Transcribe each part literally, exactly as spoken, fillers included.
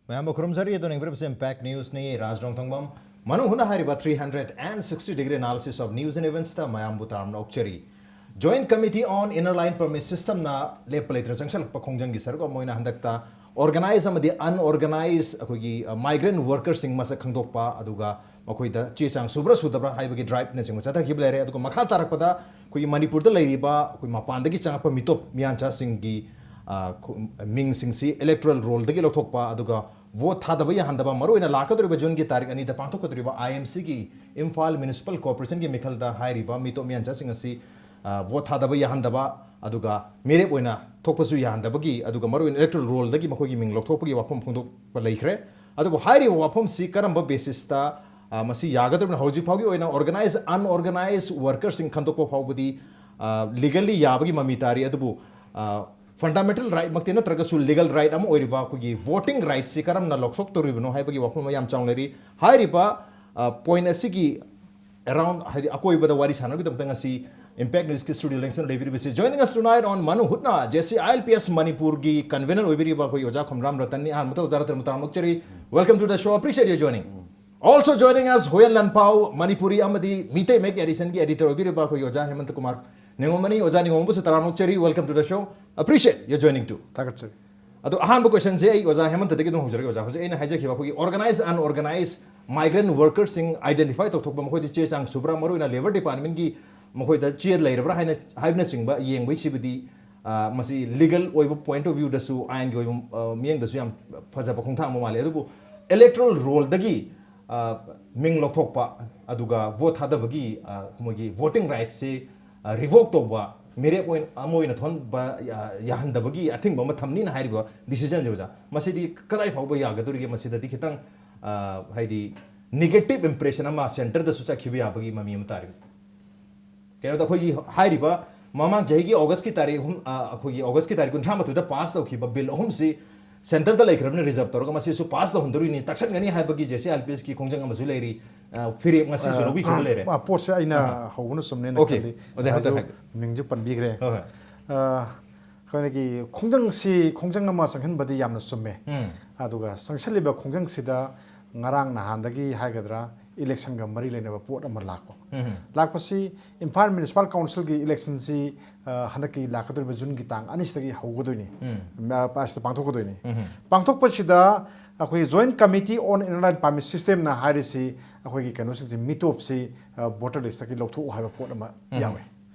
ꯃꯌꯥꯝꯕꯨ ꯈꯨꯔꯨꯝꯖꯔꯤ꯫ ꯑꯗꯨꯅ ꯌꯦꯡꯕꯤꯔꯤꯕꯁꯤ Impact News ꯅꯤ꯫ ꯔꯥꯖ ꯔꯣꯡꯊꯣꯡꯕꯝ ꯃꯅꯨꯡ ꯍꯨꯠꯅ ꯍꯥꯏꯔꯤꯕ three hundred and sixty degree analysis of news and events ꯇ ꯃꯌꯥꯝꯕꯨ ꯇꯔꯥꯝꯅ ꯑꯣꯛꯆꯔꯤ꯫ Joint Committee on Inner Line Permit System ꯅ ꯂꯦꯞꯄ ꯂꯩꯇꯅ ꯆꯪꯁꯤꯜꯂꯛꯄ ꯈꯣꯡꯖꯪꯒꯤ ꯁꯔꯨꯛ ꯑꯃ ꯑꯣꯏꯅ ꯍꯟꯗꯛꯇ organized ꯑꯃꯗꯤ unorganized ꯑꯩꯈꯣꯏꯒꯤ, ꯑ, migrant worker ꯁꯤꯡ ꯃꯁꯛ ꯈꯪꯗꯣꯛꯄ, ꯑꯗꯨꯒ ꯃꯈꯣꯏꯗ ꯆꯦ ꯆꯥꯡ ꯁꯨꯕ꯭ꯔꯥ ꯁꯨꯗꯕ꯭ꯔꯥ ꯍꯥꯏꯕꯒꯤ drive ꯅꯆꯤꯡꯕ ꯆꯠꯊꯈꯤꯕ ꯂꯩꯔꯦ꯫ ꯑꯗꯨꯒ ꯃꯈꯥ ꯇꯥꯔꯛꯄꯗ ꯑꯩꯈꯣꯏꯒꯤ ꯃꯅꯤꯄꯨꯔꯗ ꯂꯩꯔꯤꯕ ꯑꯩꯈꯣꯏ ꯃꯄꯥꯟꯗꯒꯤ ꯆꯪꯉꯛꯄ ꯃꯤꯇꯣꯞ ꯃꯤꯌꯥꯟꯆꯥꯁꯤꯡꯒꯤ, ꯑ, ꯈꯨ-, ꯃꯤꯡꯁꯤꯡꯁꯤ electoral roll ꯗꯒꯤ ꯂꯧꯊꯣꯛꯄ, ꯑꯗꯨꯒ vote ꯊꯥꯗꯕ ꯌꯥꯍꯟꯗꯕ, ꯃꯔꯨꯑꯣꯏꯅ ꯂꯥꯛꯀꯗꯧꯔꯤꯕ June ꯒꯤ ꯇꯥꯔꯤꯛ ꯑꯅꯤꯗ ꯄꯥꯡꯊꯣꯛꯀꯗꯧꯔꯤꯕ I M C ꯒꯤ Imphal Municipal Corporation ꯒꯤ ꯃꯤꯈꯜꯗ ꯍꯥꯏꯔꯤꯕ ꯃꯤꯇꯣꯞ ꯃꯤꯌꯥꯟꯆꯥꯁꯤꯡ ꯑꯁꯤ, ꯑ, vote ꯊꯥꯗꯕ ꯌꯥꯍꯟꯗꯕ, ꯑꯗꯨꯒ ꯃꯤꯔꯦꯞ ꯑꯣꯏꯅ ꯊꯣꯛꯄꯁꯨ ꯌꯥꯍꯟꯗꯕꯒꯤ, ꯑꯗꯨꯒ ꯃꯔꯨꯑꯣꯏꯅ electoral roll ꯗꯒꯤ ꯃꯈꯣꯏꯒꯤ ꯃꯤꯡ ꯂꯧꯊꯣꯛꯄꯒꯤ ꯋꯥꯐꯝ ꯐꯣꯡꯗꯣꯛꯄ ꯂꯩꯈ꯭ꯔꯦ꯫ ꯑꯗꯨꯕꯨ ꯍꯥꯏꯔꯤꯕ ꯋꯥꯐꯝꯁꯤ ꯀꯔꯝꯕ basis ꯇ, ꯑ, ꯃꯁꯤ ꯌꯥꯒꯗꯧꯔꯤꯕꯅꯣ? ꯍꯧꯖꯤꯛ ꯐꯥꯎꯒꯤ ꯑꯣꯏꯅ organized, unorganized worker ꯁꯤꯡ ꯈꯟꯗꯣꯛꯄ ꯐꯥꯎꯕꯗꯤ, ꯑ, legally ꯌꯥꯕꯒꯤ ꯃꯃꯤ ꯇꯥꯔꯤ꯫ ꯑꯗꯨꯕꯨ, ꯑ, fundamental right ꯃꯛꯇꯤ ꯅꯠꯇ꯭ꯔꯒꯁꯨ legal right ꯑꯃ ꯑꯣꯏꯔꯤꯕ ꯑꯩꯈꯣꯏꯒꯤ voting right ꯁꯤ ꯀꯔꯝꯅ ꯂꯧꯊꯣꯛꯇꯧꯔꯤꯕꯅꯣ ꯍꯥꯏꯕꯒꯤ ꯋꯥꯐꯝ ꯑꯃ ꯌꯥꯝ ꯆꯥꯎꯅ ꯂꯩꯔꯤ꯫ ꯍꯥꯏꯔꯤꯕ, ꯑ, point ꯑꯁꯤꯒꯤ around, ꯍꯥꯏꯗꯤ ꯑꯀꯣꯏꯕꯗ ꯋꯥꯔꯤ ꯁꯥꯟꯅꯕꯒꯤꯗꯃꯛꯇ ꯉꯁꯤ Impact News ꯀꯤ studio ꯂꯦꯡꯁꯟ ꯂꯩꯕꯤꯔꯤꯕꯁꯤ, joining us tonight on ꯃꯅꯨꯡ ꯍꯨꯠꯅ J C I L P S ꯃꯅꯤꯄꯨꯔꯒꯤ convener ꯑꯣꯏꯕꯤꯔꯤꯕ ꯑꯩꯈꯣꯏ ꯑꯣꯖꯥ ꯈꯣꯝꯔꯥꯝ ꯔꯇꯟꯅꯤ꯫ ꯑꯍꯥꯟꯕꯗ ꯑꯣꯖꯥ ꯔꯇꯟꯕꯨ ꯇꯔꯥꯝꯅ ꯑꯣꯛꯆꯔꯤ꯫ Welcome to the show. Appreciate your joining. Also joining us, ꯍꯣꯌꯦꯟ ꯂꯥꯟꯄꯥꯎ, ꯃꯅꯤꯄꯨꯔꯤ ꯑꯃꯗꯤ ꯃꯤꯇꯩ ꯃꯌꯦꯛ edition ꯒꯤ editor ꯑꯣꯏꯕꯤꯔꯤꯕ ꯑꯩꯈꯣꯏꯒꯤ ꯑꯣꯖꯥ ꯍꯦꯃꯟꯇ ꯀꯨꯃꯥꯔ ꯅꯤꯉꯣꯝꯕꯅꯤ꯫ ꯑꯣꯖꯥ ꯅꯤꯉꯣꯝꯕꯁꯨ ꯇꯔꯥꯝꯅ ꯑꯣꯛꯆꯔꯤ꯫ Welcome to the show. Appreciate your joining too. ꯊꯥꯒꯠꯆꯔꯤ꯫ ꯑꯗꯣ ꯑꯍꯥꯟꯕ question ꯁꯦ ꯑꯩ ꯑꯣꯖꯥ ꯍꯦꯃꯟꯇꯗꯒꯤ ꯑꯗꯨꯝ ꯍꯧꯖꯔꯒꯦ꯫ ꯑꯣꯖꯥ, ꯍꯧꯖꯤꯛ ꯑꯩꯅ ꯍꯥꯏꯖꯈꯤꯕ ꯑꯩꯈꯣꯏꯒꯤ organized, unorganized migrant worker ꯁꯤꯡ identify ꯇꯧꯊꯣꯛꯄ, ꯃꯈꯣꯏꯗꯤ ꯆꯦ ꯆꯥꯡ ꯁꯨꯕ꯭ꯔꯥ, ꯃꯔꯨꯑꯣꯏꯅ labour department ꯀꯤ ꯃꯈꯣꯏꯗ ꯆꯦ ꯂꯩꯔꯕ꯭ꯔꯥ ꯍꯥꯏꯅ, ꯍꯥꯏꯕꯅꯆꯤꯡꯕ ꯌꯦꯡꯕꯒꯤꯁꯤꯕꯨꯗꯤ, ꯑ, ꯃꯁꯤ legal ꯑꯣꯏꯕ point of view ꯗꯁꯨ, ꯑꯥꯏꯟꯒꯤ ꯑꯣꯏꯕ, ꯑ, ꯃꯤꯠꯌꯦꯡꯗꯁꯨ ꯌꯥꯝ ꯐꯖꯕ ꯈꯣꯡꯊꯥꯡ ꯑꯃ ꯃꯥꯜꯂꯤ꯫ ꯑꯗꯨꯕꯨ electoral roll ꯗꯒꯤ, ꯑ, ꯃꯤꯡ ꯂꯧꯊꯣꯛꯄ, ꯑꯗꯨꯒ vote ꯊꯥꯗꯕꯒꯤ, ꯑ, ꯃꯣꯏꯒꯤ voting right ꯁꯤ, ꯑ, revoke ꯇꯧꯕ, ꯃꯤꯔꯦꯞ ꯑꯣꯏꯅ, ꯑꯃ ꯑꯣꯏꯅ ꯊꯣꯟꯕ, ꯑ, ꯌꯥꯍꯟꯗꯕꯒꯤ ꯑꯊꯤꯡꯕ ꯑꯃ ꯊꯝꯅꯤꯅ ꯍꯥꯏꯔꯤꯕ decision ꯁꯦ, ꯑꯣꯖꯥ, ꯃꯁꯤꯗꯤ ꯀꯗꯥꯏ ꯐꯥꯎꯕ ꯌꯥꯒꯗꯧꯔꯤꯒꯦ? ꯃꯁꯤꯗꯗꯤ ꯈꯤꯇꯪ, ꯑ, ꯍꯥꯏꯗꯤ negative impression ꯑꯃ centre ꯗꯁꯨ ꯆꯠꯈꯤꯕ ꯌꯥꯕꯒꯤ ꯃꯃꯤ ꯑꯃ ꯇꯥꯔꯤ꯫ ꯀꯩꯅꯣꯗ ꯑꯩꯈꯣꯏꯒꯤ ꯍꯥꯏꯔꯤꯕ ꯃꯃꯥꯡ ꯆꯍꯤꯒꯤ August ꯀꯤ ꯇꯥꯔꯤꯛ ꯑꯍꯨꯝ, ꯑ, ꯑꯩꯈꯣꯏꯒꯤ August ꯀꯤ ꯇꯥꯔꯤꯛ ꯀꯨꯟꯊ꯭ꯔꯥ ꯃꯥꯊꯣꯏꯗ pass ꯇꯧꯈꯤꯕ bill ꯑꯍꯨꯝꯁꯤ centre ꯗ ꯂꯩꯈ꯭ꯔꯕꯅꯤꯅ reserve ꯇꯧꯔꯒ ꯃꯁꯤꯁꯨ pass ꯇꯧꯍꯟꯗꯣꯔꯤꯅꯤ, ꯇꯛꯁꯟꯒꯅꯤ ꯍꯥꯏꯕꯒꯤ J C I L P S ꯀꯤ ꯈꯣꯡꯖꯪ ꯑꯃꯁꯨ ꯂꯩꯔꯤ꯫ ꯑ, ꯐꯤꯔꯦꯞ ꯉꯁꯤꯁꯨ ꯑ, ꯂꯧꯕꯤꯈꯤꯕ ꯂꯩꯔꯦ꯫ ꯑ, ꯄꯣꯠꯁꯦ ꯑꯩꯅ ꯑ꯫ ꯍꯧꯕꯅ ꯆꯨꯝꯃꯦꯅ OK, ꯈꯜꯂꯤ꯫ ꯑꯣꯖꯥ, ꯍꯥꯏꯖꯧ, ꯍꯥꯏꯖꯧ꯫ ꯃꯤꯡꯁꯨ ꯄꯟꯕꯤꯈ꯭ꯔꯦ꯫ ꯍꯣꯏ, ꯍꯣꯏ꯫ ꯑ, ꯑꯩꯈꯣꯏꯒꯤ ꯈꯣꯡꯖꯪꯁꯤ, ꯈꯣꯡꯖꯪ ꯑꯃ ꯆꯪꯍꯟꯕꯗꯤ ꯌꯥꯝꯅ ꯆꯨꯝꯃꯦ꯫ ꯎꯝ꯫ ꯑꯗꯨꯒ ꯆꯪꯁꯤꯜꯂꯤꯕ ꯈꯣꯡꯖꯪꯁꯤꯗ ꯉꯔꯥꯡ ꯅꯍꯥꯟꯗꯒꯤ ꯍꯥꯏꯒꯗ꯭ꯔꯥ, ꯏꯂꯦꯛꯁꯟꯒ ꯃꯔꯤ ꯂꯩꯅꯕ ꯄꯣꯠ ꯑꯃ ꯂꯥꯛꯄ꯫ ꯂꯥꯛꯄꯁꯤ ꯏꯝꯐꯥꯜ ꯃ꯭ꯌꯨꯅꯤꯁꯤꯄꯥꯜ ꯀꯥꯎꯟꯁꯤꯜꯒꯤ ꯏꯂꯦꯛꯁꯟꯁꯤ, ꯑ, ꯍꯟꯗꯛꯀꯤ ꯂꯥꯛꯀꯗꯧꯔꯤꯕ ꯖꯨꯟꯒꯤ ꯇꯥꯡ ꯑꯅꯤꯁꯤꯗꯒꯤ ꯍꯧꯒꯗꯣꯏꯅꯤ꯫ ꯃ-, ꯑꯁꯤꯗ ꯄꯥꯡꯊꯣꯛꯀꯗꯣꯏꯅꯤ꯫ ꯄꯥꯡꯊꯣꯛꯄꯁꯤꯗ ꯑꯩꯈꯣꯏ Joint Committee on Inner Line Permit Systemꯅ ꯍꯥꯏꯔꯤꯁꯤ ꯑꯩꯈꯣꯏꯒꯤ ꯀꯩꯅꯣꯁꯤꯡꯁꯤ, ꯃꯤꯇꯣꯞꯁꯤ, ꯑ, ꯚꯣꯇꯔ ꯂꯤꯁꯇꯒꯤ ꯂꯧꯊꯣꯛꯎ ꯍꯥꯏꯕ ꯄꯣꯠ ꯑꯃ ꯌꯥꯎꯏ꯫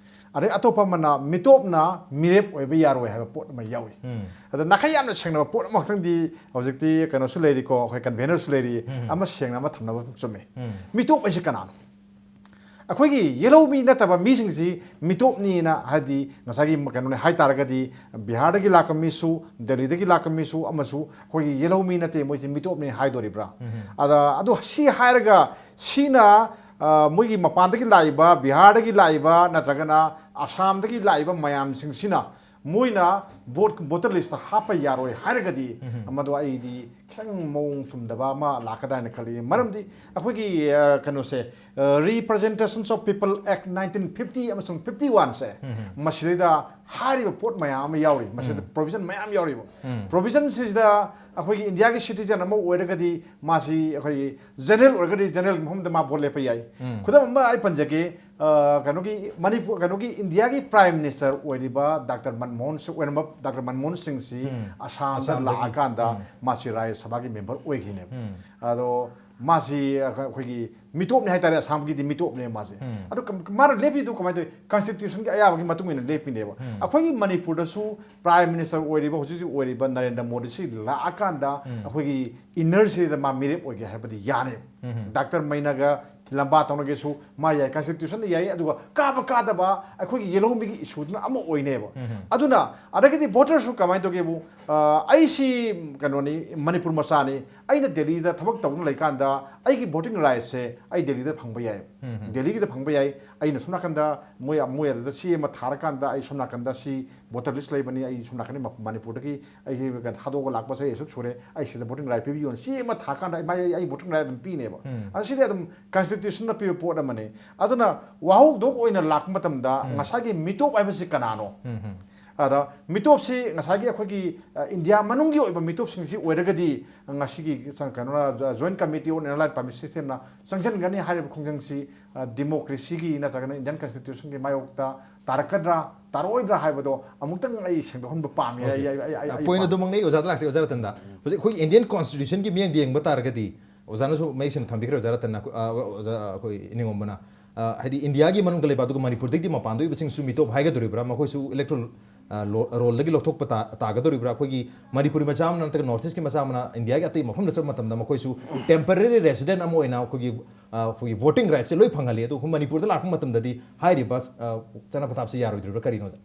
ꯑꯗꯩ ꯑꯇꯣꯞꯄ ꯑꯃꯅ ꯃꯤꯇꯣꯞꯅ ꯃꯤꯔꯦꯞ ꯑꯣꯏꯕ ꯌꯥꯔꯣꯏ ꯍꯥꯏꯕ ꯄꯣꯠ ꯑꯃ ꯌꯥꯎꯏ꯫ ꯑꯗ ꯅꯥꯈꯩ ꯌꯥꯝꯅ ꯁꯦꯡꯅꯕ ꯄꯣꯠ ꯑꯃꯈꯛꯇꯪꯗꯤ ꯍꯧꯖꯤꯛꯇꯤ ꯀꯩꯅꯣꯁꯨ ꯂꯩꯔꯤꯀꯣ, ꯑꯩꯈꯣꯏ ꯀꯟꯚꯦꯅꯔꯁꯨ ꯂꯩꯔꯤ, ꯑꯃ ꯁꯦꯡꯅ ꯑꯃ ꯊꯝꯅꯕ ꯆꯨꯝꯃꯤ꯫ ꯃꯤꯇꯣꯞ ꯍꯥꯏꯁꯤ ꯀꯅꯥꯅꯣ? ꯑꯩꯈꯣꯏꯒꯤ ꯌꯦꯜꯍꯧꯃꯤ ꯅꯠꯇꯕ ꯃꯤꯁꯤꯡꯁꯤ ꯃꯤꯇꯣꯞꯅꯤꯅ, ꯍꯥꯏꯗꯤ ꯉꯁꯥꯏꯒꯤ ꯀꯩꯅꯣꯅꯦ ꯍꯥꯏ ꯇꯥꯔꯒꯗꯤ, ꯕꯤꯍꯥꯔꯗꯒꯤ ꯂꯥꯛꯄ ꯃꯤꯁꯨ, ꯗꯦꯜꯂꯤꯗꯒꯤ ꯂꯥꯛꯄ ꯃꯤꯁꯨ, ꯑꯃꯁꯨ ꯑꯩꯈꯣꯏꯒꯤ ꯌꯦꯜꯍꯧꯃꯤ ꯅꯠꯇꯦ, ꯃꯣꯏꯁꯤ ꯃꯤꯇꯣꯞꯅꯤ ꯍꯥꯏꯗꯣꯔꯤꯕ꯭ꯔꯥ? ꯑꯗ, ꯑꯗꯨ ꯁꯤ ꯍꯥꯏꯔꯒ ꯁꯤꯅ, ꯑ, ꯃꯣꯏꯒꯤ ꯃꯄꯥꯟꯗꯒꯤ ꯂꯥꯛꯏꯕ, ꯕꯤꯍꯥꯔꯗꯒꯤ ꯂꯥꯛꯏꯕ ꯅꯠꯇ꯭ꯔꯒꯅ ꯑꯁꯥꯝꯗꯒꯤ ꯂꯥꯛꯏꯕ ꯃꯌꯥꯝꯁꯤꯡꯁꯤꯅ ꯃꯣꯏꯅ ꯚꯣꯠ, ꯚꯣꯇꯔ ꯂꯤꯁꯇ ꯍꯥꯞꯄ ꯌꯥꯔꯣꯏ ꯍꯥꯏꯔꯒꯗꯤ, ꯃꯗꯨ ꯑꯩꯗꯤ ꯈꯤꯇꯪ ꯃꯑꯣꯡ ꯆꯨꯝꯗꯕ ꯑꯃ ꯂꯥꯛꯀꯗ꯭ꯔꯥ ꯍꯥꯏꯅ ꯈꯜꯂꯤ꯫ ꯃꯔꯝꯗꯤ ꯑꯩꯈꯣꯏꯒꯤ, ꯑ, ꯀꯩꯅꯣꯁꯦ, ꯑ, Representations of People Act nineteen fifty ꯑꯃꯁꯨꯡ fifty one ꯁꯦ, ꯃꯁꯤꯗꯩꯗ ꯍꯥꯏꯔꯤꯕ ꯄꯣꯠ ꯃꯌꯥꯝ ꯑꯃ ꯌꯥꯎꯔꯤ, ꯃꯁꯤꯗ provision ꯃꯌꯥꯝ ꯌꯥꯎꯔꯤꯕ꯫ Provision ꯁꯤꯗ ꯑꯩꯈꯣꯏꯒꯤ ꯏꯟꯗꯤꯌꯥꯒꯤ citizen ꯑꯃ ꯑꯣꯏꯔꯒꯗꯤ ꯃꯥꯁꯤ ꯑꯩꯈꯣꯏꯒꯤ general ꯑꯣꯏꯔꯒꯗꯤ general ꯒꯤ ꯃꯐꯝꯗ ꯃꯥ ꯚꯣꯠ ꯂꯦꯞꯄ ꯌꯥꯏ꯫ ꯈꯨꯗꯝ ꯑꯃ ꯑꯩ ꯄꯟꯖꯒꯦ, ꯑ, ꯀꯩꯅꯣꯒꯤ ꯃꯅꯤꯄꯨꯔ, ꯀꯩꯅꯣꯒꯤ ꯏꯟꯗꯤꯌꯥꯒꯤ Prime Minister ꯑꯣꯏꯔꯤꯕ ꯗꯥꯛꯇꯔ ꯃꯟꯃꯣꯍꯟ ꯁꯤꯡ, ꯑꯣꯏꯔꯝꯕ ꯗꯥꯛꯇꯔ ꯃꯟꯃꯣꯍꯟ ꯁꯤꯡꯁꯤ ꯑꯁꯥꯝꯗ ꯑꯁꯥꯝꯗꯒꯤ꯫ ꯂꯥꯛꯑꯀꯥꯟꯗ ꯃꯥꯁꯤ ꯔꯥꯖ꯭ꯌ ꯁꯚꯥꯒꯤ member ꯑꯣꯏꯈꯤꯅꯦꯕ꯫ ꯑꯗꯣ ꯃꯥꯁꯤ ꯑꯩꯈꯣꯏꯒꯤ ꯃꯤꯇꯣꯞꯅꯤ ꯍꯥꯏꯇꯥꯔꯦ, ꯑꯁꯥꯝꯒꯤꯗꯤ ꯃꯤꯇꯣꯞꯅꯦ ꯃꯥꯁꯦ꯫ ꯑꯗꯣ ꯀꯝ-, ꯃꯥꯅ ꯂꯦꯞꯄꯤꯗꯨ ꯀꯃꯥꯏꯅ ꯇꯧꯋꯤ? Constitution ꯒꯤ ꯑꯌꯥꯕꯒꯤ ꯃꯇꯨꯡ ꯏꯟꯅ ꯂꯦꯞꯄꯤꯅꯦꯕ꯫ ꯑꯩꯈꯣꯏꯒꯤ ꯃꯅꯤꯄꯨꯔꯗꯁꯨ Prime Minister ꯑꯣꯏꯔꯤꯕ, ꯍꯧꯖꯤꯛ ꯍꯧꯖꯤꯛ ꯑꯣꯏꯔꯤꯕ ꯅꯔꯦꯟꯗ꯭ꯔ ꯃꯣꯗꯤꯁꯤ ꯂꯥꯛꯑꯀꯥꯟꯗ ꯑꯩꯈꯣꯏꯒꯤ inner ꯁꯤꯗ ꯃꯥ ꯃꯤꯔꯦꯞ ꯑꯣꯏꯒꯦ ꯍꯥꯏꯕꯗꯤ ꯌꯥꯅꯦꯕ꯫ ꯗꯥꯛꯇꯔ ꯃꯩꯅꯒ ꯂꯝꯕꯥ ꯇꯧꯅꯒꯦꯁꯨ ꯃꯥ ꯌꯥꯏ, Constitution ꯗ ꯌꯥꯏ, ꯑꯗꯨꯒ ꯀꯥꯕ ꯀꯥꯗꯕ ꯑꯩꯈꯣꯏꯒꯤ ꯌꯦꯜꯍꯧꯃꯤꯒꯤ issue ꯗꯨꯅ ꯑꯃ ꯑꯣꯏꯅꯦꯕ꯫ ꯑꯗꯨꯅ ꯑꯗꯒꯤꯗꯤ voter ꯁꯨ ꯀꯃꯥꯏꯅ ꯇꯧꯒꯦꯕꯨ, ꯑ, ꯑꯩꯁꯤ ꯀꯩꯅꯣꯅꯤ, ꯃꯅꯤꯄꯨꯔ ꯃꯆꯥꯅꯤ, ꯑꯩꯅ ꯗꯦꯜꯂꯤꯗ ꯊꯕꯛ ꯇꯧꯗꯨꯅ ꯂꯩꯀꯥꯟꯗ ꯑꯩꯒꯤ voting right ꯁꯦ ꯑꯩ ꯗꯦꯜꯂꯤꯗ ꯐꯪꯕ ꯌꯥꯏ꯫ ꯗꯦꯜꯂꯤꯒꯤꯗ ꯐꯪꯕ ꯌꯥꯏ꯫ ꯑꯩꯅ ꯁꯣꯝ ꯅꯥꯀꯟꯗ ꯃꯣꯏ, ꯃꯣꯏ ꯑꯗꯨꯗ ꯆꯦ ꯑꯃ ꯊꯥꯔꯀꯥꯟꯗ ꯑꯩ ꯁꯣꯝ ꯅꯥꯀꯟꯗ ꯁꯤ voter list ꯂꯩꯕꯅꯤ, ꯑꯩ ꯁꯣꯝ ꯅꯥꯀꯟꯗ ꯃ-, ꯃꯅꯤꯄꯨꯔꯗꯒꯤ ꯑꯩꯒꯤ ꯀꯩꯅꯣ ꯊꯥꯗꯣꯛꯑꯒ ꯂꯥꯛꯄꯁꯦ ꯑꯁꯨꯛ ꯁꯨꯔꯦ, ꯑꯩ ꯁꯤꯗ voting right ꯄꯤꯕꯤꯌꯣꯅ ꯆꯦ ꯑꯃ ꯊꯥꯔꯀꯥꯟꯗ ꯑꯩ, ꯃꯥꯏ, ꯑꯩ voting right ꯑꯗꯨꯝ ꯄꯤꯅꯦꯕ꯫ ꯑꯗ ꯁꯤꯗꯤ ꯑꯗꯨꯝ Constitution ꯅ ꯄꯤꯕ ꯄꯣꯠ ꯑꯃꯅꯤ꯫ ꯑꯗꯨꯅ ꯋꯥꯍꯧꯗꯣꯛ ꯑꯣꯏꯅ ꯂꯥꯛꯄ ꯃꯇꯝꯗ ꯉꯁꯥꯏꯒꯤ ꯃꯤꯇꯣꯞ ꯍꯥꯏꯕꯁꯤ ꯀꯅꯥꯅꯣ? ꯑꯗ ꯃꯤꯇꯣꯞꯁꯤ ꯉꯁꯥꯏꯒꯤ ꯑꯩꯈꯣꯏꯒꯤ, ꯑ, ꯏꯟꯗꯤꯌꯥ ꯃꯅꯨꯡꯒꯤ ꯑꯣꯏꯕ ꯃꯤꯇꯣꯞꯁꯤꯡꯁꯤ ꯑꯣꯏꯔꯒꯗꯤ ꯉꯁꯤꯒꯤ ꯆꯪ-, ꯀꯩꯅꯣꯅ, Joint Committee on Allied Parliamentary Systemꯅ ꯆꯪꯁꯤꯟꯒꯅꯤ ꯍꯥꯏꯔꯤꯕ ꯈꯣꯡꯖꯪꯁꯤ, ꯑ, democracyꯒꯤ ꯅꯠꯇ꯭ꯔꯒꯅ Indian Constitutionꯒꯤ ꯃꯥꯌꯣꯛꯇ ꯇꯥꯔꯛꯀꯗ꯭ꯔꯥ ꯇꯥꯔꯛꯑꯣꯏꯗ꯭ꯔꯥ ꯍꯥꯏꯕꯗꯣ ꯑꯃꯨꯛꯇꯪ ꯑꯩ ꯁꯦꯡꯗꯣꯛꯍꯟꯕ ꯄꯥꯝꯃꯤ꯫ ꯑꯩ, ꯑꯩ, ꯑꯩ, ꯑꯩ, ꯑꯩ ꯄꯣꯏꯟ ꯄꯥꯝꯃꯤ꯫ ꯑꯗꯨꯃꯛꯅꯤ ꯑꯣꯖꯥꯗ ꯂꯥꯛꯁꯤ꯫ ꯑꯣꯖꯥ ꯔꯇꯟꯗ, ꯍꯧꯖꯤꯛ ꯑꯩꯈꯣꯏ Indian Constitutionꯒꯤ ꯃꯤꯠꯌꯦꯡꯗ ꯌꯦꯡꯕ ꯇꯥꯔꯒꯗꯤ, ꯑꯣꯖꯥꯅꯁꯨ ꯃꯌꯦꯛ ꯁꯦꯡꯅ ꯊꯝꯕꯤꯈ꯭ꯔꯦ, ꯑꯣꯖꯥ ꯔꯇꯟꯅ, ꯑ, ꯑꯣꯖꯥ, ꯑꯩꯈꯣꯏ ꯏꯅꯤꯡꯉꯣꯝꯕꯅ, ꯑ, ꯍꯥꯏꯗꯤ ꯏꯟꯗꯤꯌꯥꯒꯤ ꯃꯅꯨꯡꯗ ꯂꯩꯕ ꯑꯗꯨꯒ ꯃꯅꯤꯄꯨꯔꯗꯒꯤꯗꯤ ꯃꯄꯥꯟꯗ ꯑꯣꯏꯕꯁꯤꯡꯁꯨ ꯃꯤꯇꯣꯞ ꯍꯥꯏꯒꯗꯧꯔꯤꯕ꯭ꯔꯥ, ꯃꯈꯣꯏꯁꯨ electoral, ꯑ, ꯂꯣ-, rollꯗꯒꯤ ꯂꯧꯊꯣꯛꯄ ꯇꯥ-, ꯇꯥꯒꯗꯧꯔꯤꯕ꯭ꯔꯥ? ꯑꯩꯈꯣꯏꯒꯤ ꯃꯅꯤꯄꯨꯔꯤ ꯃꯆꯥ ꯑꯃꯅ ꯅꯠꯇ꯭ꯔꯒ North Eastꯀꯤ ꯃꯆꯥ ꯑꯃꯅ ꯏꯟꯗꯤꯌꯥꯒꯤ ꯑꯇꯩ ꯃꯐꯝꯗ ꯆꯠꯄ ꯃꯇꯝꯗ ꯃꯈꯣꯏꯁꯨ temporary resident ꯑꯃ ꯑꯣꯏꯅ ꯑꯩꯈꯣꯏꯒꯤ, ꯑ, ꯑꯩꯈꯣꯏꯒꯤ voting rightꯁꯦ ꯂꯣꯏ ꯐꯪꯍꯜꯂꯤ꯫ ꯑꯗꯨ ꯑꯩꯈꯣꯏ ꯃꯅꯤꯄꯨꯔꯗ ꯂꯥꯛꯄ ꯃꯇꯝꯗꯗꯤ ꯍꯥꯏꯔꯤꯕ, ꯑ, ꯆꯠꯅ ꯄꯊꯥꯞꯁꯦ ꯌꯥꯔꯣꯏꯗ꯭ꯔꯤꯕ꯭ꯔꯥ, ꯀꯔꯤꯅꯣ, ꯑꯣꯖꯥ?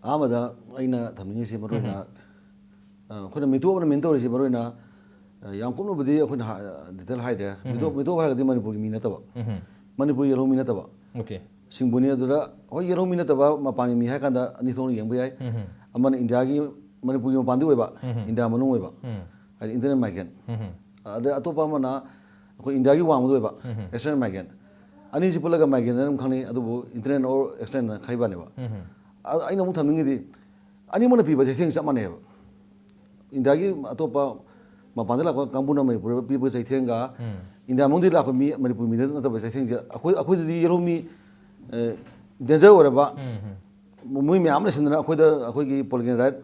ꯑꯍꯥꯟꯕꯗ ꯑꯩꯅ ꯊꯝꯅꯤꯡꯉꯤꯁꯤ ꯃꯔꯨꯑꯣꯏꯅ, ꯑ, ꯑꯩꯈꯣꯏꯅ ꯃꯤꯇꯣꯞ ꯑꯃꯅ ꯃꯤꯟ ꯇꯧꯔꯤꯁꯤ ꯃꯔꯨꯑꯣꯏꯅ, ꯑ, ꯌꯥꯝ ꯀꯨꯞꯅꯕꯨꯗꯤ ꯑꯩꯈꯣꯏꯅ ꯍꯥ-, detail ꯍꯥꯏꯗ꯭ꯔꯦ꯫ ꯃꯤꯇꯣꯞ, ꯃꯤꯇꯣꯞ ꯍꯥꯏꯔꯒꯗꯤ ꯃꯅꯤꯄꯨꯔꯒꯤ ꯃꯤ ꯅꯠꯇꯕ, ꯃꯅꯤꯄꯨꯔꯒꯤ ꯌꯦꯜꯍꯧꯃꯤ ꯅꯠꯇꯕ꯫ ꯑꯣꯀꯦ꯫ ꯁꯤꯡꯕꯨꯅꯤ꯫ ꯑꯗꯨꯗ ꯍꯣꯏ, ꯌꯦꯜꯍꯧꯃꯤ ꯅꯠꯇꯕ ꯃꯄꯥꯟꯒꯤ ꯃꯤ ꯍꯥꯏ ꯀꯥꯟꯗ ꯑꯅꯤ ꯊꯣꯛꯅ ꯌꯦꯡꯕ ꯌꯥꯏ꯫ ꯑꯃꯅ ꯏꯟꯗꯤꯌꯥꯒꯤ, ꯃꯅꯤꯄꯨꯔꯒꯤ ꯃꯄꯥꯟꯗꯤ ꯑꯣꯏꯕ, ꯏꯟꯗꯤꯌꯥ ꯃꯅꯨꯡ ꯑꯣꯏꯕ, ꯍꯥꯏꯗꯤ internal migrant꯫ ꯑꯗꯩ ꯑꯇꯣꯞꯄ ꯑꯃꯅ ꯑꯩꯈꯣꯏ ꯏꯟꯗꯤꯌꯥꯒꯤ ꯋꯥꯡꯃꯗ ꯑꯣꯏꯕ, external migrant꯫ ꯑꯅꯤꯁꯤ ꯄꯨꯜꯂꯒ migrant ꯍꯥꯏꯅ ꯑꯗꯨꯝ ꯈꯪꯅꯩ, ꯑꯗꯨꯕꯨ internal or external ꯈꯥꯏꯕꯅꯦꯕ꯫ ꯑ-, ꯑꯩꯅ ꯑꯃꯨꯛ ꯊꯝꯅꯤꯡꯉꯤꯗꯤ ꯑꯅꯤꯃꯛꯅ ꯄꯤꯕ ꯆꯩꯊꯦꯡ ꯆꯞ ꯃꯥꯟꯅꯩꯕ꯫ ꯏꯟꯗꯤꯌꯥꯒꯤ ꯑꯇꯣꯞꯄ ꯃꯄꯥꯟꯗ ꯂꯥꯛꯄ ꯀꯥꯡꯕꯨꯅ ꯃꯅꯤꯄꯨꯔꯗ ꯄꯤꯕ ꯆꯩꯊꯦꯡꯒ ꯏꯟꯗꯤꯌꯥ ꯃꯅꯨꯡꯗꯒꯤ ꯂꯥꯛꯄ ꯃꯤ, ꯃꯅꯤꯄꯨꯔ ꯃꯤꯗ ꯅꯠꯇꯕ ꯆꯩꯊꯦꯡꯁꯦ, ꯑꯩꯈꯣꯏ, ꯑꯩꯈꯣꯏꯗꯗꯤ ꯌꯦꯜꯍꯧꯃꯤ, ꯑ, danger ꯑꯣꯏꯔꯕ ꯃꯣꯏ ꯃꯌꯥꯝ ꯂꯩꯁꯤꯟꯗꯅ ꯑꯩꯈꯣꯏꯗ, ꯑꯩꯈꯣꯏꯒꯤ political right,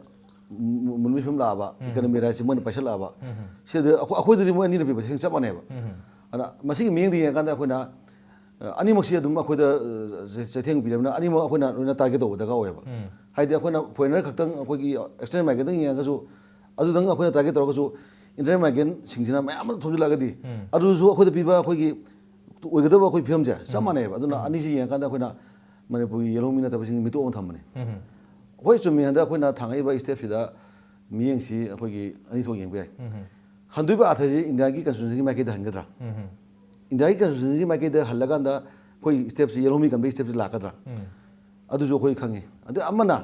ꯃꯨ-, ꯃꯨꯟꯕꯤ ꯐꯤꯕꯝ ꯂꯥꯛꯑꯕ, economy rightꯁꯦ ꯃꯣꯏꯅ ꯄꯥꯏꯁꯜꯂꯛꯑꯕ꯫ ꯁꯤꯗ ꯑꯩꯈꯣꯏ, ꯑꯩꯈꯣꯏꯗꯗꯤ ꯃꯣꯏ ꯑꯅꯤꯅ ꯄꯤꯕ ꯆꯩꯊꯦꯡ ꯆꯞ ꯃꯥꯟꯅꯩꯕ꯫ ꯑꯗꯨꯅ ꯃꯁꯤꯒꯤ ꯃꯤꯠꯌꯦꯡꯗ ꯌꯦꯡꯉꯀꯥꯟꯗ ꯑꯩꯈꯣꯏꯅ, ꯑ, ꯑꯅꯤꯃꯛꯁꯤ ꯑꯗꯨꯝ ꯑꯩꯈꯣꯏꯗ, ꯑ, ꯆꯩ-, ꯆꯩꯊꯦꯡ ꯄꯤꯔꯕꯅꯤꯅ ꯑꯅꯤꯃꯛ ꯑꯩꯈꯣꯏꯅ ꯂꯣꯏꯅ target ꯇꯧꯕ ꯗꯔꯀꯥꯔ ꯑꯣꯏꯌꯦꯕ꯫ ꯍꯥꯏꯗꯤ ꯑꯩꯈꯣꯏꯅ foreigner ꯈꯛꯇꯪ, ꯑꯩꯈꯣꯏꯒꯤ external migrantꯇꯪ ꯌꯦꯡꯉꯒꯁꯨ, ꯑꯗꯨꯗꯪ ꯑꯩꯈꯣꯏꯅ target ꯇꯧꯔꯒꯁꯨ, internal migrantꯁꯤꯡꯁꯤꯅ ꯃꯌꯥꯝ ꯑꯃ ꯊꯣꯛꯖꯤꯜꯂꯛꯑꯒꯗꯤ, ꯑꯗꯨꯁꯨ ꯑꯩꯈꯣꯏꯗ ꯄꯤꯕ ꯑꯩꯈꯣꯏꯒꯤ ꯑꯣꯏꯒꯗꯕ ꯑꯩꯈꯣꯏ ꯐꯤꯕꯝꯁꯦ ꯆꯞ ꯃꯥꯟꯅꯩꯌꯦꯕ꯫ ꯑꯗꯨꯅ ꯑꯅꯤꯁꯤ ꯌꯦꯡꯉꯀꯥꯟꯗ ꯑꯩꯈꯣꯏꯅ ꯃꯅꯤꯄꯨꯔꯒꯤ ꯌꯦꯜꯍꯧꯃꯤ ꯅꯠꯇꯕꯁꯤꯡ ꯃꯤꯇꯣꯞ ꯑꯃ ꯊꯝꯕꯅꯤ꯫ ꯍꯣꯏ, ꯆꯨꯝꯃꯤ, ꯍꯟꯗꯛ ꯑꯩꯈꯣꯏꯅ ꯊꯥꯡꯉꯛꯏꯕ stepꯁꯤꯗ ꯃꯤꯠꯌꯦꯡꯁꯤ ꯑꯩꯈꯣꯏꯒꯤ ꯑꯅꯤ ꯊꯣꯛ ꯌꯦꯡꯕ ꯌꯥꯏ꯫ ꯍꯟꯗꯣꯏꯕ ꯑꯥꯔꯊꯁꯤ ꯏꯟꯗꯤꯌꯥꯒꯤ constitutionꯒꯤ ꯃꯥꯏꯀꯩꯗ ꯍꯟꯒꯗ꯭ꯔꯥ? ꯏꯟꯗꯤꯌꯥꯒꯤ constitutionꯒꯤ ꯃꯥꯏꯀꯩꯗ ꯍꯜꯂꯀꯥꯟꯗ ꯑꯩꯈꯣꯏ stepꯁꯤ, ꯌꯦꯜꯍꯧꯃꯤ ꯀꯟꯕꯒꯤ stepꯁꯤ ꯂꯥꯛꯀꯗ꯭ꯔꯥ? ꯑꯗꯨꯁꯨ ꯑꯩꯈꯣꯏ ꯈꯪꯉꯤ꯫ ꯑꯗꯩ ꯑꯃꯅ,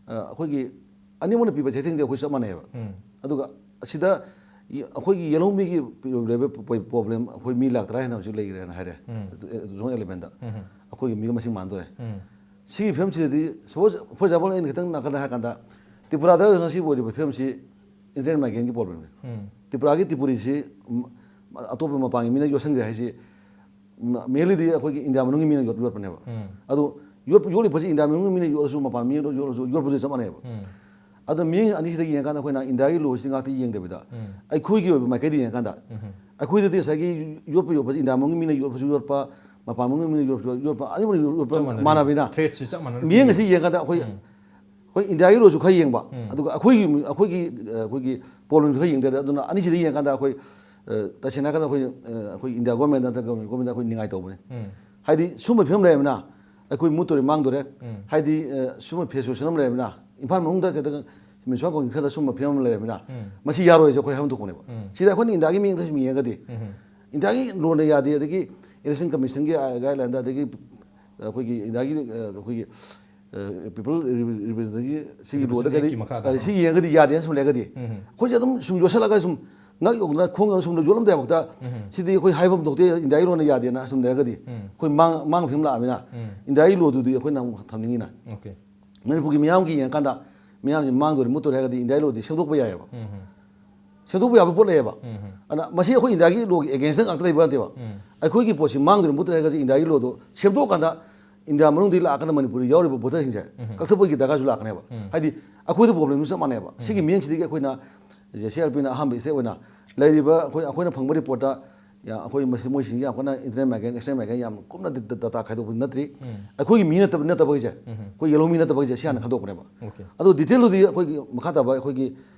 ꯑ, ꯑꯩꯈꯣꯏꯒꯤ ꯑꯅꯤꯃꯛꯅ ꯄꯤꯕ ꯆꯩꯊꯦꯡꯗꯤ ꯑꯩꯈꯣꯏ ꯆꯞ ꯃꯥꯟꯅꯩꯌꯦꯕ꯫ ꯑꯗꯨꯒ ꯑꯁꯤꯗ ꯌꯦ-, ꯑꯩꯈꯣꯏꯒꯤ ꯌꯦꯜꯍꯧꯃꯤꯒꯤ ꯂꯩꯕ ꯄ-, problem, ꯑꯩꯈꯣꯏ ꯃꯤ ꯂꯥꯛ ꯇꯔꯥ ꯍꯦꯟꯅ ꯍꯧꯖꯤꯛ ꯂꯩꯈ꯭ꯔꯦꯅ ꯍꯥꯏꯔꯦ꯫ Zone elevenꯗ꯫ ꯑꯩꯈꯣꯏꯒꯤ ꯃꯤꯒ ꯃꯁꯤꯡ ꯃꯥꯟꯅꯗꯣꯔꯦ꯫ ꯁꯤꯒꯤ ꯐꯤꯕꯝꯁꯤꯗꯗꯤ, ꯁꯄꯣꯖ, ꯐꯣꯔ ꯑꯦꯛꯖꯥꯝꯄꯜ, ꯑꯩꯅ ꯈꯤꯇꯪ ꯅꯥꯀꯟꯗ ꯍꯥꯏꯔꯀꯥꯟꯗ, ꯇ꯭ꯔꯤꯄꯨꯔꯥꯗ ꯍꯧꯖꯤꯛ ꯍꯧꯖꯤꯛ ꯑꯣꯏꯔꯤꯕ ꯐꯤꯕꯝꯁꯤ ꯏꯟꯇꯔꯅꯦꯠ ꯃꯥꯏꯒ꯭ꯔꯦꯟꯒꯤ ꯄ꯭ꯔꯣꯕ꯭ꯂꯦꯝꯅꯤ꯫ ꯎꯝ꯫ ꯇ꯭ꯔꯤꯄꯨꯔꯥꯒꯤ ꯇ꯭ꯔꯤꯄꯨꯔꯤꯁꯤ, ꯎꯝ, ꯑꯇꯣꯞꯄ ꯃꯄꯥꯟꯒꯤ ꯃꯤꯅ ꯌꯣꯠꯁꯤꯟꯈ꯭ꯔꯦ ꯍꯥꯏꯁꯤ, ꯃꯦꯟꯂꯤꯗꯤ ꯑꯩꯈꯣꯏꯒꯤ ꯏꯟꯗꯤꯌꯥ ꯃꯅꯨꯡꯒꯤ ꯃꯤꯅ ꯌꯣꯠ-, ꯌꯣꯠꯄꯅꯦꯕ꯫ ꯎꯝ꯫ ꯑꯗꯣ ꯌꯣꯠ-, ꯌꯣꯠꯂꯤꯕꯁꯤ ꯏꯟꯗꯤꯌꯥ ꯃꯅꯨꯡꯒꯤ ꯃꯤꯅ ꯌꯣꯠꯂꯁꯨ, ꯃꯄꯥꯟ ꯃꯤꯅ ꯌꯣꯠꯂꯁꯨ, ꯌꯣꯠꯄꯗꯨ ꯆꯞ ꯃꯥꯟꯅꯩꯕ꯫ ꯎꯝ꯫ ꯑꯗꯣ ꯃꯤꯠꯌꯦꯡ ꯑꯅꯤꯁꯤꯗ ꯌꯦꯡꯉꯀꯥꯟꯗ ꯑꯩꯈꯣꯏꯅ ꯏꯟꯗꯤꯌꯥꯒꯤ ꯂꯣꯁꯤ ꯉꯥꯛꯇ ꯌꯦꯡꯗꯕꯤꯗ, ꯎꯝ꯫ ꯑꯩꯈꯣꯏꯒꯤ ꯑꯣꯏꯕ ꯃꯥꯏꯀꯩꯗ ꯌꯦꯡꯉꯀꯥꯟꯗ, ꯎꯝ꯫ ꯑꯩꯈꯣꯏꯗꯗꯤ ꯉꯁꯥꯏꯒꯤ ꯌꯣꯠꯄ ꯌꯣꯠꯄꯁꯤ ꯏꯟꯗꯤꯌꯥ ꯃꯅꯨꯡꯒꯤ ꯃꯤꯅ ꯌꯣꯠꯄꯁꯨ ꯌꯣꯠꯄ, ꯃꯄꯥꯟ ꯃꯅꯨꯡꯒꯤ ꯃꯤꯅ ꯌꯣꯠꯄꯁꯨ ꯌꯣꯠꯄ, ꯑꯅꯤꯃꯛ ꯌꯣꯠꯄ ꯆꯞ ꯃꯥꯟꯅꯔꯦ꯫ ꯃꯥꯟꯅꯕꯅꯤꯅ ꯊ꯭ꯔꯦꯠꯁꯤ ꯆꯞ ꯃꯥꯟꯅꯅ ꯃꯤꯠꯌꯦꯡ ꯑꯁꯤ ꯄꯤꯔꯦ꯫ ꯌꯦꯡꯉꯀꯥꯟꯗ ꯑꯩꯈꯣꯏ, ꯎꯝ꯫ ꯑꯩꯈꯣꯏ ꯏꯟꯗꯤꯌꯥꯒꯤ ꯂꯣꯁꯨ ꯈꯔ ꯌꯦꯡꯕ, ꯎꯝ꯫ ꯑꯗꯨꯒ ꯑꯩꯈꯣꯏꯒꯤ, ꯑꯩꯈꯣꯏꯒꯤ, ꯑ, ꯑꯩꯈꯣꯏꯒꯤ ꯄ꯭ꯔꯣꯕ꯭ꯂꯦꯝꯁꯨ ꯈꯔ ꯌꯦꯡꯗꯦ꯫ ꯑꯗꯨꯅ ꯑꯅꯤꯁꯤꯗ ꯌꯦꯡꯉꯀꯥꯟꯗ ꯑꯩꯈꯣꯏ, ꯑ, ꯇꯁꯦꯡꯅ ꯍꯥꯏꯔꯀꯥꯟꯗ ꯑꯩꯈꯣꯏ, ꯑ, ꯑꯩꯈꯣꯏ ꯏꯟꯗꯤꯌꯥ ꯒꯣꯔꯃꯦꯟꯗ ꯅꯠꯇ꯭ꯔꯒ ꯒꯣꯔꯃꯦꯟꯗ ꯑꯩꯈꯣꯏ ꯅꯤꯡꯉꯥꯏ ꯇꯧꯕꯅꯤ꯫ ꯎꯝ꯫ ꯍꯥꯏꯗꯤ ꯁꯨꯝꯕ ꯐꯤꯕꯝ ꯂꯩꯔꯕꯅꯤꯅ ꯑꯩꯈꯣꯏ ꯃꯨꯠꯇꯣꯔꯦ, ꯃꯥꯡꯗꯣꯔꯦ꯫ ꯎꯝ꯫ ꯍꯥꯏꯗꯤ, ꯑ, ꯁꯨꯝꯕ ꯐꯦꯁ ꯁꯤꯆꯨꯋꯦꯁꯟ ꯑꯃ ꯂꯩꯔꯕꯅꯤꯅ ꯏꯝꯐꯥꯜ ꯃꯅꯨꯡꯗ ꯈꯤꯇꯪ ꯃ꯭ꯌꯨꯅꯤꯁꯤꯄꯥꯜ ꯀꯥꯎꯟꯁꯤꯜ ꯈꯔꯗ ꯁꯨꯝꯕ ꯐꯤꯕꯝ ꯑꯃ ꯂꯩꯔꯕꯅꯤꯅ ꯎꯝ꯫ ꯃꯁꯤ ꯌꯥꯔꯣꯏꯁꯦ ꯑꯩꯈꯣꯏ ꯍꯥꯏꯐꯝ ꯊꯣꯛꯄꯅꯦꯕ꯫ ꯎꯝ꯫ ꯁꯤꯗ ꯑꯩꯈꯣꯏꯅ ꯏꯟꯗꯤꯌꯥꯒꯤ ꯃꯤꯠꯌꯦꯡꯗ ꯁꯨꯝ ꯌꯦꯡꯉꯒꯗꯤ ꯎꯝ꯫ ꯏꯟꯗꯤꯌꯥꯒꯤ ꯂꯣꯅ ꯌꯥꯗꯦ, ꯑꯗꯒꯤ ꯏꯂꯦꯛꯁꯟ ꯀꯃꯤꯁꯟꯒꯤ ꯒꯥꯏꯗꯂꯥꯏꯟꯗ, ꯑꯗꯒꯤ ꯑꯩꯈꯣꯏꯒꯤ ꯏꯟꯗꯤꯌꯥꯒꯤ, ꯑ, ꯑꯩꯈꯣꯏꯒꯤ, ꯑ, ꯄꯤꯄꯜ ꯔꯤꯄ꯭ꯔꯦꯖꯦꯟꯇꯦꯇꯤꯚꯀꯤ ꯁꯤꯒꯤ ꯂꯣꯗ ꯀꯔꯤ, ꯔꯤꯄ꯭ꯔꯦꯖꯦꯟꯇꯦꯇꯤꯚꯀꯤ ꯃꯈꯥꯗ, ꯑ, ꯁꯤ ꯌꯦꯡꯉꯒꯗꯤ ꯌꯥꯗꯦꯅ ꯁꯨꯝ ꯂꯩꯔꯒꯗꯤ ꯎꯝ꯫ ꯑꯩꯈꯣꯏꯁꯦ ꯑꯗꯨꯝ ꯁꯨꯝ ꯌꯣꯠꯁꯜꯂꯒ ꯁꯨꯝ ꯉꯛ ꯌꯣꯛꯅ ꯈꯣꯡ ꯌꯧꯅ ꯁꯨꯝ ꯌꯣꯠꯂꯝꯗꯦ ꯍꯥꯏꯕ ꯎꯝ꯫ ꯁꯤꯗꯤ ꯑꯩꯈꯣꯏ ꯍꯥꯏꯐꯝ ꯊꯣꯛꯇꯦ, ꯏꯟꯗꯤꯌꯥꯒꯤ ꯂꯣꯅ ꯌꯥꯗꯦꯅ ꯁꯨꯝ ꯂꯩꯔꯒꯗꯤ ꯎꯝ꯫ ꯑꯩꯈꯣꯏ ꯃꯥꯡ-, ꯃꯥꯡꯕ ꯐꯤꯕꯝ ꯂꯥꯛꯑꯃꯤꯅ ꯎꯝ꯫ ꯏꯟꯗꯤꯌꯥꯒꯤ ꯂꯣꯗꯨꯗꯤ ꯑꯩꯈꯣꯏꯅ ꯑꯃꯨꯛ ꯊꯝꯅꯤꯡꯉꯤꯅ꯫ ꯑꯣꯀꯦ꯫ ꯃꯅꯤꯄꯨꯔꯒꯤ ꯃꯤꯌꯥꯝꯒꯤ ꯌꯦꯡꯉꯀꯥꯟꯗ ꯃꯤꯌꯥꯝꯁꯤ ꯃꯥꯡꯗꯣꯔꯦ, ꯃꯨꯠꯇꯣꯔꯦ ꯍꯥꯏꯔꯒꯗꯤ ꯏꯟꯗꯤꯌꯥꯒꯤ ꯂꯣꯗꯤ ꯁꯦꯝꯗꯣꯛꯄ ꯌꯥꯏꯑꯕ꯫ ꯎꯝ꯫ ꯁꯦꯝꯗꯣꯛꯄ ꯌꯥꯕ ꯄꯣꯠ ꯂꯩꯌꯦꯕ꯫ ꯎꯝ꯫ ꯑꯗꯨꯅ ꯃꯁꯤ ꯑꯩꯈꯣꯏ ꯏꯟꯗꯤꯌꯥꯒꯤ ꯂꯣꯒꯤ ꯑꯦꯒꯦꯟꯁꯇ ꯉꯥꯛꯇ ꯂꯩꯕ ꯅꯠꯇꯦꯕ꯫ ꯎꯝ꯫ ꯑꯩꯈꯣꯏꯒꯤ ꯄꯣꯠꯁꯤ ꯃꯥꯡꯗꯣꯔꯦ, ꯃꯨꯠꯇꯣꯔꯦ ꯍꯥꯏꯔꯒꯁꯨ ꯏꯟꯗꯤꯌꯥꯒꯤ ꯂꯣꯗꯣ ꯁꯦꯝꯗꯣꯛꯑꯀꯥꯟꯗ ꯏꯟꯗꯤꯌꯥ ꯃꯅꯨꯡꯗꯒꯤ ꯂꯥꯛꯑꯀꯥꯟꯗ ꯃꯅꯤꯄꯨꯔꯗ ꯌꯥꯎꯔꯤꯕ ꯚꯣꯇꯔꯁꯤꯡꯁꯦ ꯎꯝ꯫ ꯀꯛꯊꯠꯄꯒꯤ ꯗꯔꯀꯥꯔꯁꯨ ꯂꯥꯛꯀꯅꯦꯕ꯫ ꯎꯝ꯫ ꯍꯥꯏꯗꯤ ꯑꯩꯈꯣꯏꯗ ꯄ꯭ꯔꯣꯕ꯭ꯂꯦꯝꯁꯨ ꯆꯞ ꯃꯥꯟꯅꯩꯕ꯫ ꯎꯝ꯫ ꯁꯤꯒꯤ ꯃꯤꯠꯌꯦꯡꯁꯤꯗꯒꯤ ꯑꯩꯈꯣꯏꯅ ꯖꯦ ꯁꯤ ꯑꯥꯔ ꯄꯤꯅ ꯑꯍꯥꯟꯕ ꯁ꯭ꯇꯦꯞ ꯑꯣꯏꯅ ꯂꯩꯔꯤꯕ ꯑꯩꯈꯣꯏ, ꯑꯩꯈꯣꯏꯅ ꯐꯪꯕ ꯔꯤꯄꯣꯔꯠꯇ ꯌꯥ-, ꯑꯩꯈꯣꯏ ꯃꯁꯤ, ꯃꯣꯏꯁꯤꯡꯁꯤ ꯌꯥꯝ ꯀꯟꯅ ꯏꯟꯇꯔꯅꯦꯠ ꯃꯥꯏꯒ꯭ꯔꯦꯟ, ꯑꯦꯛꯁꯇꯔꯅꯦꯠ ꯃꯥꯏꯒ꯭ꯔꯦꯟ ꯌꯥꯝ ꯀꯨꯞꯅ ꯗ-, ꯗ-, ꯗꯇꯥ ꯈꯥꯏꯗꯣꯛꯄꯗꯤ ꯅꯠꯇ꯭ꯔꯤ꯫ ꯎꯝ꯫ ꯑꯩꯈꯣꯏꯒꯤ ꯃꯤ ꯅꯠꯇꯕ, ꯅꯠꯇꯕꯈꯩꯁꯦ, ꯎꯝ꯫ ꯑꯩꯈꯣꯏ ꯌꯦꯜꯍꯧꯃꯤ ꯅꯠꯇꯕꯈꯩꯁꯦ ꯁꯤ ꯍꯥꯟꯅ ꯈꯟꯗꯣꯛꯄꯅꯦꯕ꯫ ꯑꯣꯀꯦ꯫ ꯑꯗꯣ ꯗꯤꯇꯦꯜꯗꯨꯗꯤ ꯑꯩꯈꯣꯏꯒꯤ ꯃꯈꯥ ꯇꯥꯕ ꯑꯩꯈꯣꯏꯒꯤ,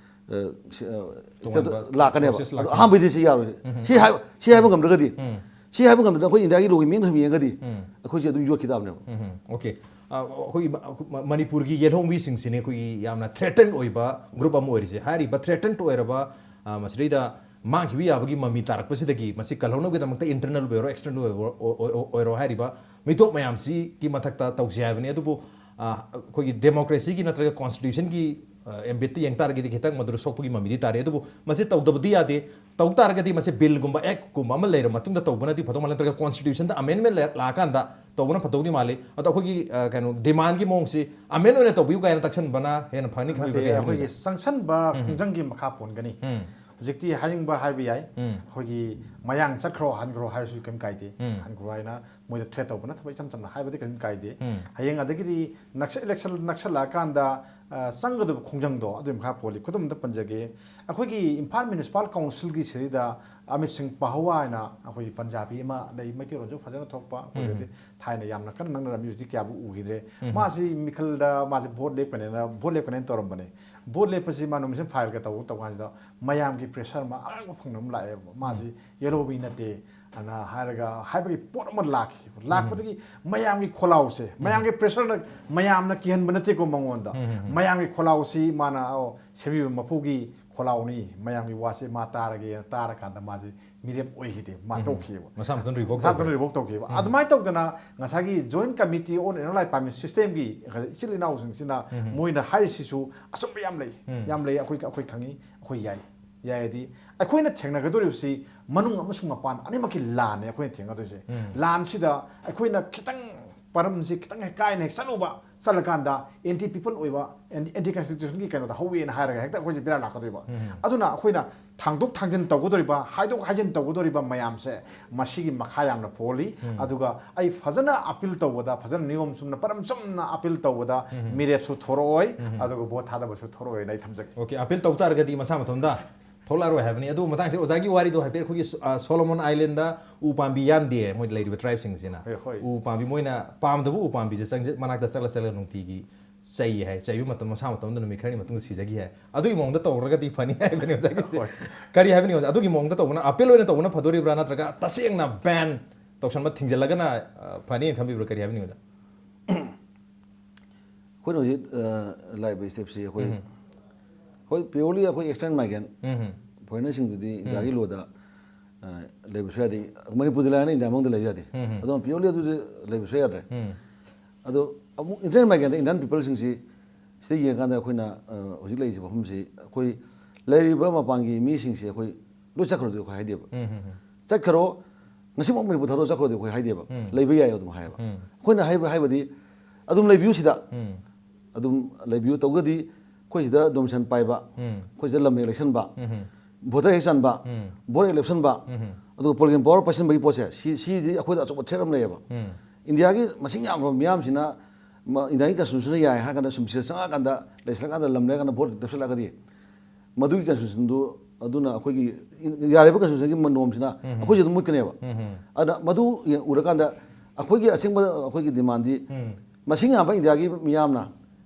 ꯑ, ꯁꯤ, ꯑ, ꯇꯣꯉꯥꯟꯕ ꯂꯥꯛꯀꯅꯦꯕ꯫ ꯄ꯭ꯔꯣꯁꯦꯁ ꯑꯗꯣ ꯂꯥꯛꯀꯅꯤ꯫ ꯑꯍꯥꯟꯕꯩꯗꯤ ꯁꯤ ꯌꯥꯔꯣꯏ꯫ ꯎꯝ꯫ ꯁꯤ ꯍꯥꯏ-, ꯁꯤ ꯍꯥꯏꯕ ꯉꯝꯗ꯭ꯔꯒꯗꯤ, ꯎꯝ꯫ ꯁꯤ ꯍꯥꯏꯕ ꯉꯝꯗ꯭ꯔꯒ ꯑꯩꯈꯣꯏ ꯏꯟꯗꯤꯌꯥꯒꯤ ꯂꯣꯒꯤ ꯃꯤꯠꯌꯦꯡꯗ ꯁꯨꯝ ꯌꯦꯡꯉꯒꯗꯤ ꯎꯝ꯫ ꯑꯩꯈꯣꯏꯁꯦ ꯑꯗꯨꯝ ꯌꯣꯠꯈꯤ ꯇꯥꯕꯅꯦꯕ꯫ ꯎꯝ꯫ ꯑꯣꯀꯦ꯫ ꯑ, ꯑꯩꯈꯣꯏꯒꯤ ꯃ-, ꯃ-, ꯃꯅꯤꯄꯨꯔꯒꯤ ꯌꯦꯜꯍꯧꯃꯤꯁꯤꯡꯁꯤꯅꯦ ꯑꯩꯈꯣꯏꯒꯤ ꯌꯥꯝꯅ ꯊ꯭ꯔꯦꯇꯟ ꯑꯣꯏꯕ ꯒ꯭ꯔꯨꯞ ꯑꯃ ꯑꯣꯏꯔꯤꯁꯦ꯫ ꯍꯥꯏꯔꯤꯕ ꯊ꯭ꯔꯦꯇꯟ ꯑꯣꯏꯔꯕ, ꯑ, ꯃꯁꯤꯗꯩꯗ ꯃꯥꯡꯈꯤꯕ ꯌꯥꯕꯒꯤ ꯃꯃꯤ ꯇꯥꯔꯛꯄꯁꯤꯗꯒꯤ ꯃꯁꯤ ꯀꯜꯍꯧꯅꯕꯒꯤꯗꯃꯛꯇ ꯏꯟꯇꯔꯅꯦꯜ ꯑꯣꯏꯔꯣ, ꯑꯦꯛꯁꯇꯔꯅꯦꯜ ꯑꯣꯏꯔꯣ, ꯑꯣ-, ꯑꯣꯏ-, ꯑꯣꯏꯔꯣ ꯍꯥꯏꯔꯤꯕ ꯃꯤꯇꯣꯞ ꯃꯌꯥꯝꯁꯤꯒꯤ ꯃꯊꯛꯇ ꯇꯧꯁꯤ ꯍꯥꯏꯕꯅꯤ꯫ ꯑꯗꯨꯕꯨ, ꯑ, ꯑꯩꯈꯣꯏꯒꯤ ꯗꯦꯃꯣꯀ꯭ꯔꯦꯁꯤꯒꯤ ꯅꯠꯇ꯭ꯔꯒ ꯀꯣꯟꯁꯇꯤꯇ꯭ꯌꯨꯁꯟꯒꯤ ꯑꯦꯝꯕꯤꯠꯇ ꯌꯦꯡ ꯇꯥꯔꯒꯗꯤ ꯈꯤꯇꯪ ꯃꯗꯨꯗ ꯁꯣꯛꯄꯒꯤ ꯃꯃꯤꯗꯤ ꯇꯥꯔꯦ꯫ ꯑꯗꯨꯕꯨ ꯃꯁꯤ ꯇꯧꯗꯕꯗꯤ ꯌꯥꯗꯦ꯫ ꯇꯧ ꯇꯥꯔꯒꯗꯤ ꯃꯁꯤ ꯕꯤꯜꯒꯨꯝꯕ, ꯑꯦꯛꯀꯨꯝꯕ ꯑꯃ ꯂꯩꯔ ꯃꯇꯨꯡꯗ ꯇꯧꯕꯅꯗꯤ ꯐꯗꯧ ꯃꯥꯜꯂꯦ, ꯅꯠꯇ꯭ꯔꯒ ꯀꯣꯟꯁꯇꯤꯇ꯭ꯌꯨꯁꯟꯗ ꯑꯃꯦꯟꯃꯦꯟ ꯂꯥꯛꯑꯀꯥꯟꯗ ꯇꯧꯕꯅ ꯐꯗꯧꯗꯤ ꯃꯥꯜꯂꯤ꯫ ꯑꯗꯣ ꯑꯩꯈꯣꯏꯒꯤ ꯑ, ꯀꯩꯅꯣ, ꯗꯤꯃꯥꯟꯒꯤ ꯃꯑꯣꯡꯁꯤ ꯑꯃꯦꯟ ꯑꯣꯏꯅ ꯇꯧꯕꯤꯌꯨ ꯀꯥꯏꯅ ꯇꯛꯁꯟꯕꯅ ꯍꯦꯟꯅ ꯐꯅꯤ ꯈꯟꯕꯤꯕ꯭ꯔꯥ? ꯅꯠꯇꯦ, ꯀꯩ ꯑꯩꯈꯣꯏꯒꯤ ꯍꯥꯏꯅꯤꯡꯉꯤ? ꯆꯪꯁꯟꯕ ꯈꯣꯡꯖꯪꯒꯤ ꯃꯈꯥ ꯄꯣꯟꯒꯅꯤ꯫ ꯎꯝ꯫ ꯍꯧꯖꯤꯛꯇꯤ ꯍꯥꯏꯅꯤꯡꯕ ꯍꯥꯏꯕ ꯌꯥꯏ꯫ ꯎꯝ꯫ ꯑꯩꯈꯣꯏꯒꯤ ꯃꯌꯥꯡ ꯆꯠꯈ꯭ꯔꯣ, ꯍꯟꯈ꯭ꯔꯣ ꯍꯥꯏꯔꯁꯨ ꯀꯩꯝ ꯀꯥꯏꯗꯦ꯫ ꯎꯝ꯫ ꯍꯟꯈ꯭ꯔꯣ ꯍꯥꯏꯅ ꯃꯣꯏꯗ ꯊ꯭ꯔꯦꯠ ꯇꯧꯕ ꯅꯠꯇꯕ ꯏꯆꯝ ꯆꯝꯅ ꯍꯥꯏꯕꯗꯤ ꯀꯩꯝ ꯀꯥꯏꯗꯦ꯫ ꯎꯝ꯫ ꯍꯌꯦꯡ ꯑꯗꯒꯤꯗꯤ ꯅꯛꯁ-, ꯏꯂꯦꯛꯁꯟ ꯅꯛꯁꯜꯂꯛꯑꯀꯥꯟꯗ, ꯑ, ꯆꯪꯒꯗꯕ ꯈꯣꯡꯖꯪꯗꯣ ꯑꯗꯨꯒꯤ ꯃꯈꯥ ꯄꯣꯜꯂꯤ꯫ ꯈꯨꯗꯝ ꯑꯝꯇ ꯄꯟꯖꯒꯦ꯫ ꯑꯩꯈꯣꯏꯒꯤ ꯏꯝꯐꯥꯜ ꯃ꯭ꯌꯨꯅꯤꯁꯤꯄꯥꯜ ꯀꯥꯎꯟꯁꯤꯜꯒꯤ ꯁꯤꯗꯩꯗ ꯑꯃꯤꯠ ꯁꯤꯡ ꯄꯍꯋꯥ ꯍꯥꯏꯅ ꯑꯩꯈꯣꯏꯒꯤ ꯄꯟꯖꯥꯕꯤ ꯑꯃ ꯂꯩ, ꯃꯩꯇꯩꯂꯣꯟꯁꯨ ꯐꯖꯅ ꯊꯣꯛꯄ, ꯑꯩꯈꯣꯏꯒꯗꯤ ꯊꯥꯏꯅ ꯌꯥꯝꯅ ꯀꯟꯅ ꯅꯛꯅꯔꯝꯃꯤ, ꯍꯧꯖꯤꯛꯇꯤ ꯀꯌꯥꯕꯨ ꯎꯈꯤꯗ꯭ꯔꯦ꯫ ꯃꯥꯁꯤ ꯃꯤꯈꯜꯗ ꯃꯥꯁꯤ ꯚꯣꯠ ꯂꯦꯞꯀꯅꯦꯅ, ꯚꯣꯠ ꯂꯦꯞꯀꯅꯦꯅ ꯇꯧꯔꯝꯕꯅꯦ꯫ ꯚꯣꯠ ꯂꯦꯞꯄꯁꯤ ꯃꯥ ꯅꯣꯃꯤꯅꯦꯁꯟ ꯐꯥꯏꯜꯒ ꯇꯧꯕ, ꯇꯧ ꯀꯥꯟꯁꯤꯗ ꯃꯌꯥꯝꯒꯤ ꯄ꯭ꯔꯦꯁꯔ ꯑꯃ ꯑꯉꯛꯄ ꯐꯪꯅ ꯑꯃ ꯂꯥꯛꯑꯦꯕ꯫ ꯃꯥꯁꯤ ꯌꯦꯜꯂꯣ ꯃꯤ ꯅꯠꯇꯦ ꯑꯅ ꯍꯥꯏꯔꯒ ꯍꯥꯏꯕꯒꯤ ꯄꯣꯠ ꯑꯃ ꯂꯥꯛꯈꯤꯕ꯫ ꯂꯥꯛꯄꯗꯒꯤ ꯃꯌꯥꯝꯒꯤ ꯈꯣꯜꯂꯥꯎꯁꯦ, ꯃꯌꯥꯝꯒꯤ ꯄ꯭ꯔꯦꯁꯔꯅ ꯃꯌꯥꯝꯅ ꯀꯤꯍꯟꯕ ꯅꯠꯇꯦꯀꯣ ꯃꯉꯣꯟꯗ꯫ ꯃꯌꯥꯝꯒꯤ ꯈꯣꯜꯂꯥꯎꯁꯤ ꯃꯥꯅ, ꯑꯣ, ꯁꯦꯝꯕꯤꯕ ꯃꯄꯨꯒꯤ ꯈꯣꯜꯂꯥꯎꯅꯤ, ꯃꯌꯥꯝꯒꯤ ꯋꯥꯁꯦ ꯃꯥ ꯇꯥꯔꯒꯦꯅ ꯇꯥꯔꯀꯥꯟꯗ ꯃꯥꯁꯦ ꯃꯤꯔꯦꯞ ꯑꯣꯏꯈꯤꯗꯦ, ꯃꯥ ꯇꯣꯛꯈꯤꯑꯕ꯫ ꯃꯁꯥ ꯃꯊꯟꯇ ꯔꯤꯚꯣꯛ ꯃꯁꯥ ꯃꯊꯟꯇ ꯔꯤꯚꯣꯛ ꯇꯧꯈꯤꯕ꯫ ꯑꯗꯨꯃꯥꯏꯅ ꯇꯧꯗꯅ ꯉꯁꯥꯏꯒꯤ Joint Committee on Annual Payment Systemꯒꯤ ꯏꯆꯤꯜ ꯏꯅꯥꯎꯁꯤꯡꯁꯤꯅ ꯃꯣꯏꯅ ꯍꯥꯏꯔꯤꯁꯤꯁꯨ ꯑꯆꯨꯝꯕ ꯌꯥꯝ ꯂꯩ꯫ ꯌꯥꯝ ꯂꯩ꯫ ꯑꯩꯈꯣꯏ, ꯑꯩꯈꯣꯏ ꯈꯪꯉꯤ, ꯑꯩꯈꯣꯏ ꯌꯥꯏ꯫ ꯌꯥꯏꯗꯤ ꯑꯩꯈꯣꯏꯅ ꯊꯦꯡꯅꯒꯗꯧꯔꯤꯕꯁꯤ ꯃꯅꯨꯡ ꯑꯃꯁꯨꯡ ꯃꯄꯥꯟ ꯑꯅꯤꯃꯛꯀꯤ ꯂꯥꯟꯅꯦ ꯑꯩꯈꯣꯏꯅ ꯊꯦꯡꯅꯗꯣꯏꯁꯦ꯫ ꯂꯥꯟꯁꯤꯗ ꯑꯩꯈꯣꯏꯅ ꯈꯤꯇꯪ ꯄꯔꯝꯁꯤ ꯈꯤꯇꯪ ꯍꯦꯛ ꯀꯥꯏꯅ ꯍꯦꯛ ꯆꯠꯂꯨꯕ, ꯆꯠꯂꯀꯥꯟꯗ ꯑꯦꯟꯇꯤ ꯄꯤꯄꯜ ꯑꯣꯏꯕ, ꯑꯦꯟꯇꯤ ꯀꯟꯁꯇꯤꯇ꯭ꯌꯨꯁꯟꯒꯤ ꯀꯩꯅꯣꯗ ꯍꯧꯋꯦꯅ ꯍꯥꯏꯔꯒ ꯍꯦꯛꯇ ꯑꯩꯈꯣꯏꯁꯦ ꯕꯦꯔꯥ ꯂꯥꯛꯀꯗꯣꯏꯕ꯫ ꯑꯗꯨꯅ ꯑꯩꯈꯣꯏꯅ ꯊꯥꯡꯗꯣꯛ ꯊꯥꯡꯖꯤꯟ ꯇꯧꯒꯗꯧꯔꯤꯕ, ꯍꯥꯏꯗꯣꯛ ꯍꯥꯏꯖꯤꯟ ꯇꯧꯒꯗꯧꯔꯤꯕ ꯃꯌꯥꯝꯁꯦ ꯃꯁꯤꯒꯤ ꯃꯈꯥ ꯌꯥꯝꯅ ꯄꯣꯜꯂꯤ꯫ ꯑꯗꯨꯒ ꯑꯩ ꯐꯖꯅ ꯑꯄꯤꯜ ꯇꯧꯕꯗ, ꯐꯖꯅ ꯅꯤꯌꯣꯝ ꯆꯨꯝꯅ ꯄꯔꯝ ꯆꯨꯝꯅ ꯑꯄꯤꯜ ꯇꯧꯕꯗ ꯃꯤꯔꯦꯞꯁꯨ ꯊꯣꯔꯛꯑꯣꯏ, ꯑꯗꯨꯒ ꯚꯣꯠ ꯊꯥꯗꯕꯁꯨ ꯊꯣꯔꯛꯑꯣꯏꯅ ꯑꯩ ꯊꯝꯖꯒꯦ꯫ ꯑꯣꯀꯦ, ꯑꯄꯤꯜ ꯇꯧ ꯇꯥꯔꯒꯗꯤ ꯃꯁꯥ ꯃꯊꯟꯇ ꯊꯣꯛꯂꯛꯑꯔꯣꯏ ꯍꯥꯏꯕꯅꯤ꯫ ꯑꯗꯨ ꯃꯇꯥꯡꯁꯤꯗ ꯑꯣꯖꯥꯒꯤ ꯋꯥꯔꯤꯗꯣ ꯍꯥꯏꯐꯦꯠ, ꯑꯩꯈꯣꯏꯒꯤ ꯁꯣ-, ꯑ, ꯁꯣꯂꯣꯃꯣꯟ ꯑꯥꯏꯂꯦꯟꯗ ꯎ ꯄꯥꯝꯕꯤ ꯌꯥꯟꯗꯦ ꯃꯣꯏ ꯂꯩꯔꯤꯕ ꯇ꯭ꯔꯥꯏꯕꯁꯤꯡꯁꯤꯅ꯫ ꯍꯣꯏ, ꯍꯣꯏ꯫ ꯎ ꯄꯥꯝꯕꯤ ꯃꯣꯏꯅ ꯄꯥꯝꯗꯕ ꯎ ꯄꯥꯝꯕꯤꯁꯦ ꯆꯪꯖ-, ꯃꯅꯥꯛꯇ ꯆꯠꯂ ꯆꯠꯂꯒ ꯅꯨꯡꯇꯤꯒꯤ ꯆꯩ ꯍꯥꯏ꯫ ꯆꯩꯕ ꯃꯇꯝ ꯃꯁꯥ ꯃꯇꯣꯝꯗ ꯅꯨꯃꯤꯠ ꯈꯔꯅꯤ ꯃꯇꯨꯡꯗ ꯁꯤꯖꯈꯤ ꯍꯥꯏ꯫ ꯑꯗꯨꯒꯤ ꯃꯑꯣꯡꯗ ꯇꯧꯔꯒꯗꯤ ꯐꯅꯤ ꯍꯥꯏꯕꯅꯤ ꯑꯣꯖꯥꯒꯤꯁꯦ꯫ ꯍꯣꯏ꯫ ꯀꯔꯤ ꯍꯥꯏꯕꯅꯤ ꯑꯣꯖꯥ? ꯑꯗꯨꯒꯤ ꯃꯑꯣꯡꯗ ꯇꯧꯕꯅ, ꯑꯄꯤꯜ ꯑꯣꯏꯅ ꯇꯧꯕꯅ ꯐꯗꯣꯔꯤꯕ꯭ꯔꯥ, ꯅꯠꯇ꯭ꯔꯒ ꯇꯁꯦꯡꯅ ꯕꯦꯟ ꯇꯧꯁꯟꯕ, ꯊꯤꯡꯖꯤꯜꯂꯒꯅ, ꯑ, ꯐꯅꯤꯅ ꯈꯟꯕꯤꯕ꯭ꯔꯥ? ꯀꯔꯤ ꯍꯥꯏꯕꯅꯤ ꯑꯣꯖꯥ? ꯑꯩꯈꯣꯏꯅ ꯍꯧꯖꯤꯛ, ꯑ, ꯂꯥꯛꯏꯕ ꯁ꯭ꯇꯦꯞꯁꯤ ꯑꯩꯈꯣꯏ, ꯍꯣꯏ, ꯄꯤꯌꯣꯔꯂꯤ ꯑꯩꯈꯣꯏ ꯑꯦꯛꯁꯇꯔꯅꯦꯜ ꯃꯥꯏꯒ꯭ꯔꯦꯟ ꯐꯣꯔꯦꯅꯔꯁꯤꯡꯗꯨꯗꯤ ꯏꯟꯗꯤꯌꯥꯒꯤ ꯂꯣꯗ, ꯑ, ꯂꯩꯕꯁꯨ ꯌꯥꯗꯦ꯫ ꯃꯅꯤꯄꯨꯔꯗ ꯂꯩꯔꯒꯅ ꯏꯟꯗꯤꯌꯥ ꯃꯅꯨꯡꯗ ꯂꯩꯕ ꯌꯥꯗꯦ꯫ ꯑꯗꯨꯅ ꯄꯤꯌꯣꯔꯂꯤ ꯑꯗꯨꯗꯤ ꯂꯩꯕꯁꯨ ꯌꯥꯗ꯭ꯔꯦ꯫ ꯑꯗꯣ ꯑꯃꯨꯛ ꯏꯟꯇꯔꯅꯦꯜ ꯃꯥꯏꯒ꯭ꯔꯦꯟꯗ ꯏꯟꯗꯤꯌꯥꯟ ꯄꯤꯄꯜꯁꯤꯡꯁꯤ ꯁꯤꯗ ꯌꯦꯡꯉꯀꯥꯟꯗ ꯑꯩꯈꯣꯏꯅ, ꯑ, ꯍꯧꯖꯤꯛ ꯂꯩꯔꯤꯁꯤ ꯃꯐꯝꯁꯤ ꯑꯩꯈꯣꯏ ꯂꯩꯔꯤꯕ ꯃꯄꯥꯟꯒꯤ ꯃꯤꯁꯤꯡꯁꯦ ꯑꯩꯈꯣꯏ ꯂꯣꯏ ꯆꯠꯈ꯭ꯔꯗꯤ ꯑꯩꯈꯣꯏ ꯍꯥꯏꯗꯦꯕ꯫ ꯎꯝ, ꯎꯝ, ꯎꯝ꯫ ꯆꯠꯈ꯭ꯔꯣ, ꯉꯁꯤꯃꯛ ꯃꯅꯤꯄꯨꯔ ꯊꯥꯗꯣꯛꯑ ꯆꯠꯈ꯭ꯔꯗꯤ ꯑꯩꯈꯣꯏ ꯍꯥꯏꯗꯦꯕ꯫ ꯎꯝ꯫ ꯂꯩꯕ ꯌꯥꯏ ꯑꯗꯨꯝ ꯍꯥꯏꯌꯦꯕ꯫ ꯎꯝ꯫ ꯑꯩꯈꯣꯏꯅ ꯍꯥꯏꯕ ꯍꯥꯏꯕꯗꯤ ꯑꯗꯨꯝ ꯂꯩꯕꯤꯌꯨ ꯁꯤꯗ꯫ ꯎꯝ꯫ ꯑꯗꯨꯝ ꯂꯩꯕꯤꯌꯨ꯫ ꯇꯧꯒꯗꯤ ꯑꯩꯈꯣꯏ ꯁꯤꯗ ꯗꯣꯃꯤꯁꯟ ꯄꯥꯏꯕ, ꯎꯝ꯫ ꯑꯩꯈꯣꯏ ꯁꯤꯗ ꯂꯝ ꯍꯦꯛ ꯂꯩꯁꯟꯕ, ꯎꯝ꯫ ꯚꯣꯇꯔ ꯍꯦꯛ ꯆꯟꯕ, ꯎꯝ꯫ ꯚꯣꯠ ꯍꯦꯛ ꯂꯦꯞꯁꯟꯕ, ꯎꯝ꯫ ꯑꯗꯨꯒ ꯄꯣꯂꯤꯇꯤꯀꯦꯜ ꯄꯋꯥꯔ ꯄꯥꯏꯁꯟꯕꯒꯤ ꯄꯣꯠꯁꯦ, ꯁꯤ, ꯁꯤꯗꯤ ꯑꯩꯈꯣꯏꯗ ꯑꯆꯧꯕ ꯊ꯭ꯔꯦꯠ ꯑꯃ ꯂꯩꯌꯦꯕ꯫ ꯎꯝ꯫ ꯏꯟꯗꯤꯌꯥꯒꯤ ꯃꯁꯤꯡ ꯌꯥꯝꯈ꯭ꯔꯕ ꯃꯤꯌꯥꯝꯁꯤꯅ ꯃ-, ꯏꯟꯗꯤꯌꯥꯒꯤ ꯀꯟꯁꯇꯤꯇ꯭ꯌꯨꯁꯟꯗ ꯌꯥꯏ ꯍꯥꯏꯔ ꯀꯥꯟꯗ ꯁꯨꯝ ꯁꯤꯗ ꯆꯪꯉꯛꯑꯀꯥꯟꯗ, ꯂꯩꯁꯜꯂꯀꯥꯟꯗ ꯂꯝ ꯂꯩꯔꯀꯥꯟꯗ ꯚꯣꯠ ꯂꯦꯞꯁꯜꯂꯛꯑꯒꯗꯤ ꯃꯗꯨꯒꯤ ꯀꯟꯁꯇꯤꯇ꯭ꯌꯨꯁꯟꯗꯨ, ꯑꯗꯨꯅ ꯑꯩꯈꯣꯏꯒꯤ ꯌꯥꯔꯤꯕ ꯀꯟꯁꯇꯤꯇ꯭ꯌꯨꯁꯟꯒꯤ ꯅꯣꯔꯝꯁꯤꯅ ꯎꯝ꯫ ꯑꯩꯈꯣꯏꯁꯦ ꯑꯗꯨꯝ ꯃꯨꯠꯀꯅꯦꯕ꯫ ꯎꯝ꯫ ꯑꯗꯨꯅ ꯃꯗꯨ ꯌꯦꯡ-, ꯎꯔꯀꯥꯟꯗ ꯑꯩꯈꯣꯏꯒꯤ ꯑꯁꯦꯡꯕ ꯑꯩꯈꯣꯏꯒꯤ ꯗꯤꯃꯥꯟꯗꯤ ꯎꯝ꯫ ꯃꯁꯤꯡ ꯌꯥꯝꯕ ꯏꯟꯗꯤꯌꯥꯒꯤ ꯃꯤꯌꯥꯝꯅ,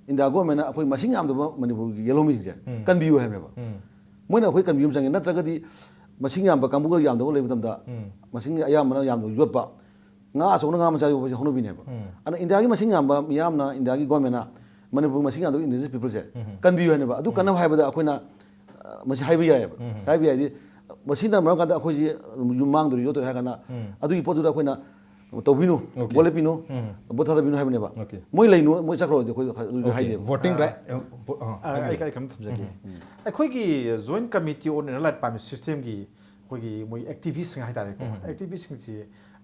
ꯏꯟꯗꯤꯌꯥ ꯒꯣꯔꯃꯦꯟꯅ ꯑꯩꯈꯣꯏ ꯃꯁꯤꯡ ꯌꯥꯝꯗꯕ ꯃꯅꯤꯄꯨꯔꯒꯤ ꯌꯦꯜꯍꯧꯃꯤꯁꯤꯡꯁꯦ ꯎꯝ꯫ ꯀꯟꯕꯤꯌꯨ ꯍꯥꯏꯕꯅꯦꯕ꯫ ꯎꯝ꯫ ꯃꯣꯏꯅ ꯑꯩꯈꯣꯏ ꯀꯟꯕꯤꯌꯨ ꯑꯃ ꯆꯪꯉꯦ꯫ ꯅꯠꯇ꯭ꯔꯒꯗꯤ ꯃꯁꯤꯡ ꯌꯥꯝꯕ ꯀꯥꯡꯕꯨꯒ ꯌꯥꯝꯗꯕ ꯂꯩꯕ ꯃꯇꯝꯗ ꯎꯝ꯫ ꯃꯁꯤꯡ ꯑꯌꯥꯝꯕꯅ ꯌꯥꯝꯅ ꯌꯣꯠꯄ, ꯉꯥ ꯑꯆꯧꯕꯅ ꯉꯥ ꯃꯆꯥ ꯌꯣꯛꯄꯁꯦ ꯍꯧꯅꯕꯤꯅꯦꯕ꯫ ꯎꯝ꯫ ꯑꯗꯨꯅ ꯏꯟꯗꯤꯌꯥꯒꯤ ꯃꯁꯤꯡ ꯌꯥꯝꯕ ꯃꯤꯌꯥꯝꯅ, ꯏꯟꯗꯤꯌꯥꯒꯤ ꯒꯣꯔꯃꯦꯟꯅ ꯃꯅꯤꯄꯨꯔ ꯃꯁꯤꯡ ꯌꯥꯝꯗꯕ indigenous peopleꯁꯦ ꯎꯝ꯫ ꯀꯟꯕꯤꯌꯨ ꯍꯥꯏꯅꯦꯕ꯫ ꯑꯗꯨ ꯎꯝ꯫ ꯀꯟꯅꯕ ꯍꯥꯏꯕꯗ ꯑꯩꯈꯣꯏꯅ, ꯑ, ꯃꯁꯤ ꯍꯥꯏꯕ ꯌꯥꯏꯑꯕ꯫ ꯎꯝ꯫ ꯍꯥꯏꯕ ꯌꯥꯏꯗꯤ, ꯃꯁꯤꯅ ꯃꯔꯝ ꯀꯥꯟꯗ ꯑꯩꯈꯣꯏꯁꯤ ꯌꯨꯝ ꯃꯥꯡꯗꯣꯔꯤ ꯌꯣꯠꯇꯣꯔꯤ ꯍꯥꯏꯔ ꯀꯥꯟꯗ ꯎꯝ꯫ ꯑꯗꯨꯒꯤ ꯄꯣꯠꯇꯨꯗ ꯑꯩꯈꯣꯏꯅ ꯇꯧꯕꯤꯅꯨ, OK꯫ ꯚꯣꯠ ꯂꯦꯞꯄꯤꯅꯨ, ꯎꯝ꯫ ꯚꯣꯠ ꯊꯥꯗꯕꯤꯅꯨ ꯍꯥꯏꯕꯅꯦꯕ꯫ OK꯫ ꯃꯣꯏ ꯂꯩꯅꯨ, ꯃꯣꯏ ꯆꯠꯈ꯭ꯔꯣꯗꯤ ꯑꯩꯈꯣꯏ ꯑꯗꯨꯗꯤ OK꯫ ꯍꯥꯏꯗꯦꯕ꯫ Voting right, ꯑ, ꯄꯣ-, ꯑ, ꯑ, ꯑꯩ, ꯍꯥꯏꯕꯤꯌꯨ꯫ ꯑꯩ ꯀꯩꯅꯣꯝ ꯊꯝꯖꯒꯦ꯫ ꯎꯝ꯫ ꯑꯩꯈꯣꯏꯒꯤ Joint Committee on Inner Line Permit Systemꯒꯤ ꯑꯩꯈꯣꯏꯒꯤ ꯃꯣꯏ activistꯁꯤꯡ ꯍꯥꯏꯇꯥꯔꯦꯀꯣ꯫ ꯎꯝ꯫ Activistꯁꯤꯡꯁꯤ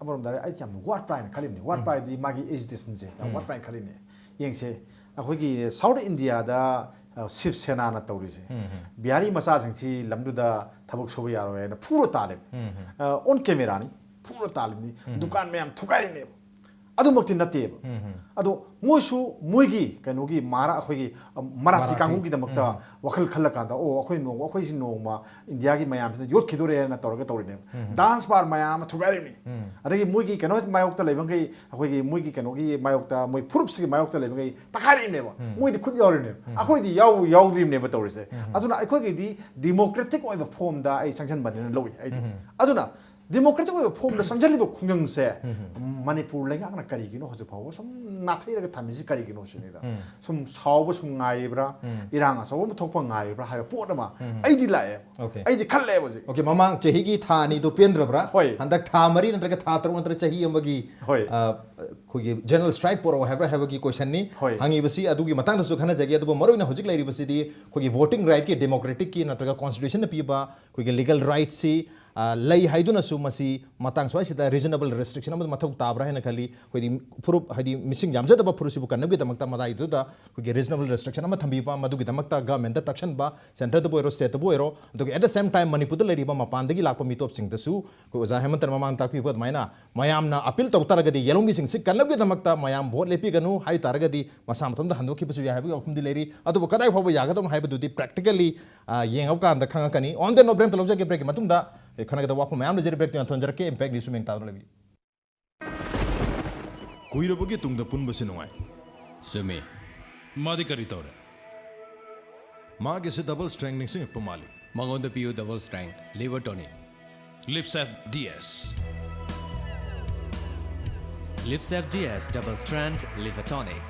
ꯑꯃꯔꯣꯝꯗ ꯍꯥꯏꯔꯗꯤ ꯑꯩ ꯌꯥꯝ ꯋꯥꯠꯄ꯭ꯔꯥ ꯍꯥꯏꯅ ꯈꯜꯂꯤꯕꯅꯤ꯫ ꯋꯥꯠꯄ ꯎꯝ꯫ ꯍꯥꯏꯗꯤ ꯃꯥꯒꯤ agitationꯁꯦ ꯌꯥꯝ ꯎꯝ꯫ ꯋꯥꯠꯄ꯭ꯔꯥ ꯍꯥꯏꯅ ꯈꯜꯂꯤꯅꯦ꯫ ꯌꯦꯡꯁꯦ, ꯑꯩꯈꯣꯏꯒꯤ South Indiaꯗ, ꯑ, ꯁꯤꯕ ꯁꯦꯅꯥꯅ ꯇꯧꯔꯤꯁꯦ꯫ ꯎꯝ, ꯎꯝ꯫ ꯕꯤꯍꯥꯔꯤ ꯃꯆꯥꯁꯤꯡꯁꯤ ꯂꯝꯗꯨꯗ ꯊꯕꯛ ꯁꯨꯕ ꯌꯥꯔꯣꯏ ꯍꯥꯏꯅ ꯐꯨꯔ ꯇꯥꯜꯂꯦꯕ꯫ ꯎꯝ, ꯎꯝ꯫ ꯑ, on cameraꯅꯤ꯫ ꯐꯨꯔ ꯇꯥꯜꯂꯤꯕꯅꯤ꯫ ꯎꯝ꯫ ꯗꯨꯀꯥꯟ ꯃꯌꯥꯝ ꯊꯨꯒꯥꯏꯔꯤꯅꯦꯕ꯫ ꯑꯗꯨꯃꯛꯇꯤ ꯅꯠꯇꯦꯕ꯫ ꯎꯝ, ꯎꯝ꯫ ꯑꯗꯣ ꯃꯣꯏꯁꯨ ꯃꯣꯏꯒꯤ ꯀꯩꯅꯣꯒꯤ ꯃꯥꯔꯥ-, ꯑꯩꯈꯣꯏꯒꯤ, ꯑ, ꯃꯔꯥꯊꯤ ꯃꯔꯥꯊꯤ꯫ ꯀꯥꯡꯕꯨꯒꯤꯗꯃꯛꯇ ꯎꯝ꯫ ꯋꯥꯈꯜ ꯈꯜꯂꯀꯥꯟꯗ, "ꯑꯣ, ꯑꯩꯈꯣꯏ ꯅꯣꯡ-, ꯑꯩꯈꯣꯏꯁꯤ ꯅꯣꯡꯃ ꯏꯟꯗꯤꯌꯥꯒꯤ ꯃꯌꯥꯝꯁꯤꯅ ꯌꯣꯠꯈꯤꯗꯣꯔꯦꯅ ꯇꯧꯔꯒ ꯇꯧꯔꯤꯅꯦꯕ꯫ ꯎꯝ꯫ Dance bar ꯃꯌꯥꯝ ꯑꯃ ꯊꯨꯒꯥꯏꯔꯤꯕꯅꯤ꯫ ꯎꯝ꯫ ꯑꯗꯒꯤ ꯃꯣꯏꯒꯤ ꯀꯩꯅꯣ ꯃꯥꯌꯣꯛꯇ ꯂꯩꯕꯈꯩ, ꯑꯩꯈꯣꯏꯒꯤ ꯃꯣꯏꯒꯤ ꯀꯩꯅꯣꯒꯤ ꯃꯥꯌꯣꯛꯇ, ꯃꯣꯏ ꯐꯨꯔꯨꯞꯁꯤꯒꯤ ꯃꯥꯌꯣꯛꯇ ꯂꯩꯕꯈꯩ ꯇꯛꯈꯥꯏꯔꯤꯕꯅꯦꯕ꯫ ꯎꯝ꯫ ꯃꯣꯏꯗꯤ ꯈꯨꯠ ꯌꯥꯎꯔꯤꯕꯅꯦꯕ꯫ ꯎꯝ꯫ ꯑꯩꯈꯣꯏꯗꯤ ꯌꯥꯎ-, ꯌꯥꯎꯗ꯭ꯔꯤꯕꯅꯦꯕ ꯇꯧꯔꯤꯁꯦ꯫ ꯎꯝ꯫ ꯑꯗꯨꯅ ꯑꯩꯈꯣꯏꯒꯤꯗꯤ democratic ꯑꯣꯏꯕ formꯗ ꯑꯩ ꯆꯪꯁꯤꯟꯕꯅꯤꯅ ꯂꯧꯏ ꯑꯩꯗꯤ꯫ ꯎꯝ꯫ ꯑꯗꯨꯅ democratic ꯑꯣꯏꯕ formꯗ ꯆꯪꯁꯤꯜꯂꯤꯕ ꯈꯣꯡꯖꯪꯁꯦ ꯎꯝ꯫ ꯃꯅꯤꯄꯨꯔ ꯂꯩꯉꯥꯛꯅ ꯀꯔꯤꯒꯤꯅꯣ ꯍꯧꯖꯤꯛ ꯐꯥꯎꯕ ꯁꯨꯝ ꯅꯥꯊꯩꯔꯒ ꯊꯝꯃꯤꯁꯤ ꯀꯔꯤꯒꯤꯅꯣ ꯁꯤꯅꯤꯗ꯫ ꯎꯝ꯫ ꯁꯨꯝ ꯁꯥꯎꯕ ꯁꯨꯝ ꯉꯥꯏꯔꯤꯕ꯭ꯔꯥ? ꯎꯝ꯫ ꯏꯔꯥꯡ ꯑꯆꯧꯕ ꯑꯃ ꯊꯣꯛꯄ ꯉꯥꯏꯔꯤꯕ꯭ꯔꯥ ꯍꯥꯏꯕ ꯄꯣꯠ ꯑꯃ ꯎꯝ꯫ ꯑꯩꯗꯤ ꯂꯥꯛꯑꯦ꯫ OK꯫ ꯑꯩꯗꯤ ꯈꯜꯂꯦꯕ ꯍꯧꯖꯤꯛ꯫ OK, ꯃꯃꯥꯡ ꯆꯍꯤꯒꯤ ꯊꯥ ꯑꯅꯤꯗꯣ ꯄꯦꯟꯗ꯭ꯔꯕ꯭ꯔꯥ? ꯍꯣꯏ꯫ ꯍꯟꯗꯛ ꯊꯥ ꯃꯔꯤ ꯅꯠꯇ꯭ꯔꯒ ꯊꯥ ꯇꯔꯨꯛ ꯅꯠꯇ꯭ꯔꯒ ꯆꯍꯤ ꯑꯃꯒꯤ, ꯍꯣꯏ꯫ ꯑ, ꯑꯩꯈꯣꯏꯒꯤ ꯖꯦꯅꯔꯦꯜ ꯁ꯭ꯇ꯭ꯔꯥꯏꯛ ꯄꯣꯔꯛꯑꯣ ꯍꯥꯏꯕ꯭ꯔꯥ ꯍꯥꯏꯕꯒꯤ ꯀꯣꯏꯁꯟꯅꯤ ꯍꯣꯏ꯫ ꯍꯪꯉꯤꯕꯁꯤ꯫ ꯑꯗꯨꯒꯤ ꯃꯇꯥꯡꯗꯁꯨ ꯈꯟꯅꯖꯒꯦ꯫ ꯑꯗꯨꯕꯨ ꯃꯔꯨꯑꯣꯏꯅ ꯍꯧꯖꯤꯛ ꯂꯩꯔꯤꯕꯁꯤꯗꯤ ꯑꯩꯈꯣꯏꯒꯤ ꯚꯣꯇꯤꯡ ꯔꯥꯏꯠꯀꯤ, ꯗꯦꯃꯣꯀ꯭ꯔꯦꯇꯤꯛꯀꯤ ꯅꯠꯇ꯭ꯔꯒ ꯀꯣꯟꯁꯇꯤꯇ꯭ꯌꯨꯁꯟꯅ ꯄꯤꯕ ꯑꯩꯈꯣꯏꯒꯤ ꯂꯤꯒꯦꯜ ꯔꯥꯏꯠꯁꯤ ꯂꯩ ꯍꯥꯏꯗꯨꯅꯁꯨ ꯃꯁꯤ ꯃꯇꯥꯡ ꯁ꯭ꯋꯥꯏꯁꯤꯗ ꯔꯤꯖꯅꯦꯕꯜ ꯔꯦꯁꯇ꯭ꯔꯤꯛꯁꯟ ꯑꯃ ꯃꯊꯧ ꯇꯥꯕ꯭ꯔꯥ ꯍꯥꯏꯅ ꯈꯜꯂꯤ꯫ ꯑꯩꯈꯣꯏꯗꯤ ꯐꯨꯔꯨꯞ, ꯍꯥꯏꯗꯤ ꯃꯤꯁꯤꯡ ꯌꯥꯝꯖꯗꯕ ꯐꯨꯔꯨꯞꯁꯤꯕꯨ ꯀꯟꯅꯕꯒꯤꯗꯃꯛꯇ ꯃꯗꯥꯏꯗꯨꯗ ꯑꯩꯈꯣꯏꯒꯤ ꯔꯤꯖꯅꯦꯕꯜ ꯔꯦꯁꯇ꯭ꯔꯤꯛꯁꯟ ꯑꯃ ꯊꯝꯕꯤꯕ, ꯃꯗꯨꯒꯤꯗꯃꯛꯇ ꯒꯃꯦꯟꯗ ꯇꯛꯁꯟꯕ, ꯁꯦꯟꯇꯔꯗꯕꯨ ꯑꯣꯏꯔꯣ, ꯁ꯭ꯇꯦꯠꯇꯕꯨ ꯑꯣꯏꯔꯣ, ꯑꯗꯨꯒ at the same time ꯃꯅꯤꯄꯨꯔꯗ ꯂꯩꯔꯤꯕ ꯃꯄꯥꯟꯗꯒꯤ ꯂꯥꯛꯄ ꯃꯤꯇꯣꯞꯁꯤꯡꯗꯁꯨ ꯑꯩꯈꯣꯏ ꯑꯣꯖꯥ ꯍꯦꯃꯟꯇꯅ ꯃꯃꯥꯡ ꯇꯥꯛꯄꯤꯕ ꯑꯗꯨꯃꯥꯏꯅ ꯃꯌꯥꯝꯅ ꯑꯄꯤꯜ ꯇꯧ ꯇꯥꯔꯒꯗꯤ ꯌꯦꯜꯍꯧꯃꯤꯁꯤꯡꯁꯤ ꯀꯟꯅꯕꯒꯤꯗꯃꯛꯇ ꯃꯌꯥꯝ ꯚꯣꯠ ꯂꯦꯞꯄꯤꯒꯅꯨ ꯍꯥꯏ ꯇꯥꯔꯒꯗꯤ ꯃꯁꯥ ꯃꯊꯟꯇ ꯍꯟꯗꯣꯛꯈꯤꯕꯁꯨ ꯌꯥꯏ ꯍꯥꯏꯕꯒꯤ ꯋꯥꯐꯝꯗꯤ ꯂꯩꯔꯤ꯫ ꯑꯗꯨꯕꯨ ꯀꯗꯥꯏ ꯐꯥꯎꯕ ꯌꯥꯒꯗꯕꯅꯣ ꯍꯥꯏꯕꯗꯨꯗꯤ practically ꯌꯦꯡꯉꯕ ꯀꯥꯟꯗ ꯈꯪꯉꯛꯀꯅꯤ꯫ On the note, break ꯑꯝꯇ ꯂꯧꯖꯒꯦ꯫ ꯕ꯭ꯔꯦꯛꯀꯤ ꯃꯇꯨꯡꯗ ꯑꯩ ꯈꯟꯅꯒꯗꯕ ꯋꯥꯐꯝ ꯃꯌꯥꯝ ꯂꯩꯖꯔꯤ꯫ ꯕ꯭ꯔꯦꯛꯇꯨ ꯌꯥꯝ ꯊꯣꯟꯖꯔꯛꯀꯦ꯫ ꯏꯝꯄꯦꯛ ꯅ꯭ꯌꯨꯁ ꯃꯦꯡ ꯇꯥꯗꯨꯅ ꯂꯩꯕꯤꯌꯨ꯫ ꯀꯨꯏꯔꯕꯒꯤ ꯇꯨꯡꯗ ꯄꯨꯟꯕꯁꯤ ꯅꯨꯡꯉꯥꯏ꯫ ꯆꯨꯝꯃꯤ꯫ ꯃꯥꯗꯤ ꯀꯔꯤ ꯇꯧꯔꯦ? ꯃꯥꯒꯤꯁꯦ ꯗꯕꯜ ꯁ꯭ꯇ꯭ꯔꯦꯡ ꯅꯤꯡꯁꯤꯡꯉꯛꯄ ꯃꯥꯜꯂꯤ꯫ ꯃꯉꯣꯟꯗ ꯄꯤꯌꯨ ꯗꯕꯜ ꯁ꯭ꯇ꯭ꯔꯦꯡ ꯂꯤꯚꯔ ꯇꯣꯅꯤꯛ꯫ ꯂꯤꯞꯁꯦꯞ ꯗꯤ ꯑꯦꯁ꯫ ꯂꯤꯞꯁꯦꯞ D S double strong liver tonic.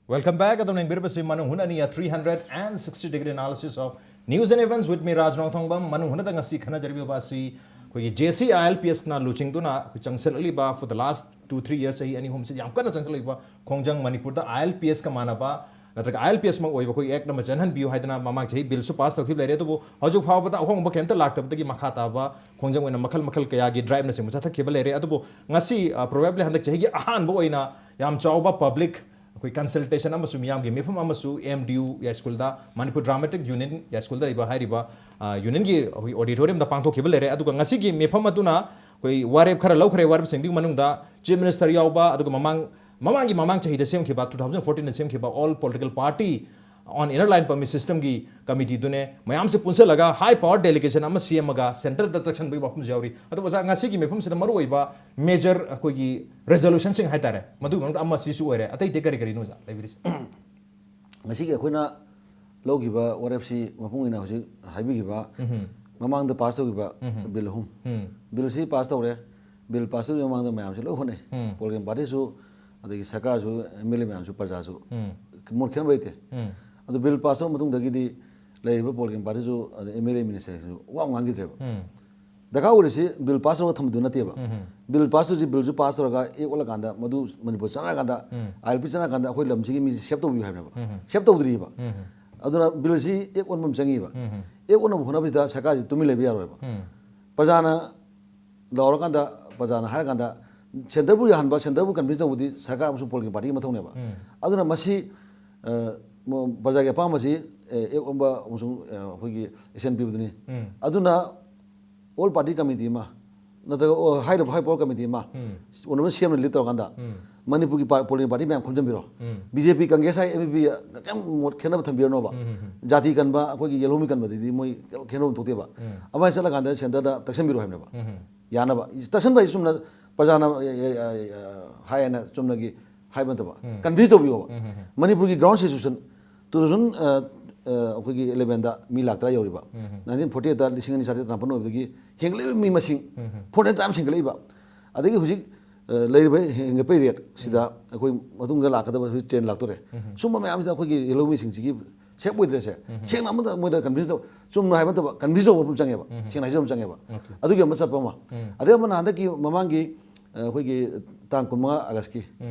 Welcome back. ꯑꯗꯨꯝ ꯌꯦꯡꯕꯤꯔꯤꯕꯁꯤ ꯃꯅꯨꯡ ꯍꯨꯠꯅꯅꯤ, a three hundred and sixty degree analysis of news and events with me, ꯔꯥꯖ ꯅꯣꯡꯊꯣꯡꯕꯝ꯫ ꯃꯅꯨꯡ ꯍꯨꯠꯅꯗ ꯉꯁꯤ ꯈꯟꯅꯖꯔꯤꯕ ꯑꯁꯤ ꯑꯩꯈꯣꯏꯒꯤ J C I L P S ꯅ ꯂꯨꯆꯤꯡꯗꯨꯅ ꯑꯩꯈꯣꯏ ꯆꯪꯁꯤꯜꯂꯛꯂꯤꯕ for the last two three years, ꯆꯍꯤ ꯑꯅꯤ ꯑꯍꯨꯝꯁꯤꯗ ꯌꯥꯝ ꯀꯟꯅ ꯆꯪꯁꯤꯜꯂꯛꯂꯤꯕ ꯈꯣꯡꯖꯪ, ꯃꯅꯤꯄꯨꯔꯗ I L P S ꯀ ꯃꯥꯟꯅꯕ ꯅꯠꯇ꯭ꯔꯒ I L P S ꯃꯛ ꯑꯣꯏꯕ ꯑꯩꯈꯣꯏꯒꯤ act ꯑꯃ ꯆꯦꯟꯍꯟꯕꯤꯌꯨ ꯍꯥꯏꯗꯅ ꯃꯃꯥꯡ ꯆꯍꯤ ꯕꯤꯜꯁꯨ ꯄꯥꯁ ꯇꯧꯈꯤꯕ ꯂꯩꯔꯦ꯫ ꯑꯗꯨꯕꯨ ꯍꯧꯖꯤꯛ ꯐꯥꯎꯕꯗ ꯑꯍꯣꯡꯕ ꯀꯩꯝꯇ ꯂꯥꯛꯇꯕꯗꯒꯤ ꯃꯈꯥ ꯇꯥꯕ ꯈꯣꯡꯖꯪ ꯑꯣꯏꯅ ꯃꯈꯜ ꯃꯈꯜ ꯀꯌꯥꯒꯤ ꯗ꯭ꯔꯥꯏꯕꯅꯆꯤꯡꯕ ꯆꯠꯊꯈꯤꯕ ꯂꯩꯔꯦ꯫ ꯑꯗꯨꯕꯨ ꯉꯁꯤ, ꯑ, probably ꯍꯟꯗꯛ ꯆꯍꯤꯒꯤ ꯑꯍꯥꯟꯕ ꯑꯣꯏꯅ ꯌꯥꯝ ꯆꯥꯎꯕ ꯄꯕ꯭ꯂꯤꯛ ꯑꯩꯈꯣꯏ ꯀꯟꯁꯜꯇꯦꯁꯟ ꯑꯃꯁꯨ ꯃꯤꯌꯥꯝꯒꯤ ꯃꯤꯐꯝ ꯑꯃꯁꯨ M D U ꯌꯥꯏꯁ꯭ꯀꯨꯜꯗ, ꯃꯅꯤꯄꯨꯔ ꯗ꯭ꯔꯥꯃꯦꯇꯤꯛ ꯌꯨꯅꯤꯌꯟ ꯌꯥꯏꯁ꯭ꯀꯨꯜꯗ ꯂꯩꯕ ꯍꯥꯏꯔꯤꯕ, ꯑ, ꯌꯨꯅꯤꯌꯟꯒꯤ ꯑꯩꯈꯣꯏ ꯑꯣꯗꯤꯇꯣꯔꯤꯌꯝꯗ ꯄꯥꯡꯊꯣꯛꯈꯤꯕ ꯂꯩꯔꯦ꯫ ꯑꯗꯨꯒ ꯉꯁꯤꯒꯤ ꯃꯤꯐꯝ ꯑꯗꯨꯅ ꯑꯩꯈꯣꯏ ꯋꯥꯔꯦꯞ ꯈꯔ ꯂꯧꯈ꯭ꯔꯦ꯫ ꯋꯥꯔꯦꯞꯁꯤꯡꯗꯨꯒꯤ ꯃꯅꯨꯡꯗ ꯆꯤꯐ ꯃꯤꯅꯤꯁꯇꯔ ꯌꯥꯎꯕ, ꯑꯗꯨꯒ ꯃꯃꯥꯡ, ꯃꯃꯥꯡꯒꯤ ꯃꯃꯥꯡ ꯆꯍꯤꯗ ꯁꯦꯝꯈꯤꯕ, two thousand fourteen ꯗ ꯁꯦꯝꯈꯤꯕ all political party on inner line permit system ꯒꯤ ꯀꯃꯤꯇꯤꯗꯨꯅꯦ, ꯃꯌꯥꯝꯁꯦ ꯄꯨꯟꯁꯤꯜꯂꯒ ꯍꯥꯏ ꯄꯋꯥꯔ ꯗꯦꯂꯤꯒꯦꯁꯟ ꯑꯃ ꯁꯦꯝꯃꯒ ꯁꯦꯟꯇꯔꯗ ꯇꯛꯁꯟꯕꯒꯤ ꯋꯥꯐꯝꯁꯨ ꯌꯥꯎꯔꯤ꯫ ꯑꯗꯨ ꯑꯣꯖꯥ, ꯉꯁꯤꯒꯤ ꯃꯤꯐꯝꯁꯤꯗ ꯃꯔꯨꯑꯣꯏꯕ ꯃꯦꯖꯔ ꯑꯩꯈꯣꯏꯒꯤ ꯔꯦꯖꯣꯂꯨꯁꯟꯁꯤꯡ ꯍꯥꯏꯇꯥꯔꯦ, ꯃꯗꯨꯒꯤ ꯃꯅꯨꯡꯗ ꯑꯃ ꯁꯤꯁꯨ ꯑꯣꯏꯔꯦ꯫ ꯑꯇꯩ ꯑꯇꯩ ꯀꯔꯤ ꯀꯔꯤꯅꯣ ꯑꯣꯖꯥ ꯂꯩꯕꯤꯔꯤꯁꯦ? ꯉꯁꯤꯒꯤ ꯑꯩꯈꯣꯏꯅ ꯂꯧꯈꯤꯕ ꯋꯥꯔꯦꯞꯁꯤ ꯃꯄꯨꯡ ꯑꯣꯏꯅ ꯍꯧꯖꯤꯛ ꯍꯥꯏꯕꯤꯈꯤꯕ ꯃꯃꯥꯡꯗ ꯄꯥꯁ ꯇꯧꯈꯤꯕ ꯕꯤꯜ ꯑꯍꯨꯝ, ꯕꯤꯜꯁꯤ ꯄꯥꯁ ꯇꯧꯔꯦ꯫ ꯕꯤꯜ ꯄꯥꯁ ꯇꯧꯗ꯭ꯔꯤꯉꯩ ꯃꯃꯥꯡꯗ ꯃꯌꯥꯝꯁꯤ ꯂꯣꯏ ꯍꯣꯠꯅꯩ꯫ ꯄꯣꯂꯤꯇꯤꯀꯦꯜ ꯄꯥꯔꯇꯤꯁꯨ, ꯑꯗꯒꯤ ꯁꯔꯀꯥꯔꯁꯨ, ꯑꯦꯝ ꯑꯦꯜ ꯑꯦ ꯃꯌꯥꯝꯁꯨ, ꯄ꯭ꯔꯖꯥꯁꯨ꯫ ꯃꯣꯠ ꯈꯦꯠꯅꯕ ꯂꯩꯇꯦ꯫ ꯑꯗꯨ ꯕꯤꯜ ꯄꯥꯁ ꯇꯧꯔ ꯃꯇꯨꯡꯗꯒꯤꯗꯤ ꯂꯩꯔꯤꯕ ꯄꯣꯂꯤꯇꯤꯀꯦꯜ ꯄꯥꯔꯇꯤꯁꯨ, ꯑꯗꯩ ꯑꯦꯝ ꯑꯦꯜ ꯑꯦ ꯃꯤꯅꯤꯁꯇꯔꯁꯨ ꯋꯥ ꯑꯃ ꯉꯥꯡꯈꯤꯗ꯭ꯔꯦꯕ꯫ ꯗꯔꯀꯥꯔ ꯑꯣꯏꯔꯤꯁꯤ ꯕꯤꯜ ꯄꯥꯁ ꯇꯧꯔꯒ ꯊꯝꯕꯗꯨ ꯅꯠꯇꯦꯕ꯫ ꯕꯤꯜ ꯄꯥꯁ ꯇꯧꯁꯤ, ꯕꯤꯜꯁꯨ ꯄꯥꯁ ꯇꯧꯔꯒ ꯑꯦꯛ ꯑꯣꯜꯂꯀꯥꯟꯗ, ꯃꯗꯨ ꯃꯅꯤꯄꯨꯔ ꯆꯠꯅꯔꯀꯥꯟꯗ, ꯑꯥꯏ ꯑꯦꯜ ꯄꯤ ꯆꯠꯅꯔꯀꯥꯟꯗ ꯑꯩꯈꯣꯏ ꯂꯝꯁꯤꯒꯤ ꯃꯤꯁꯤ ꯁꯦꯞ ꯇꯧꯕꯤꯌꯨ ꯍꯥꯏꯕꯅꯦꯕ꯫ ꯁꯦꯞ ꯇꯧꯗ꯭ꯔꯤꯕ꯫ ꯑꯗꯨꯅ ꯕꯤꯜꯁꯤ ꯑꯦꯛ ꯑꯣꯟꯕ ꯑꯃ ꯆꯪꯉꯤꯕ꯫ ꯑꯦꯛ ꯑꯣꯟꯅꯕ ꯍꯣꯠꯅꯕꯁꯤꯗ ꯁꯔꯀꯥꯔꯁꯤ ꯇꯨꯃꯤꯟ ꯂꯩꯕ ꯌꯥꯔꯣꯏꯕ꯫ ꯄ꯭ꯔꯖꯥꯅ ꯂꯥꯎꯔꯀꯥꯟꯗ, ꯄ꯭ꯔꯖꯥꯅ ꯍꯥꯏꯔꯀꯥꯟꯗ ꯁꯦꯟꯇꯔꯕꯨ ꯌꯥꯍꯟꯕ, ꯁꯦꯟꯇꯔꯕꯨ ꯀꯟꯚꯤꯟꯁ ꯇꯧꯕꯗꯤ ꯁꯔꯀꯥꯔ ꯑꯃꯁꯨꯡ ꯄꯣꯂꯤꯇꯤꯀꯦꯜ ꯄꯥꯔꯇꯤꯒꯤ ꯃꯊꯧꯅꯦꯕ꯫ ꯑꯗꯨꯅ ꯃꯁꯤ, ꯑ, ꯃ-, ꯄ꯭ꯔꯖꯥꯒꯤ ꯑꯄꯥꯝꯕꯁꯤ, ꯑ, ꯑꯦꯛ ꯑꯣꯟꯕ ꯑꯃꯁꯨꯡ, ꯑ, ꯑꯩꯈꯣꯏꯒꯤ ꯑꯦꯁꯦꯟ ꯄꯤꯕꯗꯨꯅꯤ꯫ ꯑꯗꯨꯅ ꯑꯣꯜ ꯄꯥꯔꯇꯤ ꯀꯃꯤꯇꯤ ꯑꯃ ꯅꯠꯇ꯭ꯔꯒ, ꯑꯣ, ꯍꯥꯏ ꯄꯥꯋꯔ ꯀꯃꯤꯇꯤ ꯑꯃ, ꯑꯣꯅꯔꯕꯜ ꯁꯤ ꯑꯦꯝꯅ ꯂꯤꯗ ꯇꯧꯔꯀꯥꯟꯗ ꯃꯅꯤꯄꯨꯔꯒꯤ ꯄꯥ-, ꯄꯣꯂꯤꯇꯤꯀꯦꯜ ꯄꯥꯔꯇꯤ ꯃꯌꯥꯝ ꯈꯣꯝꯖꯤꯟꯕꯤꯔꯣ꯫ ꯕꯤ ꯖꯦ ꯄꯤ, ꯀꯪꯒ꯭ꯔꯦꯁ ꯍꯥꯏ, ꯑꯦ ꯕꯤ ꯄꯤ ꯀꯩꯝ ꯃꯣꯠ ꯈꯦꯠꯅꯕ ꯊꯝꯕꯤꯔꯅꯣꯕ꯫ ꯖꯥꯇꯤ ꯀꯟꯕ, ꯑꯩꯈꯣꯏꯒꯤ ꯌꯦꯜꯍꯧꯃꯤ ꯀꯟꯕꯗꯗꯤ ꯃꯣꯏ ꯈꯦꯠꯅꯕ ꯑꯃ ꯊꯣꯛꯇꯦꯕ꯫ ꯑꯗꯨꯃꯥꯏꯅ ꯆꯠꯂꯀꯥꯟꯗ ꯁꯦꯟꯇꯔꯗ ꯇꯛꯁꯟꯕꯤꯔꯣ ꯍꯥꯏꯕꯅꯦꯕ꯫ ꯌꯥꯅꯕ꯫ ꯇꯛꯁꯟꯕ ꯍꯥꯏꯁꯤ ꯆꯨꯝꯅ ꯄ꯭ꯔꯖꯥꯅ, ꯑ, ꯑ, ꯑ, ꯍꯥꯏ ꯍꯥꯏꯅ ꯆꯨꯝꯅꯒꯤ ꯍꯥꯏꯕ ꯅꯠꯇꯕ, ꯀꯟꯚꯤꯟꯁ ꯇꯧꯕꯤꯌꯣꯕ꯫ ꯃꯅꯤꯄꯨꯔꯒꯤ ꯒ꯭ꯔꯥꯎꯟ ꯁꯤꯆꯨꯋꯦꯁꯟ, ꯇꯨ ꯊꯥꯎꯖꯟ, ꯑ, ꯑ, ꯑꯩꯈꯣꯏꯒꯤ ꯏꯂꯦꯚꯦꯟꯗ ꯃꯤ ꯂꯥꯛ ꯇꯔꯥ ꯌꯧꯔꯤꯕ, ꯅꯥꯏꯟꯇꯤꯟ ꯐꯣꯔꯇꯤ ꯑꯩꯠꯇ ꯂꯤꯁꯤꯡ ꯑꯅꯤ ꯆꯥꯇ꯭ꯔꯦꯠ ꯇꯔꯥꯃꯥꯄꯟ ꯑꯣꯏꯕꯗꯒꯤ ꯍꯦꯟꯒꯠꯂꯛꯏꯕ ꯃꯤ ꯃꯁꯤꯡ ꯐꯣꯔ ꯇꯥꯏꯝꯁ ꯍꯦꯟꯒꯠꯂꯛꯏꯕ꯫ ꯑꯗꯒꯤ ꯍꯧꯖꯤꯛ, ꯑ, ꯂꯩꯔꯤꯕ ꯍꯦꯟꯒꯠꯄꯒꯤ ꯔꯦꯠ ꯁꯤꯗ ꯑꯩꯈꯣꯏ ꯃꯇꯨꯡꯗ ꯂꯥꯛꯀꯗꯕ ꯍꯧꯖꯤꯛ ꯇ꯭ꯔꯦꯟ ꯂꯥꯛꯇꯣꯔꯦ꯫ ꯁꯨꯝꯕ ꯃꯌꯥꯝꯁꯤꯗ ꯑꯩꯈꯣꯏꯒꯤ ꯌꯦꯜꯍꯧꯃꯤꯁꯤꯡꯁꯤꯒꯤ ꯁꯦꯞ ꯑꯣꯏꯗ꯭ꯔꯦꯁꯦ꯫ ꯁꯦꯡꯅ ꯑꯃꯇ ꯃꯣꯏꯗ ꯀꯟꯚꯤꯟꯁ ꯇꯧ-, ꯆꯨꯝꯅ ꯍꯥꯏꯕ ꯅꯠꯇꯕ, ꯀꯟꯚꯤꯟꯁ ꯇꯧꯕ ꯑꯃ ꯆꯪꯉꯦꯕ꯫ ꯁꯦꯡꯅ ꯍꯥꯏꯖꯕ ꯑꯃ ꯆꯪꯉꯦꯕ꯫ ꯑꯗꯨꯒꯤ ꯑꯃ ꯆꯠꯄ ꯑꯃ꯫ ꯑꯗꯩ ꯑꯃꯅ ꯍꯟꯗꯛꯀꯤ ꯃꯃꯥꯡꯒꯤ, ꯑ, ꯑꯩꯈꯣꯏꯒꯤ ꯇꯥꯡ ꯀꯨꯟꯃꯉꯥ ꯑꯥꯒꯁꯀꯤ,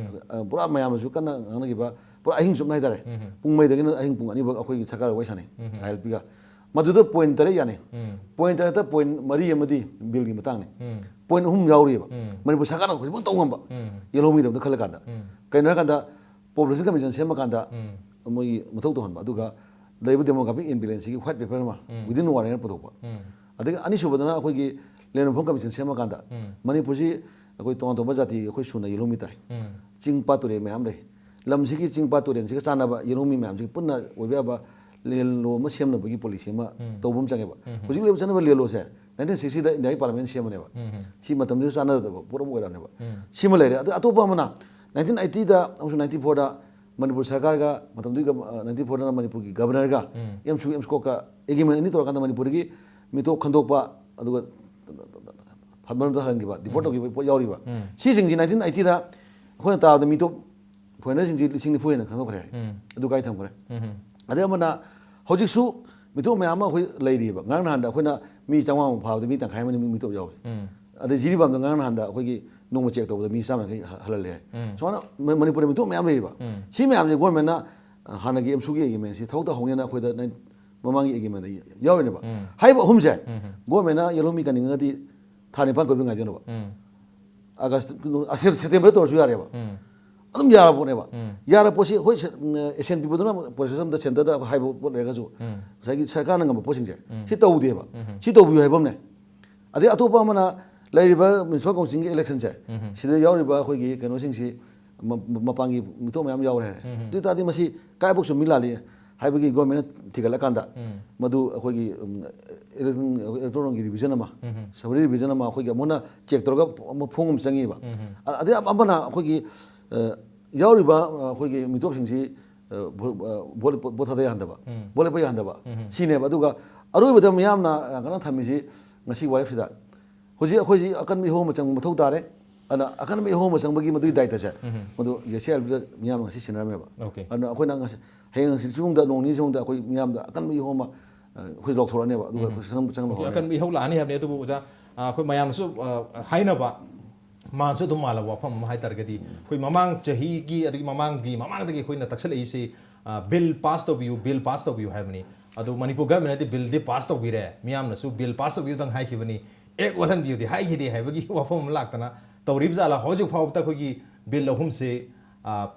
ꯑ, ꯄꯨꯔꯥ ꯃꯌꯥꯝꯅꯁꯨ ꯀꯟꯅ ꯉꯥꯡꯅꯈꯤꯕ, ꯄꯨꯔꯥ ꯑꯍꯤꯡ ꯆꯨꯞꯅ ꯍꯥꯏꯇꯥꯔꯦ, ꯄꯨꯡ ꯃꯔꯤꯗꯒꯤꯅ ꯑꯍꯤꯡ ꯄꯨꯡ ꯑꯅꯤꯐꯥꯎ ꯑꯩꯈꯣꯏꯒꯤ ꯁꯔꯀꯥꯔꯒ ꯋꯥꯔꯤ ꯁꯥꯟꯅꯩ, ꯑꯥꯏ ꯑꯦꯜ ꯄꯤꯒ꯫ ꯃꯗꯨꯗ ꯄꯣꯏꯟ ꯇꯔꯦꯠ ꯌꯥꯅꯤ꯫ ꯄꯣꯏꯟ ꯇꯔꯦꯠꯇ ꯄꯣꯏꯟ ꯃꯔꯤ ꯑꯃꯗꯤ ꯕꯤꯜꯒꯤ ꯃꯇꯥꯡꯅꯤ꯫ ꯄꯣꯏꯟ ꯑꯍꯨꯝ ꯌꯥꯎꯔꯤꯑꯕ꯫ ꯃꯅꯤꯄꯨꯔ ꯁꯔꯀꯥꯔꯅ ꯍꯧꯖꯤꯛꯐꯥꯎ ꯇꯧ ꯉꯝꯕ, ꯌꯦꯜꯍꯧꯃꯤꯗꯃꯛꯇ ꯈꯜꯂꯀꯥꯟꯗ꯫ ꯀꯩꯅꯣ ꯍꯥꯏꯔꯀꯥꯟꯗ, ꯄꯣꯄꯨꯂꯦꯁꯟ ꯀꯃꯤꯁꯟ ꯁꯦꯝꯃꯀꯥꯟꯗ ꯃꯣꯏꯒꯤ ꯃꯊꯧ ꯇꯧꯍꯟꯕ, ꯑꯗꯨꯒ ꯂꯩꯔꯤꯕ ꯗꯦꯃꯣꯒ꯭ꯔꯥꯐꯤꯛ ꯏꯝꯕꯦꯂꯦꯟꯁꯁꯤꯒꯤ ꯋꯥꯏꯠ ꯄꯦꯄꯔ ꯑꯃ ꯋꯤꯗꯤꯟ ꯋꯥꯟ ꯏꯌꯔ ꯄꯨꯊꯣꯛꯄ꯫ ꯑꯗꯒꯤ ꯑꯅꯤꯁꯨꯕꯗꯅ ꯑꯩꯈꯣꯏꯒꯤ ꯂꯦꯟ ꯔꯤꯐꯣꯔꯝ ꯀꯃꯤꯁꯟ ꯁꯦꯝꯃꯀꯥꯟꯗ ꯃꯅꯤꯄꯨꯔꯁꯤ ꯑꯩꯈꯣꯏ ꯇꯣꯉꯥꯟ ꯇꯣꯉꯥꯟꯕ ꯖꯥꯇꯤ ꯑꯩꯈꯣꯏ ꯁꯨꯅ ꯌꯦꯜꯍꯧꯃꯤ ꯇꯥꯏ꯫ ꯆꯤꯡ ꯄꯥꯠ ꯇꯨꯔꯦꯜ ꯃꯌꯥꯝ ꯂꯩ꯫ ꯂꯝꯁꯤꯒꯤ ꯆꯤꯡ ꯄꯥꯠ ꯇꯨꯔꯦꯜꯁꯤꯒ ꯆꯥꯟꯅꯕ ꯌꯦꯜꯍꯧꯃꯤ ꯃꯌꯥꯝꯁꯤꯒꯤ ꯄꯨꯟꯅ ꯑꯣꯏꯕ ꯌꯥꯕ ꯂꯦꯟ ꯂꯣ ꯑꯃ ꯁꯦꯝꯅꯕꯒꯤ ꯄꯣꯂꯤꯁꯤ ꯑꯃ ꯇꯧꯕ ꯑꯃ ꯆꯪꯉꯦꯕ꯫ ꯍꯧꯖꯤꯛ ꯂꯩꯕ ꯆꯠꯅꯕ ꯂꯦꯟ ꯂꯣꯁꯦ ꯅꯥꯏꯟꯇꯤꯟ ꯁꯤꯛꯁꯇꯤꯗ ꯏꯟꯗꯤꯌꯥꯒꯤ ꯄꯥꯔꯂꯤꯌꯥꯃꯦꯟ ꯁꯦꯝꯕꯅꯦꯕ꯫ ꯁꯤ ꯃꯇꯝꯗꯨꯗ ꯆꯥꯟꯅꯗꯕ ꯄꯣꯠ ꯑꯃ ꯑꯣꯏꯔꯝꯅꯦꯕ꯫ ꯁꯤꯃ ꯂꯩꯔꯦ꯫ ꯑꯗꯨ ꯑꯇꯣꯞꯄ ꯑꯃꯅ ꯅꯥꯏꯟꯇꯤꯟ ꯑꯩꯠꯇꯤꯗ ꯑꯃꯁꯨꯡ ꯅꯥꯏꯟꯇꯤ ꯐꯣꯔꯗ ꯃꯅꯤꯄꯨꯔ ꯁꯔꯀꯥꯔꯒ, ꯃꯇꯝꯗꯨꯒꯤ ꯒꯚ-, ꯑ, ꯅꯥꯏꯟꯇꯤ ꯐꯣꯔꯗꯅ ꯃꯅꯤꯄꯨꯔꯒꯤ ꯒꯚꯔꯅꯔꯒ ꯑꯦꯝꯁꯨ ꯑꯦꯝꯁꯀꯣꯛꯀ ꯑꯦꯒ꯭ꯔꯤꯃꯦꯟ ꯑꯅꯤ ꯇꯧꯔꯀꯥꯟꯗ ꯃꯅꯤꯄꯨꯔꯗꯒꯤ ꯃꯤꯇꯣꯞ ꯈꯟꯗꯣꯛꯄ, ꯑꯗꯨꯒ ꯐꯟꯕ ꯍꯜꯍꯟꯈꯤꯕ, ꯗꯤꯄꯣꯔꯠ ꯇꯧꯈꯤꯕ ꯄꯣꯠ ꯌꯥꯎꯔꯤꯕ꯫ ꯁꯤꯁꯤꯡꯁꯤ ꯅꯥꯏꯟꯇꯤꯟ ꯑꯩꯠꯇꯤꯗ ꯑꯩꯈꯣꯏꯅ ꯇꯥꯕꯗ ꯃꯤꯇꯣꯞ ꯐꯣꯔꯦꯅꯔꯁꯤꯡꯁꯤ ꯂꯤꯁꯤꯡ ꯅꯤꯐꯨ ꯍꯦꯟꯅ ꯈꯟꯗꯣꯛꯈ꯭ꯔꯦ ꯍꯥꯏ꯫ ꯑꯗꯨ ꯀꯥꯏ ꯊꯝꯈ꯭ꯔꯦ? ꯑꯗꯩ ꯑꯃꯅ ꯍꯧꯖꯤꯛꯁꯨ ꯃꯤꯇꯣꯞ ꯃꯌꯥꯝ ꯑꯃ ꯑꯩꯈꯣꯏ ꯂꯩꯔꯤꯑꯕ꯫ ꯉꯔꯥꯡ ꯅꯍꯥꯟꯗ ꯑꯩꯈꯣꯏꯅ ꯃꯤ ꯆꯥꯝꯃꯉꯥꯃꯨꯛ ꯐꯥꯕꯗ ꯃꯤ ꯇꯪꯈꯥꯏ ꯑꯃꯅ ꯃꯤ ꯃꯤꯇꯣꯞ ꯌꯥꯎꯔꯤ꯫ ꯑꯗꯩ ꯖꯤꯔꯤꯕꯥꯝꯗ ꯉꯔꯥꯡ ꯅꯍꯥꯟꯗ ꯑꯩꯈꯣꯏꯒꯤ ꯅꯣꯡꯃ ꯆꯦꯛ ꯇꯧꯕꯗ ꯃꯤ ꯆꯥꯝꯃ ꯌꯥꯡꯈꯩ ꯍ-, ꯍꯜꯍꯜꯂꯦ ꯍꯥꯏ꯫ ꯁꯨꯃꯥꯏꯅ ꯃ-, ꯃꯅꯤꯄꯨꯔꯗ ꯃꯤꯇꯣꯞ ꯃꯌꯥꯝ ꯂꯩꯔꯤꯕ꯫ ꯁꯤ ꯃꯌꯥꯝꯁꯦ ꯒꯣꯔꯃꯦꯟꯅ, ꯑ, ꯍꯥꯟꯅꯒꯤ ꯑꯦꯝꯁꯨꯒꯤ ꯑꯦꯒ꯭ꯔꯤꯃꯦꯟꯁꯤ ꯊꯕꯛ ꯇꯧꯍꯧꯅꯦꯅ ꯑꯩꯈꯣꯏꯗ ꯅꯥꯏꯟ-, ꯃꯃꯥꯡꯒꯤ ꯑꯦꯒ꯭ꯔꯤꯃꯦꯟꯗ ꯌꯥꯎꯔꯤꯅꯦꯕ꯫ ꯍꯥꯏꯔꯤꯕ ꯑꯍꯨꯝꯁꯦ ꯒꯣꯔꯃꯦꯟꯅ ꯌꯦꯜꯍꯧꯃꯤ ꯀꯟꯅꯤꯡꯉꯒꯗꯤ ꯊꯥ ꯅꯤꯄꯥꯟ ꯀꯣꯏꯕ ꯉꯥꯏꯗꯣꯏꯅꯕ꯫ ꯑꯥꯒꯁ, ꯑ, ꯁꯦꯞ-, ꯁꯦꯞꯇꯦꯝꯕꯔ ꯇꯧꯔꯁꯨ ꯌꯥꯔꯦꯕ꯫ ꯑꯗꯨꯝ ꯌꯥꯔ ꯄꯣꯠꯅꯦꯕ꯫ ꯌꯥꯔ ꯄꯣꯠꯁꯤ ꯑꯩꯈꯣꯏ ꯁꯦ-, ꯎꯝ, ꯑꯦꯁ ꯑꯦꯟ ꯄꯤꯕꯗꯨꯅ ꯄ꯭ꯔꯣꯁꯦꯁ ꯑꯃꯗ ꯁꯦꯟꯇꯔꯗ ꯍꯥꯏꯕ ꯄꯣꯠ ꯂꯩꯔꯒꯁꯨ ꯉꯁꯥꯏꯒꯤ ꯁꯔꯀꯥꯔꯅ ꯉꯝꯕ ꯄꯣꯠꯁꯤꯡꯁꯦ ꯁꯤ ꯇꯧꯗꯦꯕ꯫ ꯁꯤ ꯇꯧꯕꯤꯌꯨ ꯍꯥꯏꯕ ꯑꯃꯅꯦ꯫ ꯑꯗꯩ ꯑꯇꯣꯞꯄ ꯑꯃꯅ ꯂꯩꯔꯤꯕ ꯃ꯭ꯌꯨꯅꯤꯁꯤꯄꯥꯜ ꯀꯥꯎꯟꯁꯤꯜꯒꯤ ꯏꯂꯦꯛꯁꯟꯁꯦ ꯁꯤꯗ ꯌꯥꯎꯔꯤꯕ ꯑꯩꯈꯣꯏꯒꯤ ꯀꯩꯅꯣꯁꯤꯡꯁꯤ ꯃ-, ꯃ-, ꯃꯄꯥꯟꯒꯤ ꯃꯤꯇꯣꯞ ꯃꯌꯥꯝ ꯌꯥꯎꯔꯦ ꯍꯥꯏꯔꯦ꯫ ꯑꯗꯨ ꯑꯣꯏ ꯇꯥꯔꯗꯤ ꯃꯁꯤ ꯀꯥꯏꯕꯣꯛꯁꯨ ꯃꯤ ꯂꯥꯜꯂꯤ ꯍꯥꯏꯕꯒꯤ ꯒꯣꯔꯃꯦꯟꯅ ꯊꯤꯒꯠꯂꯀꯥꯟꯗ ꯃꯗꯨ ꯑꯩꯈꯣꯏꯒꯤ, ꯎꯝ, ꯏꯂꯦꯛꯇ꯭ꯔꯣꯟꯒꯤ ꯔꯤꯚꯤꯖꯟ ꯑꯃ, ꯁꯕꯔꯤ ꯔꯤꯚꯤꯖꯟ ꯑꯃ ꯑꯩꯈꯣꯏꯒꯤ ꯑꯃꯨꯛ ꯍꯟꯅ ꯆꯦꯛ ꯇꯧꯔꯒ ꯑꯃ ꯐꯣꯡ ꯑꯃ ꯆꯪꯉꯤꯕ꯫ ꯑ-, ꯑꯗꯩ ꯑꯃ-, ꯑꯃꯅ ꯑꯩꯈꯣꯏꯒꯤ, ꯑ, ꯌꯥꯎꯔꯤꯕ, ꯑ, ꯑꯩꯈꯣꯏꯒꯤ ꯃꯤꯇꯣꯞꯁꯤꯡꯁꯤ, ꯑ, ꯚꯣ-, ꯑ, ꯚꯣꯠ ꯂꯦꯞꯄ, ꯚꯣꯠ ꯊꯥꯗ ꯌꯥꯍꯟꯗꯕ, ꯚꯣꯠ ꯂꯦꯞꯄ ꯌꯥꯍꯟꯗꯕ ꯁꯤꯅꯦꯕ꯫ ꯑꯗꯨꯒ ꯑꯔꯣꯏꯕꯗ ꯃꯤꯌꯥꯝꯅ, ꯑ, ꯀꯟꯅ ꯊꯝꯃꯤꯁꯤ ꯉꯁꯤ ꯋꯥꯔꯦꯞꯁꯤꯗ ꯍꯧꯖꯤꯛ ꯑꯩꯈꯣꯏꯁꯤ ꯑꯀꯟꯕ ꯏꯍꯧ ꯑꯃ ꯆꯪꯕ ꯃꯊꯧ ꯇꯥꯔꯦ꯫ ꯑꯗꯨꯅ ꯑꯀꯟꯕ ꯏꯍꯧ ꯑꯃ ꯆꯪꯕꯒꯤ ꯃꯗꯨꯒꯤ ꯗꯥꯏꯇꯁꯦ ꯃꯗꯨ ꯖꯦ ꯁꯤ ꯑꯥꯔ ꯑꯦꯐꯇ ꯃꯤꯌꯥꯝꯅ ꯉꯁꯤ ꯁꯤꯟꯅꯔꯝꯃꯦꯕ꯫ ꯑꯣꯀꯦ꯫ ꯑꯗꯨꯅ ꯑꯩꯈꯣꯏꯅ ꯉꯁꯤ, ꯍꯌꯦꯡ ꯍꯪꯆꯤꯠ ꯁꯤꯒꯨꯝꯗ ꯅꯣꯡ ꯅꯤꯅꯤ ꯁꯤꯒꯨꯝꯗ ꯑꯩꯈꯣꯏ ꯃꯤꯌꯥꯝꯗ ꯑꯀꯟꯕ ꯏꯍꯧ ꯑꯃ, ꯑ, ꯑꯩꯈꯣꯏ ꯂꯧꯊꯣꯔꯛꯑꯅꯦꯕ꯫ ꯑꯗꯨꯒ ꯑꯩꯈꯣꯏ ꯆꯪ-, ꯆꯪꯕ ꯑꯣꯀꯦ, ꯍꯧꯔꯅꯤ꯫ ꯑꯀꯟꯕ ꯏꯍꯧ ꯂꯥꯛꯑꯅꯤ ꯍꯥꯏꯕꯅꯤ꯫ ꯑꯗꯨꯕꯨ ꯑꯣꯖꯥ, ꯑ, ꯑꯩꯈꯣꯏ ꯃꯌꯥꯝꯅꯁꯨ, ꯑ, ꯍꯥꯏꯅꯕ ꯃꯥꯟꯁꯨ ꯑꯗꯨꯝ ꯃꯥꯜꯂꯕ ꯋꯥꯐꯝ ꯑꯃ ꯍꯥꯏ ꯇꯥꯔꯒꯗꯤ, ꯑꯩꯈꯣꯏ ꯃꯃꯥꯡ ꯆꯍꯤꯒꯤ ꯑꯗꯒꯤ ꯃꯃꯥꯡꯒꯤ, ꯃꯃꯥꯡꯗꯒꯤ ꯑꯩꯈꯣꯏꯅ ꯇꯛꯁꯜꯂꯛꯏꯁꯤ, ꯑ, ꯕꯤꯜ ꯄꯥꯁ ꯇꯧꯕꯤꯌꯨ, ꯕꯤꯜ ꯄꯥꯁ ꯇꯧꯕꯤꯌꯨ ꯍꯥꯏꯕꯅꯤ꯫ ꯑꯗꯨ ꯃꯅꯤꯄꯨꯔ ꯒꯚꯔꯟꯃꯦꯟꯅꯗꯤ ꯕꯤꯜꯗꯤ ꯄꯥꯁ ꯇꯧꯕꯤꯔꯦ, ꯃꯤꯌꯥꯝꯅꯁꯨ ꯕꯤꯜ ꯄꯥꯁ ꯇꯧꯕꯤꯌꯨꯗꯪ ꯍꯥꯏꯈꯤꯕꯅꯤ, ꯑꯦꯛ ꯑꯣꯜꯍꯟꯕꯤꯌꯨꯗꯤ ꯍꯥꯏꯈꯤꯗꯦ ꯍꯥꯏꯕꯒꯤ ꯋꯥꯐꯝ ꯑꯃ ꯂꯥꯛꯇꯅ ꯇꯧꯔꯤꯕ ꯖꯥꯠꯂꯥ? ꯍꯧꯖꯤꯛ ꯐꯥꯎꯕꯗ ꯑꯩꯈꯣꯏꯒꯤ ꯕꯤꯜ ꯑꯍꯨꯝꯁꯤ, ꯑ,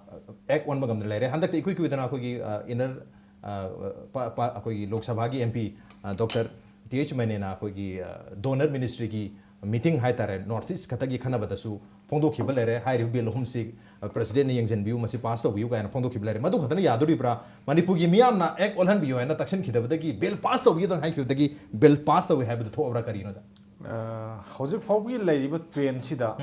ꯑꯦꯛ ꯑꯣꯟꯕ ꯉꯝꯗꯅ ꯂꯩꯔꯦ꯫ ꯍꯟꯗꯛꯇ ꯏꯀꯨꯏ ꯀꯨꯏꯗꯅ ꯑꯩꯈꯣꯏꯒꯤ, ꯑ, ꯏꯟꯅꯔ, ꯑ, ꯄ-, ꯄ-, ꯑꯩꯈꯣꯏꯒꯤ ꯂꯣꯛ ꯁꯚꯥꯒꯤ ꯑꯦꯝ ꯄꯤ, ꯑ, ꯗꯣꯛꯇꯔ ꯇꯤ ꯑꯩꯆ ꯃꯅꯦꯅ ꯑꯩꯈꯣꯏꯒꯤ, ꯑ, ꯗꯣꯅꯔ ꯃꯤꯅꯤꯁꯇ꯭ꯔꯤꯒꯤ ꯃꯤꯇꯤꯡ ꯍꯥꯏꯇꯥꯔꯦ, ꯅꯣꯔꯠ ꯏꯁ ꯈꯛꯇꯒꯤ ꯈꯟꯅꯕꯗꯁꯨ ꯐꯣꯡꯗꯣꯛꯈꯤꯕ ꯂꯩꯔꯦ꯫ ꯍꯥꯏꯔꯤꯕ ꯕꯤꯜ ꯑꯍꯨꯝꯁꯤ, ꯑ, ꯄ꯭ꯔꯁꯤꯗꯦꯟꯠꯅ ꯌꯦꯡꯁꯤꯟꯕꯤꯌꯨ, ꯃꯁꯤ ꯄꯥꯁ ꯇꯧꯕꯤꯌꯨ ꯀꯥꯏꯅ ꯐꯣꯡꯗꯣꯛꯈꯤꯕ ꯂꯩꯔꯦ꯫ ꯃꯗꯨ ꯈꯛꯇꯅ ꯌꯥꯗꯣꯔꯤꯕ꯭ꯔꯥ? ꯃꯅꯤꯄꯨꯔꯒꯤ ꯃꯤꯌꯥꯝꯅ ꯑꯦꯛ ꯑꯣꯜꯍꯟꯕꯤꯌꯨ ꯍꯥꯏꯅ ꯇꯛꯁꯤꯟꯈꯤꯗꯕꯗꯒꯤ, ꯕꯤꯜ ꯄꯥꯁ ꯇꯧꯕꯤꯌꯨꯗꯪ ꯍꯥꯏꯈꯤꯕꯗꯒꯤ ꯕꯤꯜ ꯄꯥꯁ ꯇꯧꯏ ꯍꯥꯏꯕꯗꯨ ꯊꯣꯛꯑꯕ꯭ꯔꯥ? ꯀꯔꯤꯅꯣꯗ? ꯑ, ꯍꯧꯖꯤꯛ ꯐꯥꯎꯕꯒꯤ ꯂꯩꯔꯤꯕ ꯇ꯭ꯔꯦꯟꯁꯤꯗ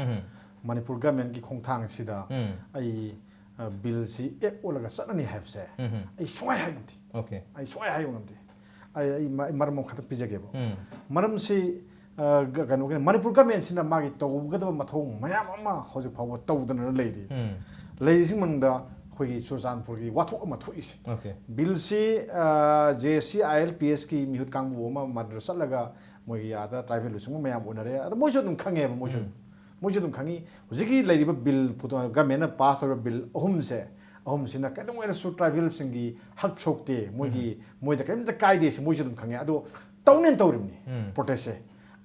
ꯃꯅꯤꯄꯨꯔ ꯒꯚꯔꯟꯃꯦꯟꯠꯀꯤ ꯈꯣꯡꯊꯥꯡꯁꯤꯗ ꯑꯩ, ꯑ, ꯕꯤꯜꯁꯤ ꯑꯦꯛ ꯑꯣꯜꯂꯒ ꯆꯠꯅꯅꯤ ꯍꯥꯏꯕꯁꯦ ꯑꯩ ꯁꯨꯡꯍꯥꯏ ꯍꯥꯏ ꯉꯝꯗꯦ꯫ ꯑꯣꯀꯦ꯫ ꯑꯩ ꯁꯨꯡꯍꯥꯏ ꯍꯥꯏꯕ ꯉꯝꯗꯦ꯫ ꯑꯩ ꯑꯩ ꯃ- ꯃꯔꯝ ꯑꯃꯈꯛꯇ ꯄꯤꯖꯒꯦꯕ꯫ ꯃꯔꯝꯁꯤ, ꯑ, ꯒ- ꯀꯩꯅꯣꯒꯤ, ꯃꯅꯤꯄꯨꯔ ꯒꯃꯦꯟꯁꯤꯅ ꯃꯥꯒꯤ ꯇꯧꯒꯗꯕ ꯃꯊꯧ ꯃꯌꯥꯝ ꯑꯃ ꯍꯧꯖꯤꯛ ꯐꯥꯎꯕ ꯇꯧꯗꯅ ꯂꯩꯔꯤ꯫ ꯂꯩꯔꯤꯁꯤꯡ ꯃꯅꯨꯡꯗ ꯑꯩꯈꯣꯏꯒꯤ ꯆꯨꯔꯆꯥꯟꯄꯨꯔꯒꯤ ꯋꯥꯊꯣꯛ ꯑꯃ ꯊꯣꯛꯏꯁꯦ꯫ Okay. ꯕꯤꯜꯁꯤ, J C I L P ꯑꯦꯁꯀꯤ ꯃꯤꯍꯨꯠ ꯀꯥꯡꯕꯨ ꯑꯃ ꯃꯗꯨꯗ ꯆꯠꯂꯒ ꯃꯣꯏꯒꯤ ꯑꯥꯗ ꯇ꯭ꯔꯥꯏꯕꯦꯜ ꯂꯨꯆꯤꯡꯕ ꯃꯌꯥꯝ ꯎꯅꯔꯦ꯫ ꯑꯗꯣ ꯃꯣꯏꯁꯨ ꯑꯗꯨꯝ ꯈꯪꯉꯦꯕ, ꯃꯣꯏꯁꯨ ꯑꯗꯨꯝ ꯃꯣꯏꯁꯨ ꯑꯗꯨꯝ ꯈꯪꯉꯤ꯫ ꯍꯧꯖꯤꯛꯀꯤ ꯂꯩꯔꯤꯕ ꯕꯤꯜ, ꯒꯃꯦꯟꯅ ꯄꯥꯁ ꯇꯧꯔꯤꯕ ꯕꯤꯜ ꯑꯍꯨꯝꯁꯦ, ꯑꯍꯨꯝꯁꯤꯅ ꯀꯩꯗꯧꯉꯩꯗꯁꯨ ꯇ꯭ꯔꯥꯏꯕꯦꯜꯁꯤꯡꯒꯤ ꯍꯛ ꯁꯣꯛꯇꯦ, ꯃꯣꯏꯒꯤ ꯃꯣꯏꯗ ꯀꯔꯤꯝꯇ ꯀꯥꯏꯗꯦ ꯁꯤ ꯃꯣꯏꯁꯨ ꯑꯗꯨꯝ ꯈꯪꯉꯦ꯫ ꯑꯗꯣ ꯇꯧꯅꯦꯅ ꯇꯧꯔꯤꯕꯅꯤ ꯄ꯭ꯔꯣꯇꯦꯁꯁꯦ꯫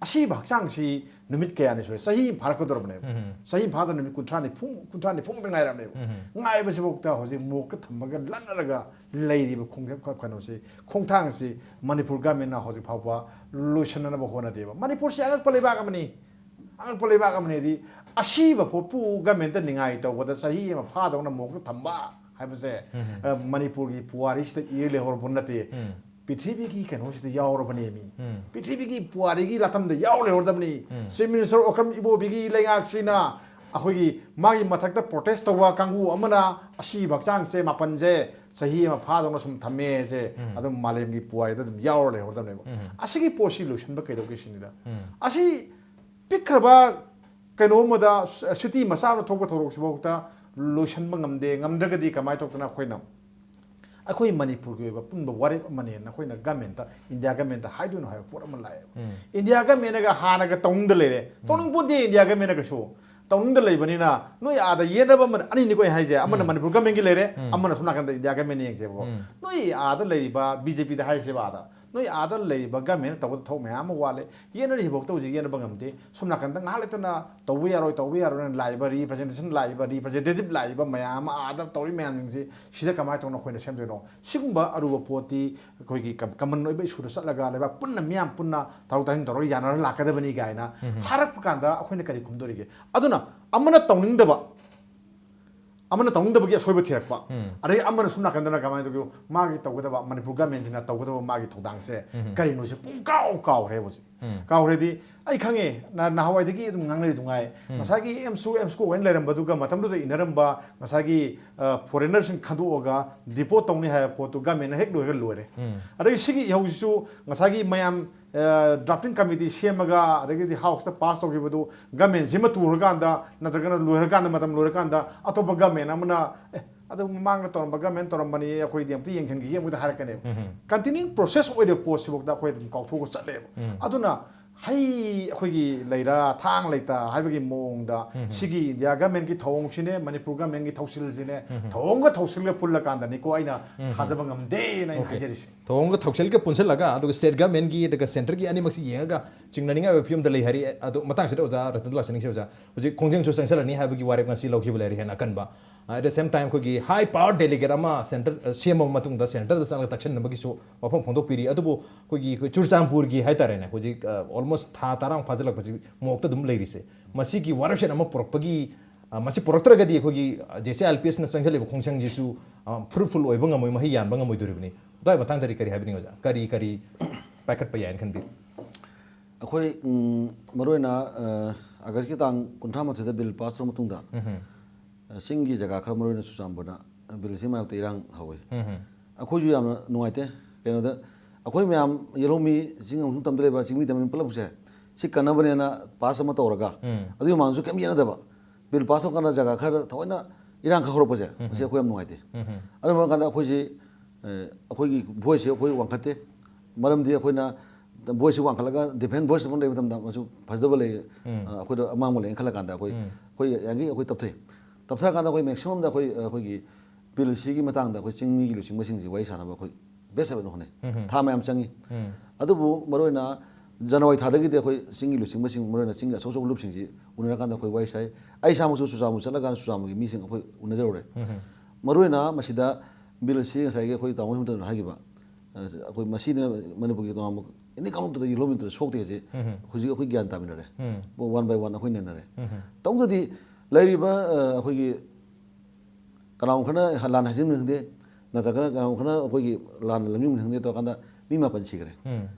ꯑꯁꯤꯕ ꯍꯛꯆꯥꯡꯁꯤ ꯅꯨꯃꯤꯠ ꯀꯌꯥꯅꯤ ꯁꯨꯔꯦ? ꯆꯍꯤ ꯑꯃ ꯐꯥꯔꯛꯀꯗꯧꯔꯕꯅꯦꯕ꯫ ꯆꯍꯤ ꯑꯃ ꯐꯥꯗ ꯅꯨꯃꯤꯠ ꯀꯨꯟꯊ꯭ꯔꯥ ꯅꯤꯐꯨ, ꯀꯨꯟꯊ꯭ꯔꯥ ꯅꯤꯐꯨꯃꯨꯛꯇ ꯉꯥꯏꯔꯕꯅꯦꯕ꯫ ꯉꯥꯏꯕꯁꯤꯐꯥꯎꯗ ꯍꯧꯖꯤꯛ ꯃꯣꯛꯇ ꯊꯝꯃꯒ ꯂꯟꯅꯔꯒ ꯂꯩꯔꯤꯕ ꯈꯣꯡ-, ꯀꯩꯅꯣꯁꯤ, ꯈꯣꯡꯊꯥꯡꯁꯤ ꯃꯅꯤꯄꯨꯔ ꯒꯃꯦꯟꯅ ꯍꯧꯖꯤꯛ ꯐꯥꯎꯕ ꯂꯣꯏꯁꯤꯟꯅꯅꯕ ꯍꯣꯠꯅꯗꯦꯕ꯫ ꯃꯅꯤꯄꯨꯔꯁꯤ ꯑꯉꯛꯄ ꯂꯩꯕꯥꯛ ꯑꯃꯅꯤ, ꯑꯉꯛꯄ ꯂꯩꯕꯥꯛ ꯑꯃꯅꯤꯗꯤ ꯑꯁꯤꯕ ꯄꯣꯠꯄꯨ ꯒꯃꯦꯟꯇ ꯅꯤꯡꯉꯥꯏ ꯇꯧꯕꯗ ꯆꯍꯤ ꯑꯃ ꯐꯥꯗꯧꯅ ꯃꯣꯛꯇ ꯊꯝꯕ ꯍꯥꯏꯕꯁꯦ, ꯑ, ꯃꯅꯤꯄꯨꯔꯒꯤ ꯄꯨꯋꯥꯔꯤꯁꯤꯗ ꯏꯔ ꯂꯩꯍꯧꯔꯕ ꯅꯠꯇꯦ꯫ ꯄ꯭ꯔꯤꯊꯤꯕꯤꯒꯤ ꯀꯩꯅꯣꯁꯤꯗ ꯌꯥꯎꯔꯕꯅꯦꯃꯤ꯫ ꯄ꯭ꯔꯤꯊꯤꯕꯤꯒꯤ ꯄꯨꯋꯥꯔꯤꯒꯤ ꯂꯥꯇꯝꯗ ꯌꯥꯎ ꯂꯩꯍꯧꯔꯗꯕꯅꯤ꯫ Chief Minister ꯑꯣꯀ꯭ꯔꯝ ꯏꯕꯣꯕꯤꯒꯤ ꯂꯩꯉꯥꯛꯁꯤꯅ ꯑꯩꯈꯣꯏꯒꯤ ꯃꯥꯒꯤ ꯃꯊꯛꯇ ꯄ꯭ꯔꯣꯇꯦꯁ ꯇꯧꯕ ꯀꯥꯡꯕꯨ ꯑꯃꯅ ꯑꯁꯤꯕ ꯍꯛꯆꯥꯡꯁꯦ ꯃꯥꯄꯟꯁꯦ ꯆꯍꯤ ꯑꯃ ꯐꯥꯗꯧꯅ ꯁꯨꯝ ꯊꯝꯃꯦꯁꯦ ꯑꯗꯨꯝ ꯃꯥꯂꯦꯝꯒꯤ ꯄꯨꯋꯥꯔꯤꯗ ꯑꯗꯨꯝ ꯌꯥꯎꯔ ꯂꯩꯍꯧꯔꯗꯕꯅꯦꯕ꯫ ꯑꯁꯤꯒꯤ ꯄꯣꯠꯁꯤ ꯂꯣꯏꯁꯤꯟꯕ ꯀꯩꯗꯧꯒꯦ ꯁꯤꯅꯤꯗ꯫ ꯑꯁꯤ ꯄꯤꯛꯈ꯭ꯔꯕ ꯀꯩꯅꯣꯝꯃꯗ, ꯁꯤꯇꯤ ꯃꯆꯥ ꯑꯃ ꯊꯣꯛꯄ ꯊꯧꯗꯣꯛꯁꯤꯐꯥꯎꯗ ꯂꯣꯏꯁꯤꯟꯕ ꯉꯝꯗꯦ꯫ ꯉꯝꯗ꯭ꯔꯒꯗꯤ ꯀꯃꯥꯏꯅ ꯇꯧꯗꯅ ꯑꯩꯈꯣꯏꯅ, ꯑꯩꯈꯣꯏ ꯃꯅꯤꯄꯨꯔꯒꯤ ꯑꯣꯏꯕ ꯑꯄꯨꯟꯕ ꯋꯥꯔꯦꯞ ꯑꯃꯅꯦꯅ ꯑꯩꯈꯣꯏꯅ ꯒꯃꯦꯟꯇ, ꯏꯟꯗꯤꯌꯥ ꯒꯃꯦꯟꯇ ꯍꯥꯏꯗꯣꯏꯅꯣ ꯍꯥꯏꯕ ꯄꯣꯠ ꯑꯃ ꯂꯥꯛꯑꯦꯕ꯫ ꯏꯟꯗꯤꯌꯥ ꯒꯃꯦꯟꯅꯒ ꯍꯥꯟꯅꯒ ꯇꯧꯅꯤꯡꯗ ꯂꯩꯔꯦ, ꯇꯧꯅꯤꯡ ꯄꯣꯠꯇꯦ ꯏꯟꯗꯤꯌꯥ ꯒꯃꯦꯟꯅ ꯀꯩꯁꯨ꯫ ꯇꯧꯅꯤꯡꯗ ꯂꯩꯕꯅꯤꯅ ꯅꯣꯏ ꯑꯥꯗ ꯌꯦꯠꯅꯕ ꯑꯃ ꯑꯅꯤꯅꯤꯀꯣ ꯑꯩ ꯍꯥꯏꯁꯦ, ꯑꯃꯅ ꯃꯅꯤꯄꯨꯔ ꯒꯃꯦꯟꯒꯤ ꯂꯩꯔꯦ, ꯑꯃꯅ ꯁꯣꯝ ꯅꯥꯀꯟꯗ ꯏꯟꯗꯤꯌꯥ ꯒꯃꯦꯟ ꯌꯦꯡꯁꯦꯕꯀꯣ꯫ ꯅꯣꯏ ꯑꯥꯗ ꯂꯩꯔꯤꯕ ꯕꯤ ꯖꯦ ꯄꯤꯗ ꯍꯥꯏꯔꯁꯦꯕ, ꯑꯥꯗ ꯅꯣꯏ ꯑꯥꯗ ꯂꯩꯔꯤꯕ ꯒꯃꯦꯟꯅ ꯇꯧꯒꯗꯕ ꯊꯕꯛ ꯃꯌꯥꯝ ꯑꯃ ꯋꯥꯠꯂꯦ, ꯌꯦꯠꯅꯔꯤꯁꯤꯐꯥꯎꯗ ꯍꯧꯖꯤꯛ ꯌꯦꯠꯅꯕ ꯉꯝꯗꯦ꯫ ꯁꯣꯝ ꯅꯥꯀꯟꯗ ꯉꯥꯏꯍꯥꯛ ꯂꯩꯇꯅ ꯇꯧꯕ ꯌꯥꯔꯣꯏ, ꯇꯧꯕ ꯌꯥꯔꯣꯏꯅ ꯂꯥꯛꯏꯕ ꯔꯤꯄ꯭ꯔꯖꯦꯟꯇꯦꯁꯟ ꯂꯥꯛꯏꯕ, ꯔꯤꯄ꯭ꯔꯖꯦꯟꯇꯦꯇꯤꯞ ꯂꯥꯛꯏꯕ ꯃꯌꯥꯝ ꯑꯃ ꯑꯥꯗ ꯇꯧꯔꯤ ꯃꯌꯥꯝꯁꯤꯡꯁꯤ ꯁꯤꯗ ꯀꯃꯥꯏꯅ ꯇꯧꯅ ꯑꯩꯈꯣꯏꯅ ꯁꯦꯝꯗꯣꯏꯅꯣ? ꯁꯤꯒꯨꯝꯕ ꯑꯔꯨꯕ ꯄꯣꯠꯇꯤ ꯑꯩꯈꯣꯏꯒꯤ ꯀꯝ-, ꯀꯃꯟ ꯑꯣꯏꯕ ꯏꯁꯨꯗ ꯆꯠꯂꯒ ꯂꯩꯕꯥꯛ ꯄꯨꯟꯅ, ꯃꯤꯌꯥꯝ ꯄꯨꯟꯅ ꯇꯥꯊꯣꯛ ꯇꯥꯁꯤꯟ ꯇꯧꯔꯒ ꯌꯥꯅꯔ ꯂꯥꯛꯀꯗꯕꯅꯤ ꯀꯥꯏꯅ ꯍꯥꯏꯔꯛꯄ ꯀꯥꯟꯗ ꯑꯩꯈꯣꯏꯅ ꯀꯔꯤ ꯈꯨꯝꯗꯣꯔꯤꯒꯦ? ꯑꯗꯨꯅ ꯑꯃꯅ ꯇꯧꯅꯤꯡꯗꯕ, ꯑꯃꯅ ꯇꯧꯅꯤꯡꯗꯕꯒꯤ ꯑꯁꯣꯏꯕ ꯊꯤꯔꯛꯄ, ꯑꯗꯩ ꯑꯃꯅ ꯁꯣꯝ ꯅꯥꯀꯟꯗꯅ ꯀꯃꯥꯏꯅ ꯇꯧꯒꯦ, ꯃꯥꯒꯤ ꯇꯧꯒꯗꯕ, ꯃꯅꯤꯄꯨꯔ ꯒꯃꯦꯟꯁꯤꯅ ꯇꯧꯒꯗꯕ ꯃꯥꯒꯤ ꯊꯧꯗꯥꯡꯁꯦ ꯀꯔꯤꯅꯣꯁꯦ ꯄꯨꯡꯀꯥꯎ ꯀꯥꯎꯈ꯭ꯔꯦ ꯍꯧꯖꯤꯛ꯫ ꯀꯥꯎꯈ꯭ꯔꯦꯗꯤ ꯑꯩ ꯈꯪꯉꯦ, ꯅ- ꯅꯍꯥꯟꯋꯥꯏꯗꯒꯤ ꯑꯗꯨꯝ ꯉꯥꯡꯅꯔꯤꯗꯨ ꯉꯥꯏ꯫ ꯉꯁꯥꯏꯒꯤ ꯑꯦꯝꯁꯨ ꯑꯦꯝꯁꯀꯣ ꯑꯣꯏꯅ ꯂꯩꯔꯝꯕꯗꯨꯒ ꯃꯇꯝꯗꯨꯗ ꯏꯟꯅꯔꯝꯕ ꯉꯁꯥꯏꯒꯤ ꯐꯣꯔꯦꯅꯔꯁꯤꯡ ꯈꯟꯗꯣꯛꯑꯒ ꯗꯤꯄꯣꯔꯠ ꯇꯧꯅꯤ ꯍꯥꯏꯕ ꯄꯣꯠꯇꯨ ꯒꯃꯦꯟꯅ ꯍꯦꯛ ꯂꯣꯏꯔꯒ ꯂꯣꯏꯔꯦ꯫ ꯑꯗꯒꯤ ꯁꯤꯒꯤ ꯏꯍꯧꯁꯤꯁꯨ ꯉꯁꯥꯏꯒꯤ ꯃꯌꯥꯝ ꯗ꯭ꯔꯥꯐꯇꯤꯡ ꯀꯃꯤꯇꯤ ꯁꯦꯝꯃꯒ ꯑꯗꯒꯤꯗꯤ ꯍꯥꯎꯁꯇ ꯄꯥꯁ ꯇꯧꯈꯤꯕꯗꯨ ꯒꯃꯦꯟꯁꯤꯃ ꯇꯨꯔꯀꯥꯟꯗ ꯅꯠꯇ꯭ꯔꯒꯅ ꯂꯣꯏꯔꯀꯥꯟꯗ, ꯃꯇꯝ ꯂꯣꯏꯔꯀꯥꯟꯗ ꯑꯇꯣꯞꯄ ꯒꯃꯦꯟ ꯑꯃꯅ, "ꯑꯦ, ꯑꯗꯨ ꯃꯃꯥꯡꯗ ꯇꯧꯔꯝꯕ ꯒꯃꯦꯟ ꯇꯧꯔꯝꯕꯅꯤ, ꯑꯩꯈꯣꯏꯗꯤ ꯑꯝꯇ ꯌꯦꯡꯁꯤꯟꯈꯤꯒꯦ" ꯑꯃꯨꯛꯇ ꯍꯥꯏꯔꯛꯀꯅꯦꯕ꯫ ꯀꯟꯇꯤꯅ꯭ꯌꯨꯏꯡ ꯄ꯭ꯔꯣꯁꯦꯁ ꯑꯣꯏꯔꯤꯕ ꯄꯣꯠꯁꯤꯐꯥꯎꯗ ꯑꯩꯈꯣꯏ ꯑꯗꯨꯝ ꯀꯥꯎꯊꯣꯛꯑꯒ ꯆꯠꯂꯦꯕ꯫ ꯑꯗꯨꯅ ꯍꯩ ꯑꯩꯈꯣꯏꯒꯤ ꯂꯩꯔꯥ ꯊꯥꯡ ꯂꯩꯇꯥ ꯍꯥꯏꯕꯒꯤ ꯃꯑꯣꯡꯗ ꯁꯤꯒꯤ ꯏꯟꯗꯤꯌꯥ ꯒꯃꯦꯟꯒꯤ ꯊꯧꯑꯣꯡꯁꯤꯅꯦ, ꯃꯅꯤꯄꯨꯔ ꯒꯃꯦꯟꯒꯤ ꯊꯧꯁꯤꯜꯁꯤꯅꯦ, ꯊꯧꯑꯣꯡꯒ ꯊꯧꯁꯤꯜꯒ ꯄꯨꯜꯂꯀꯥꯟꯗꯅꯤꯀꯣ ꯑꯩꯅ ꯊꯥꯖꯕ ꯉꯝꯗꯦꯅ ꯑꯩꯅ Okay. ꯍꯥꯏꯖꯔꯤꯁꯦ꯫ ꯊꯧꯑꯣꯡꯒ ꯊꯧꯁꯤꯜꯒ ꯄꯨꯟꯁꯤꯜꯂꯒ, ꯑꯗꯨꯒ ꯁ꯭ꯇꯦꯠ ꯒꯃꯦꯟꯒꯤ ꯑꯗꯨꯒ ꯁꯦꯟꯇꯔꯒꯤ ꯑꯅꯤꯃꯛꯁꯤ ꯌꯦꯡꯉꯒ ꯆꯤꯡꯅꯅꯤꯡꯉꯥꯏ ꯑꯣꯏꯕ ꯐꯤꯕꯝꯗ ꯂꯩ ꯍꯥꯏꯔꯤ꯫ ꯑꯗꯣ ꯃꯇꯥꯡꯁꯤꯗ ꯑꯣꯖꯥ ꯔꯇꯟꯗ ꯂꯥꯛꯆꯅꯤꯡꯁꯤ꯫ ꯑꯣꯖꯥ, ꯍꯧꯖꯤꯛ ꯈꯣꯡꯖꯪꯁꯨ ꯆꯪꯁꯤꯜꯂꯅꯤ ꯍꯥꯏꯕꯒꯤ ꯋꯥꯔꯦꯞ ꯉꯁꯤ ꯂꯧꯈꯤꯕ ꯂꯩꯔꯦ ꯍꯦꯟꯅ ꯑꯀꯟꯕ꯫ At the same time, ꯑꯩꯈꯣꯏꯒꯤ ꯍꯥꯏ ꯄꯥꯋꯔ ꯗꯦꯂꯤꯒꯦꯠ ꯑꯃ ꯁꯦꯟꯇꯔ, ꯑ, ꯁꯦꯝꯃꯕ ꯃꯇꯨꯡꯗ ꯁꯦꯟꯇꯔꯗ ꯆꯠꯂꯒ ꯇꯛꯁꯤꯟꯅꯕꯒꯤꯁꯨ ꯋꯥꯐꯝ ꯐꯣꯡꯗꯣꯛꯄꯤꯔꯤ꯫ ꯑꯗꯨꯕꯨ ꯑꯩꯈꯣꯏꯒꯤ, ꯑꯩꯈꯣꯏ ꯆꯨꯔꯆꯥꯟꯄꯨꯔꯒꯤ ꯍꯥꯏꯇꯥꯔꯦꯅꯦ, ꯍꯧꯖꯤꯛ, ꯑ, almost ꯊꯥ ꯇꯔꯥꯃꯨꯛ ꯐꯥꯖꯤꯜꯂꯛꯄꯁꯤ ꯃꯣꯛꯇ ꯑꯗꯨꯝ ꯂꯩꯔꯤꯁꯦ꯫ ꯃꯁꯤꯒꯤ ꯋꯥꯔꯦꯞꯁꯦ ꯑꯃ ꯄꯨꯔꯛꯄꯒꯤ, ꯑ, ꯃꯁꯤ ꯄꯨꯔꯛꯇ꯭ꯔꯒꯗꯤ ꯑꯩꯈꯣꯏꯒꯤ, ꯑ, J C I L P ꯑꯦꯁꯅ ꯆꯪꯁꯤꯜꯂꯤꯕ ꯈꯣꯡꯖꯪꯁꯤꯁꯨ, ꯑ, ꯐ꯭ꯔꯨꯠꯐꯨꯜ ꯑꯣꯏꯕ ꯉꯝꯃꯣꯏ, ꯃꯍꯩ ꯌꯥꯟꯕ ꯉꯝꯃꯣꯏꯗꯣꯔꯤꯕꯅꯤ꯫ ꯑꯗꯨꯋꯥꯏ ꯃꯇꯥꯡꯗꯗꯤ ꯀꯔꯤ ꯍꯥꯏꯕꯤꯅꯤꯡꯉꯤ ꯑꯣꯖꯥ? ꯀꯔꯤ, ꯀꯔꯤ ꯄꯥꯏꯈꯠꯄ ꯌꯥꯏꯅ ꯈꯟꯕꯤ? ꯑꯩꯈꯣꯏ, ꯎꯝ, ꯃꯔꯨꯑꯣꯏꯅ, ꯑ, ꯑꯥꯒꯁꯀꯤ ꯇꯥꯡ ꯀꯨꯟꯊ꯭ꯔꯥ ꯃꯥꯊꯣꯏꯗ ꯕꯤꯜ ꯄꯥꯁ ꯇꯧꯔ ꯃꯇꯨꯡꯗ, ꯑ, ꯆꯤꯡꯒꯤ ꯖꯒꯥ ꯈꯔ, ꯃꯔꯨꯑꯣꯏꯅ ꯆꯨꯔꯆꯥꯟꯄꯨꯔꯗ, ꯑ, ꯕꯤꯜꯁꯤ ꯃꯥꯌꯣꯛꯇ ꯏꯔꯥꯡ ꯍꯧꯋꯤ꯫ ꯑꯩꯈꯣꯏꯁꯨ ꯌꯥꯝꯅ ꯅꯨꯡꯉꯥꯏꯇꯦ꯫ ꯀꯩꯅꯣꯗ, ꯑꯩꯈꯣꯏ ꯃꯌꯥꯝ ꯌꯦꯜꯍꯧꯃꯤ, ꯆꯤꯡ ꯑꯃꯁꯨꯡ ꯇꯝꯗ ꯂꯩꯕ ꯆꯤꯡꯃꯤ ꯇꯝꯃꯤ ꯄꯨꯂꯞꯁꯦ ꯁꯤ ꯀꯟꯅꯕꯅꯦꯅ ꯄꯥꯁ ꯑꯃ ꯇꯧꯔꯒ, ꯑꯗꯨꯒꯤ ꯃꯃꯥꯡꯁꯨ ꯀꯩꯝ ꯌꯦꯠꯅꯗꯕ, ꯕꯤꯜ ꯄꯥꯁ ꯇꯧꯔꯀꯥꯟꯗ ꯖꯒꯥ ꯈꯔꯗ ꯊꯑꯣꯏꯅ ꯏꯔꯥꯡ ꯈꯔ ꯍꯧꯔꯛꯄꯁꯦ, ꯃꯁꯤ ꯑꯩꯈꯣꯏ ꯌꯥꯝ ꯅꯨꯡꯉꯥꯏꯇꯦ꯫ ꯑꯗꯨꯝꯕ ꯀꯥꯟꯗ ꯑꯩꯈꯣꯏꯁꯤ, ꯑ, ꯑꯩꯈꯣꯏꯒꯤ ꯚꯣꯏꯁꯁꯤ ꯑꯩꯈꯣꯏ ꯋꯥꯡꯈꯠꯇꯦ꯫ ꯃꯔꯝꯗꯤ ꯑꯩꯈꯣꯏꯅ ꯚꯣꯏꯁꯁꯤ ꯋꯥꯡꯈꯠꯂꯒ ꯗꯤꯐ꯭ꯔꯦꯟ ꯚꯣꯏꯁ ꯑꯃ ꯂꯩꯕ ꯃꯇꯝꯗ ꯃꯁꯨ ꯐꯖꯗꯕ ꯂꯩ, ꯑ, ꯑꯩꯈꯣꯏꯗ ꯑꯃꯥꯡꯕ ꯂꯩꯅ ꯈꯜꯂ ꯀꯥꯟꯗ ꯑꯩꯈꯣꯏ, ꯑꯩꯈꯣꯏ ꯌꯥꯔꯤꯉꯩ ꯑꯩꯈꯣꯏ ꯇꯞꯊꯩ꯫ ꯇꯞꯊꯔꯀꯥꯟꯗ ꯑꯩꯈꯣꯏ ꯃꯦꯛꯁꯤꯃꯝꯗ ꯑꯩꯈꯣꯏ, ꯑꯩꯈꯣꯏꯒꯤ ꯕꯤꯜꯁꯤꯒꯤ ꯃꯇꯥꯡꯗ ꯑꯩꯈꯣꯏ ꯆꯤꯡꯃꯤꯒꯤ ꯂꯨꯆꯤꯡꯕꯁꯤꯡꯁꯤ ꯋꯥꯔꯤ ꯁꯥꯟꯅꯕ ꯑꯩꯈꯣꯏ ꯕꯦꯁ ꯑꯣꯏꯅ ꯍꯣꯠꯅꯩ꯫ ꯊꯥ ꯃꯌꯥꯝ ꯆꯪꯉꯤ꯫ ꯑꯗꯨꯕꯨ ꯃꯔꯨꯑꯣꯏꯅ ꯖꯅꯋꯥꯔꯤ ꯊꯥꯗꯒꯤꯗꯤ ꯑꯩꯈꯣꯏ ꯆꯤꯡꯒꯤ ꯂꯨꯆꯤꯡꯕꯁꯤꯡ, ꯃꯔꯨꯑꯣꯏꯅ ꯆꯤꯡꯒꯤ ꯑꯆꯧ ꯑꯆꯧꯕ ꯂꯨꯞꯁꯤꯡꯁꯤ ꯎꯅꯔꯀꯥꯟꯗ ꯑꯩꯈꯣꯏ ꯋꯥꯔꯤ ꯁꯥꯏ꯫ ꯑꯩ ꯏꯁꯥꯃꯛꯁꯨ ꯆꯨꯔꯆꯥꯟꯄꯨꯔ ꯆꯠꯂꯀꯥꯟꯗ ꯆꯨꯔꯆꯥꯟꯄꯨꯔꯒꯤ ꯃꯤꯁꯤꯡ ꯑꯩꯈꯣꯏ ꯎꯅꯖꯔꯨꯔꯦ꯫ ꯃꯔꯨꯑꯣꯏꯅ ꯃꯁꯤꯗ ꯕꯤꯜꯁꯤ ꯉꯁꯥꯏꯒꯤ ꯑꯩꯈꯣꯏ ꯇꯥꯃꯣ ꯍꯦꯃꯟꯇꯅ ꯍꯥꯏꯈꯤꯕ, ꯑ, ꯑꯩꯈꯣꯏ ꯃꯁꯤꯅ ꯃꯅꯤꯄꯨꯔꯒꯤ ꯇꯣꯉꯥꯟꯕ ꯑꯦꯅꯤ ꯀꯥꯡꯂꯨꯞꯇꯗ ꯌꯦꯜꯍꯧꯃꯤꯇꯗ ꯁꯣꯛꯇꯦ ꯍꯥꯏꯁꯦ ꯍꯧꯖꯤꯛ ꯑꯩꯈꯣꯏ ꯒ꯭ꯌꯥꯟ ꯇꯥꯃꯤꯟꯅꯔꯦ꯫ ꯋꯥꯟ ꯕꯥꯏ ꯋꯥꯟ ꯑꯩꯈꯣꯏ ꯅꯩꯅꯔꯦ꯫ ꯇꯧꯕꯇꯗꯤ ꯂꯩꯔꯤꯕ, ꯑ, ꯑꯩꯈꯣꯏꯒꯤ ꯀꯅꯥꯒꯨꯝꯕ ꯈꯔꯅ ꯂꯥꯟꯅ ꯍꯥꯏꯖꯤꯟꯕꯅꯤ ꯈꯪꯗꯦ, ꯅꯠꯇ꯭ꯔꯒꯅ ꯀꯅꯥꯒꯨꯝꯕ ꯈꯔꯅ ꯑꯩꯈꯣꯏꯒꯤ ꯂꯥꯟꯅ ꯂꯝꯖꯤꯡꯕꯅꯤ ꯈꯪꯗꯦ ꯇꯧꯔꯀꯥꯟꯗ ꯃꯤ ꯃꯥꯄꯟ ꯁꯤꯈ꯭ꯔꯦ꯫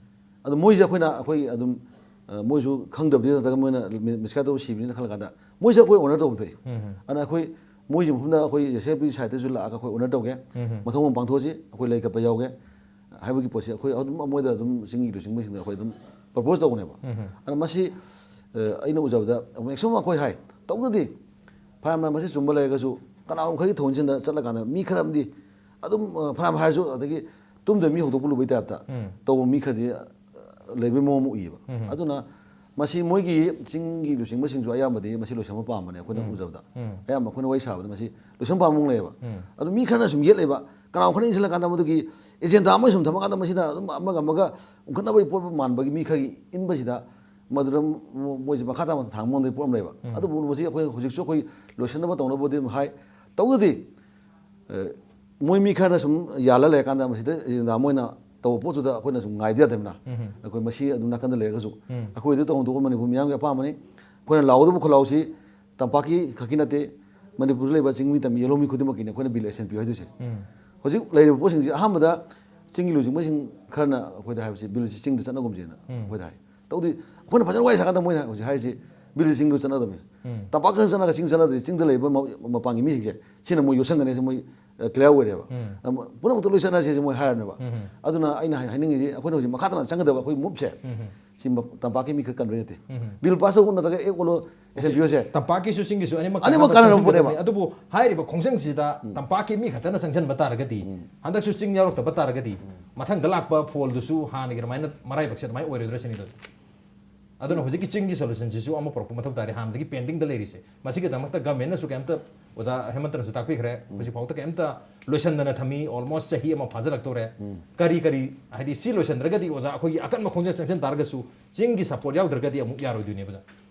ꯑꯗꯣ ꯃꯣꯏꯁꯦ ꯑꯩꯈꯣꯏꯅ, ꯑꯩꯈꯣꯏ ꯑꯗꯨꯝ ꯑ, ꯃꯣꯏꯁꯨ ꯈꯪꯗꯕꯗꯤ ꯅꯠꯇ꯭ꯔꯒ ꯃꯣꯏꯅ ꯃꯤ-, ꯃꯤꯁꯀꯥꯏꯠ ꯇꯧꯕ ꯁꯤꯕꯅꯤꯅ ꯈꯜꯂꯀꯥꯟꯗ ꯃꯣꯏꯁꯦ ꯑꯩꯈꯣꯏ ꯑꯣꯅꯔ ꯇꯧꯕ ꯊꯣꯛꯏ꯫ ꯑꯗꯨꯅ ꯑꯩꯈꯣꯏ ꯃꯣꯏꯒꯤ ꯃꯐꯝꯗ ꯑꯩꯈꯣꯏ ꯑꯦꯁ ꯑꯦꯐ ꯄꯤ ꯁꯥꯏꯠꯇꯁꯨ ꯂꯥꯛꯑꯒ ꯑꯩꯈꯣꯏ ꯑꯣꯅꯔ ꯇꯧꯒꯦ꯫ ꯃꯊꯧ ꯃꯉꯝ ꯄꯥꯡꯊꯣꯛꯑꯁꯤ, ꯑꯩꯈꯣꯏ ꯂꯩ ꯀꯠꯄ ꯌꯥꯎꯒꯦ ꯍꯥꯏꯕꯒꯤ ꯄꯣꯠꯁꯦ ꯑꯩꯈꯣꯏ ꯑꯗꯨꯝ ꯃꯣꯏꯗ ꯑꯗꯨꯝ ꯆꯤꯡꯒꯤ ꯂꯨꯆꯤꯡꯕꯁꯤꯡꯗ ꯑꯩꯈꯣꯏ ꯑꯗꯨꯝ ꯄ꯭ꯔꯄꯣꯁ ꯇꯧꯕꯅꯦꯕ꯫ ꯑꯗꯣ ꯃꯁꯤ, ꯑ, ꯑꯩꯅ ꯎꯖꯕꯗ ꯃꯦꯛꯁꯤꯃꯝ ꯑꯩꯈꯣꯏ ꯍꯥꯏ꯫ ꯇꯧꯗꯗꯤ ꯐꯅꯌꯥꯝꯅ ꯃꯁꯤ ꯆꯨꯝꯕ ꯂꯩꯔꯒꯁꯨ ꯀꯅꯥꯒꯨꯝꯕ ꯈꯔꯒꯤ ꯊꯑꯣꯟꯁꯤꯟꯗ ꯆꯠꯂꯀꯥꯟꯗ ꯃꯤ ꯈꯔ ꯑꯃꯗꯤ ꯑꯗꯨꯝ, ꯑ, ꯐꯅꯌꯥꯝ ꯍꯥꯏꯔꯁꯨ ꯑꯗꯒꯤ ꯇꯨꯝꯗꯕ ꯃꯤ ꯍꯧꯗꯣꯛꯄ ꯂꯨꯕꯩ ꯇꯥꯏꯞꯇ ꯇꯧꯕ ꯃꯤ ꯈꯔꯗꯤ, ꯑ, ꯂꯩꯕꯩ ꯃꯑꯣꯡ ꯑꯃ ꯎꯏꯌꯦꯕ꯫ ꯑꯗꯨꯅ ꯃꯁꯤ ꯃꯣꯏꯒꯤ ꯆꯤꯡꯒꯤ ꯂꯨꯆꯤꯡꯕꯁꯤꯡꯁꯨ ꯑꯌꯥꯝꯕꯗꯤ ꯃꯁꯤ ꯂꯣꯏꯁꯟꯕ ꯄꯥꯝꯕꯅꯦ ꯑꯩꯈꯣꯏꯅ ꯎꯖꯕꯗ꯫ ꯑꯌꯥꯝꯕ ꯑꯩꯈꯣꯏꯅ ꯋꯥꯔꯤ ꯁꯥꯕꯗ ꯃꯁꯤ ꯂꯣꯏꯁꯟꯕ ꯄꯥꯝꯕ ꯃꯑꯣꯡ ꯂꯩꯌꯦꯕ꯫ ꯑꯗꯨ ꯃꯤ ꯈꯔꯅ ꯁꯨꯝ ꯌꯦꯠꯂꯦꯕ, ꯀꯅꯥꯒꯨꯝꯕ ꯈꯔꯅ ꯏꯟꯁꯤꯜꯂꯀꯥꯟꯗ ꯃꯗꯨꯒꯤ ꯑꯦꯖꯦꯟꯗꯥ ꯑꯃ ꯁꯨꯝ ꯊꯝꯃꯀꯥꯟꯗ ꯃꯁꯤꯅ ꯑꯗꯨꯝ ꯑꯃꯒ ꯑꯃꯒ ꯎꯪꯈꯠꯅꯕꯒꯤ ꯄꯣꯠ ꯃꯥꯟꯕꯒꯤ ꯃꯤ ꯈꯔꯒꯤ ꯏꯟꯕꯁꯤꯗ ꯃꯗꯨꯗ ꯃꯣ-, ꯃꯣꯏꯁꯦ ꯃꯈꯥ ꯇꯥꯅ ꯊꯥꯡꯕ ꯉꯝꯗꯕꯒꯤ ꯄꯣꯠ ꯑꯃ ꯂꯩꯕ꯫ ꯑꯗꯨꯕꯨ ꯃꯁꯤ ꯑꯩꯈꯣꯏ ꯍꯧꯖꯤꯛꯁꯨ ꯑꯩꯈꯣꯏ ꯂꯣꯏꯁꯤꯟꯅꯕ ꯇꯧꯅꯕꯕꯨꯗꯤ ꯑꯗꯨꯝ ꯍꯥꯏ꯫ ꯇꯧꯗꯗꯤ, ꯑ, ꯃꯣꯏ ꯃꯤ ꯈꯔꯅ ꯁꯨꯝ ꯌꯥꯜꯂ ꯂꯩꯔꯀꯥꯟꯗ ꯃꯁꯤꯗ ꯑꯦꯖꯦꯟꯗꯥ ꯑꯃ ꯑꯣꯏꯅ ꯇꯧꯕ ꯄꯣꯠꯇꯨꯗ ꯑꯩꯈꯣꯏꯅ ꯁꯨꯝ ꯉꯥꯏꯗ ꯌꯥꯗꯕꯅꯤꯅ ꯑꯩꯈꯣꯏ ꯃꯁꯤ ꯑꯗꯨꯝ ꯅꯥꯀꯟꯗ ꯂꯩꯔꯒꯁꯨ ꯑꯩꯈꯣꯏꯗ ꯇꯧꯐꯝ ꯊꯣꯛꯄ ꯃꯅꯤꯄꯨꯔ ꯃꯤꯌꯥꯝꯒꯤ ꯑꯄꯥꯝꯕꯅꯤ꯫ ꯑꯩꯈꯣꯏꯅ ꯂꯥꯎꯒꯗꯕ ꯈꯨꯜꯂꯥꯎꯁꯤ ꯇꯝꯄꯥꯛꯀꯤ ꯈꯛꯀꯤ ꯅꯠꯇꯦ, ꯃꯅꯤꯄꯨꯔꯗ ꯂꯩꯕ ꯆꯤꯡꯃꯤ ꯇꯝꯃꯤ ꯌꯦꯜꯍꯧꯃꯤ ꯈꯨꯗꯤꯡꯃꯛꯀꯤꯅꯤ ꯑꯩꯈꯣꯏꯅ ꯕꯤꯜ ꯑꯦꯁꯟ ꯄꯤꯌꯨ ꯍꯥꯏꯗꯣꯏꯁꯦ꯫ ꯍꯧꯖꯤꯛ ꯂꯩꯔꯤꯕ ꯄꯣꯠꯁꯤꯡꯁꯤ ꯑꯍꯥꯟꯕꯗ ꯆꯤꯡꯒꯤ ꯂꯨꯆꯤꯡꯕꯁꯤꯡ ꯈꯔꯅ ꯑꯩꯈꯣꯏꯗ ꯍꯥꯏꯕꯁꯤ ꯕꯤꯜꯁꯤ ꯆꯤꯡꯗ ꯆꯠꯅꯒꯨꯝꯁꯦꯅ ꯑꯩꯈꯣꯏꯗ ꯍꯥꯏ꯫ ꯇꯧꯗꯤ ꯑꯩꯈꯣꯏꯅ ꯐꯖꯅ ꯋꯥꯔꯤ ꯁꯥꯀꯥꯟꯗ ꯃꯣꯏꯅ ꯍꯧꯖꯤꯛ ꯍꯥꯏꯔꯤꯁꯤ ꯕꯤꯜꯁꯤ ꯆꯤꯡꯗ ꯆꯠꯅꯗꯕꯅꯤ꯫ ꯇꯝꯄꯥꯛꯇ ꯆꯠꯂꯒ ꯆꯤꯡ ꯆꯠꯅꯗ꯭ꯔꯗꯤ ꯆꯤꯡꯗ ꯂꯩꯕ ꯃ-, ꯃꯄꯥꯟꯒꯤ ꯃꯤꯁꯤꯡꯁꯦ ꯁꯤꯅ ꯃꯣꯏ ꯌꯣꯠꯁꯟꯒꯅꯤ ꯍꯥꯏꯁꯦ ꯃꯣꯏ, ꯑ, clear ꯑꯣꯏꯔꯦꯕ꯫ ꯄꯨꯝꯅꯃꯛꯇ ꯂꯣꯏ ꯆꯠꯅꯁꯦ ꯁꯤ ꯃꯣꯏ ꯍꯥꯏꯔꯅꯦꯕ꯫ ꯑꯗꯨꯅ ꯑꯩꯅ ꯍꯥꯏ-, ꯍꯥꯏꯅꯤꯡꯉꯤꯁꯤ ꯑꯩꯈꯣꯏꯅ ꯍꯧꯖꯤꯛ ꯃꯈꯥ ꯇꯥꯅ ꯆꯪꯒꯗꯕ ꯑꯩꯈꯣꯏ moveꯁꯦ ꯁꯤ ꯃ-, ꯇꯝꯄꯥꯛꯀꯤ ꯃꯤ ꯈꯛ ꯀꯟꯕꯩ ꯅꯠꯇꯦ꯫ ꯕꯤꯜ ꯄꯥꯁ ꯇꯧꯕ ꯅꯠꯇ꯭ꯔꯒ ꯑꯦꯛ ꯑꯣꯜꯂꯣ ꯑꯦꯁ ꯑꯦꯟ ꯄꯤ ꯑꯣꯁꯦ꯫ ꯇꯝꯄꯥꯛꯀꯤꯁꯨ ꯆꯤꯡꯒꯤꯁꯨ ꯑꯅꯤꯃꯛ ꯑꯅꯤꯃꯛ ꯀꯥꯟꯅꯕ ꯀꯥꯟꯅꯕ ꯆꯪꯒꯗꯕꯅꯤ꯫ ꯄꯣꯠꯅꯦꯕ꯫ ꯑꯗꯨꯕꯨ ꯍꯥꯏꯔꯤꯕ ꯈꯣꯡꯖꯪꯁꯤꯗ ꯇꯝꯄꯥꯛꯀꯤ ꯃꯤ ꯈꯛꯇꯅ ꯆꯪꯁꯤꯟꯕ ꯇꯥꯔꯒꯗꯤ, ꯍꯟꯗꯛꯁꯨ ꯆꯤꯡ ꯌꯥꯎꯔꯛꯇꯕ ꯇꯥꯔꯒꯗꯤ, ꯃꯊꯪꯗ ꯂꯥꯛꯄ ꯐꯣꯜꯗꯨꯁꯨ ꯍꯥꯟꯅꯒꯤ ꯑꯗꯨꯃꯥꯏꯅ ꯃꯔꯥꯏꯕꯛꯁꯦ ꯑꯗꯨꯃꯥꯏꯅ ꯑꯣꯏꯔꯣꯏꯗ꯭ꯔꯥ ꯁꯤꯅꯤꯗ꯫ ꯑꯗꯨꯅ ꯍꯧꯖꯤꯛꯀꯤ ꯆꯤꯡꯒꯤ solutionꯁꯤꯁꯨ ꯑꯃ ꯄꯨꯔꯛꯄ ꯃꯊꯧ ꯇꯥꯔꯦ, ꯍꯥꯟꯅꯗꯒꯤ pendingꯗ ꯂꯩꯔꯤꯁꯦ꯫ ꯃꯁꯤꯒꯤꯗꯃꯛꯇ governmentꯅꯁꯨ ꯀꯩꯝꯇ, ꯑꯣꯖꯥ ꯍꯦꯃꯟꯇꯅꯁꯨ ꯇꯥꯛꯄꯤꯈ꯭ꯔꯦ, ꯍꯧꯖꯤꯛꯐꯥꯎꯗ ꯀꯩꯝꯇ ꯂꯣꯏꯁꯤꯟꯗꯅ ꯊꯝꯃꯤ, almost ꯆꯍꯤ ꯑꯃ ꯐꯥꯖꯤꯜꯂꯛꯇꯧꯔꯦ꯫ ꯀꯔꯤ ꯀꯔꯤ, ꯍꯥꯏꯗꯤ ꯁꯤ ꯂꯣꯏꯁꯤꯟꯗ꯭ꯔꯒꯗꯤ ꯑꯣꯖꯥ ꯑꯩꯈꯣꯏꯒꯤ ꯑꯀꯟꯕ ꯈꯣꯡꯖꯪ ꯆꯪꯁꯤꯟ ꯇꯥꯔꯒꯁꯨ ꯆꯤꯡꯒꯤ support ꯌꯥꯎꯗ꯭ꯔꯒꯗꯤ ꯑꯃꯨꯛ ꯌꯥꯔꯣꯏꯗꯣꯏꯅꯦꯕ ꯑꯣꯖꯥ꯫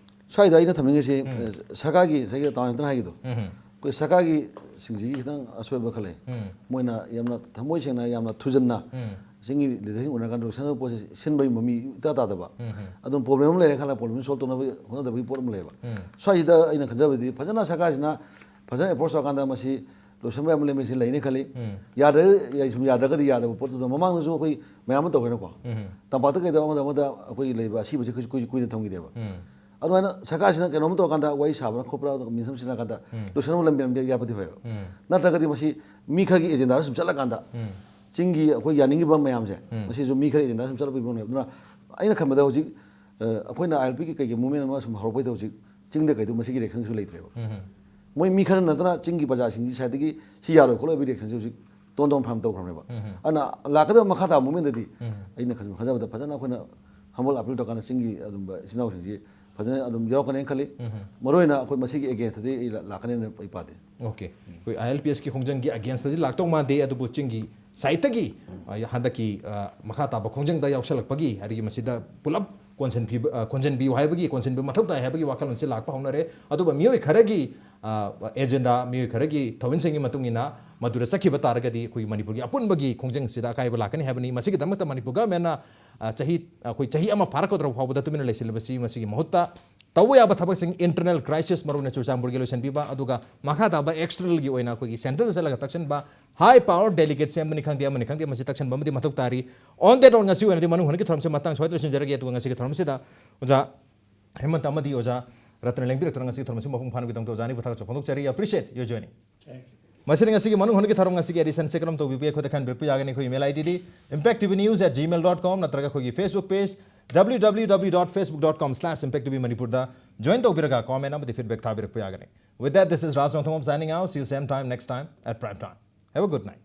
ꯁ꯭ꯋꯥꯏꯗ ꯑꯩꯅ ꯊꯝꯅꯤꯡꯉꯤꯁꯤ, ꯎꯝ꯫ ꯑ, ꯁꯔꯀꯥꯔꯒꯤ, ꯉꯁꯥꯏꯒꯤ ꯇꯥꯃꯣ ꯍꯦꯃꯟꯇꯅ ꯍꯥꯏꯒꯤꯗꯣ, ꯎꯝ꯫ ꯑꯩꯈꯣꯏ ꯁꯔꯀꯥꯔꯒꯤ ꯁꯤꯡꯁꯤꯒꯤ ꯈꯤꯇꯪ ꯑꯁꯣꯏꯕ ꯈꯔ ꯂꯩ꯫ ꯎꯝ꯫ ꯃꯣꯏꯅ ꯌꯥꯝꯅ ꯊꯃꯣꯏ ꯁꯦꯡꯅ, ꯌꯥꯝꯅ ꯊꯨꯖꯟꯅ ꯎꯝ꯫ ꯆꯤꯡꯒꯤ leaderꯁꯤꯡ ꯎꯅꯔꯀꯥꯟꯗ ꯂꯣꯏꯁꯤꯟꯅꯕ ꯄꯣꯠꯁꯦ ꯁꯤꯟꯕꯒꯤ ꯃꯃꯤ ꯏꯇꯥ ꯇꯥꯗꯕ꯫ ꯎꯝ, ꯎꯝ꯫ ꯑꯗꯨꯝ problem ꯑꯃ ꯂꯩꯔꯦ ꯈꯜꯂꯒ problemꯁꯤ solve ꯇꯧꯅꯕ ꯍꯣꯠꯅꯗꯕꯒꯤ ꯄꯣꯠ ꯑꯃ ꯂꯩꯌꯦꯕ꯫ ꯎꯝ꯫ ꯁ꯭ꯋꯥꯏꯁꯤꯗ ꯑꯩꯅ ꯈꯟꯖꯕꯗꯤ ꯐꯖꯅ ꯁꯔꯀꯥꯔꯁꯤꯅ ꯐꯖꯅ approach ꯇꯧꯔꯀꯥꯟꯗ ꯃꯁꯤ ꯂꯣꯏꯁꯤꯟꯕ ꯌꯥꯕ ꯂꯦꯝꯕꯁꯤ ꯂꯩꯅꯤ ꯈꯜꯂꯤ꯫ ꯌꯥꯗ꯭ꯔ-, ꯌꯥꯏ, ꯁꯨꯝ ꯌꯥꯗ꯭ꯔꯒꯗꯤ ꯌꯥꯗꯕ ꯄꯣꯠꯇꯨꯗ ꯃꯃꯥꯡꯗꯁꯨ ꯑꯩꯈꯣꯏ ꯃꯌꯥꯝ ꯑꯃ ꯇꯧꯈ꯭ꯔꯦꯅꯀꯣ꯫ ꯇꯝꯄꯥꯛꯇ ꯀꯩꯗ ꯑꯃꯗ ꯑꯃꯗ ꯑꯩꯈꯣꯏꯒꯤ ꯂꯩꯕ ꯑꯁꯤꯕꯁꯦ ꯑꯩꯈꯣꯏ ꯀꯨꯏ-, ꯀꯨꯏꯅ ꯊꯝꯈꯤꯗꯦꯕ꯫ ꯑꯗꯨꯃꯥꯏꯅ ꯁꯔꯀꯥꯔꯁꯤꯅ ꯀꯩꯅꯣꯝ ꯇꯧꯔꯀꯥꯟꯗ ꯋꯥꯔꯤ ꯁꯥꯕꯅ ꯈꯣꯠꯄ꯭ꯔꯥ ꯃꯤꯅꯤꯁꯇꯔ ꯁꯤꯟꯅꯀꯥꯟꯗ ꯂꯣꯏꯁꯤꯟꯅꯕ ꯂꯝꯕꯤ ꯂꯝꯕꯤ ꯌꯥꯄꯗꯤ ꯐꯩꯕ꯫ ꯅꯠꯇ꯭ꯔꯒꯗꯤ ꯃꯁꯤ ꯃꯤ ꯈꯔꯒꯤ ꯑꯦꯖꯦꯟꯗꯥꯗ ꯁꯨꯝ ꯆꯠꯂꯀꯥꯟꯗ ꯆꯤꯡꯒꯤ ꯑꯩꯈꯣꯏ ꯌꯥꯅꯤꯡꯉꯤꯕ ꯃꯌꯥꯝꯁꯦ ꯃꯁꯤꯁꯨ ꯃꯤ ꯈꯔꯒꯤ ꯑꯦꯖꯦꯟꯗꯥꯗ ꯁꯨꯝ ꯆꯠꯂꯛꯄꯒꯤ ꯃꯑꯣꯡꯅꯦꯕ꯫ ꯑꯗꯨꯅ ꯑꯩꯅ ꯈꯟꯕꯗ ꯍꯧꯖꯤꯛ, ꯑ, ꯑꯩꯈꯣꯏꯅ ꯑꯥꯏ ꯑꯦꯜ ꯄꯤꯒꯤ ꯀꯩꯒꯤ ꯃꯨꯞꯃꯦꯟ ꯑꯃ ꯁꯨꯝ ꯍꯧꯔꯛꯄꯩꯗ ꯍꯧꯖꯤꯛ ꯆꯤꯡꯗ ꯀꯩꯗꯣ ꯃꯁꯤꯒꯤ ꯔꯤꯌꯦꯛꯁꯟꯁꯨ ꯂꯩꯇ꯭ꯔꯦꯕ꯫ ꯃꯣꯏ ꯃꯤ ꯈꯔ ꯅꯠꯇꯅ ꯆꯤꯡꯒꯤ ꯄ꯭ꯔꯖꯥꯁꯤꯡꯒꯤ ꯁꯥꯏꯠꯇꯒꯤ ꯁꯤ ꯌꯥꯔꯣꯏ ꯈꯣꯠꯂꯣꯏ ꯍꯥꯏꯕꯒꯤ ꯔꯤꯌꯦꯛꯁꯟꯁꯦ ꯍꯧꯖꯤꯛ ꯇꯣꯟ ꯇꯣꯟ ꯐꯅꯌꯥꯝ ꯇꯧꯈ꯭ꯔꯕꯅꯦꯕ꯫ ꯑꯗꯨꯅ ꯂꯥꯛꯀꯗꯕ ꯃꯈꯥ ꯇꯥꯕ ꯃꯨꯞꯃꯦꯟꯗꯗꯤ ꯑꯩꯅ ꯈꯟ-, ꯈꯟꯖꯕꯗ ꯐꯖꯅ ꯑꯩꯈꯣꯏꯅ ꯍꯝꯕꯜ ꯑꯄꯤꯜ ꯇꯧꯔꯀꯥꯟꯗ ꯆꯤꯡꯒꯤ ꯑꯗꯨꯝꯕ ꯏꯆꯤꯟ ꯏꯅꯥꯎꯁꯤꯡꯁꯤ ꯐꯖꯅ ꯑꯗꯨꯝ ꯌꯥꯎꯔꯛꯀꯅꯦꯅ ꯈꯜꯂꯤ꯫ ꯃꯔꯨꯑꯣꯏꯅ ꯑꯩꯈꯣꯏ ꯃꯁꯤꯒꯤ ꯑꯦꯒꯦꯟꯁꯇꯗꯤ ꯑꯩ ꯂꯥ-, ꯂꯥꯛꯀꯅꯦꯅ ꯑꯩ ꯄꯥꯗꯦ꯫ ꯑꯣꯀꯦ꯫ ꯑꯩꯈꯣꯏ ꯑꯥꯏ ꯑꯦꯜ ꯄꯤ ꯑꯦꯁꯀꯤ ꯈꯣꯡꯖꯪꯒꯤ ꯑꯒꯦꯟꯁꯇꯗꯤ ꯂꯥꯛꯇꯧ ꯃꯥꯟꯗꯦ, ꯑꯗꯨꯕꯨ ꯆꯤꯡꯒꯤ ꯁꯥꯏꯠꯇꯒꯤ, ꯑ, ꯍꯟꯗꯛꯀꯤ, ꯑ, ꯃꯈꯥ ꯇꯥꯕ ꯈꯣꯡꯖꯪꯗ ꯌꯥꯎꯁꯜꯂꯛꯄꯒꯤ, ꯑꯗꯒꯤ ꯃꯁꯤꯗ ꯄꯨꯂꯞ ꯀꯣꯟꯁꯤꯟꯕꯤꯕ-, ꯑ, ꯀꯣꯟꯁꯤꯟꯕꯤꯌꯨ ꯍꯥꯏꯕꯒꯤ, ꯀꯣꯟꯁꯤꯟꯕ ꯃꯊꯧ ꯇꯥꯏ ꯍꯥꯏꯕꯒꯤ ꯋꯥꯈꯜꯂꯣꯟꯁꯤ ꯂꯥꯛꯄ ꯍꯧꯅꯔꯦ꯫ ꯑꯗꯨꯒ ꯃꯤꯑꯣꯏ ꯈꯔꯒꯤ, ꯑ, ꯑꯦꯖꯦꯟꯗꯥ, ꯃꯤꯑꯣꯏ ꯈꯔꯒꯤ ꯊꯧꯑꯣꯏꯟꯁꯤꯡꯒꯤ ꯃꯇꯨꯡ ꯏꯟꯅ ꯃꯗꯨꯗ ꯆꯠꯈꯤꯕ ꯇꯥꯔꯒꯗꯤ ꯑꯩꯈꯣꯏꯒꯤ ꯃꯅꯤꯄꯨꯔꯒꯤ ꯑꯄꯨꯟꯕꯒꯤ ꯈꯣꯡꯖꯪꯁꯤꯗ ꯑꯀꯥꯏꯕ ꯂꯥꯛꯀꯅꯤ ꯍꯥꯏꯕꯅꯤ꯫ ꯃꯁꯤꯒꯤꯗꯃꯛꯇ ꯃꯅꯤꯄꯨꯔ ꯒꯚꯔꯟꯃꯦꯟꯅ, ꯑ, ꯆꯍꯤ, ꯑꯩꯈꯣꯏ ꯆꯍꯤ ꯑꯃ ꯐꯥꯔꯛꯀꯗꯧꯔꯕ ꯐꯥꯎꯕꯗ ꯇꯨꯃꯤꯟꯅ ꯂꯩꯁꯤꯜꯂꯕꯁꯤ ꯃꯁꯤꯒꯤ ꯃꯍꯨꯠꯇ ꯇꯧꯕ ꯌꯥꯕ ꯊꯕꯛꯁꯤꯡ, ꯏꯟꯇꯔꯅꯦꯜ ꯀ꯭ꯔꯥꯏꯁꯤꯁ, ꯃꯔꯨꯑꯣꯏꯅ ꯆꯨꯔꯆꯥꯟꯄꯨꯔꯒꯤ ꯂꯣꯏꯁꯤꯟꯕꯤꯕ, ꯑꯗꯨꯒ ꯃꯈꯥ ꯇꯥꯕ ꯑꯦꯛꯁꯇꯔꯅꯦꯜꯒꯤ ꯑꯣꯏꯅ ꯑꯩꯈꯣꯏꯒꯤ ꯁꯦꯟꯇꯔꯗ ꯆꯠꯂꯒ ꯇꯛꯁꯤꯟꯕ, ꯍꯥꯏ ꯄꯥꯋꯔ ꯗꯦꯂꯤꯒꯦꯠ ꯁꯦꯝꯕꯅꯤ ꯈꯪꯗꯦ, ꯑꯃꯅꯤ ꯈꯪꯗꯦ, ꯃꯁꯤ ꯇꯛꯁꯤꯟꯕ ꯑꯃꯗꯤ ꯃꯊꯧ ꯇꯥꯔꯤ꯫ On that note, ꯉꯁꯤ ꯑꯣꯏꯅꯗꯤ ꯃꯅꯨꯡ ꯍꯟꯒꯤ ꯊꯧꯔꯝꯁꯤ ꯃꯇꯥꯡ ꯁ꯭ꯋꯥꯏꯗ ꯂꯣꯏꯁꯤꯟꯖꯔꯒꯦ, ꯑꯗꯨꯒ ꯉꯁꯤꯒꯤ ꯊꯧꯔꯝꯁꯤꯗ ꯑꯣꯖꯥ ꯍꯦꯃꯟꯇ ꯑꯃꯗꯤ ꯑꯣꯖꯥ ꯔꯇꯅ ꯂꯦꯡꯕꯤꯔꯛꯇꯨꯅ ꯉꯁꯤꯒꯤ ꯊꯧꯔꯝꯁꯤ ꯃꯄꯨꯡ ꯐꯥꯅꯕꯒꯤꯗꯃꯛꯇ ꯑꯣꯖꯥ ꯑꯅꯤꯕꯨ ꯊꯥꯒꯠꯆꯕ ꯐꯣꯡꯗꯣꯛꯆꯔꯤ꯫ Appreciate your joining. ꯃꯁꯤꯅ ꯉꯁꯤꯒꯤ ꯃꯅꯨꯡ ꯍꯟꯒꯤ ꯊꯧꯔꯝ ꯉꯁꯤꯒꯤ ꯑꯦꯗꯤꯁꯟꯁꯦ ꯀꯔꯝ ꯇꯧꯕꯤꯕꯒꯦ? ꯑꯩꯈꯣꯏꯗ ꯈꯟꯕꯤꯔꯛꯄ ꯌꯥꯒꯅꯤ꯫ ꯑꯩꯈꯣꯏ email I D D impact T V news at gmail dot com ꯅꯠꯇ꯭ꯔꯒ ꯑꯩꯈꯣꯏꯒꯤ Facebook page W W W dot facebook dot com slash impact T V ꯃꯅꯤꯄꯨꯔꯗ join ꯇꯧꯕꯤꯔꯒ comment ꯑꯃꯗꯤ feedback ꯊꯥꯕꯤꯔꯛꯄ ꯌꯥꯒꯅꯤ꯫ With that, this is Raj Rongtham signing out. See you same time next time at prime time. Have a good night.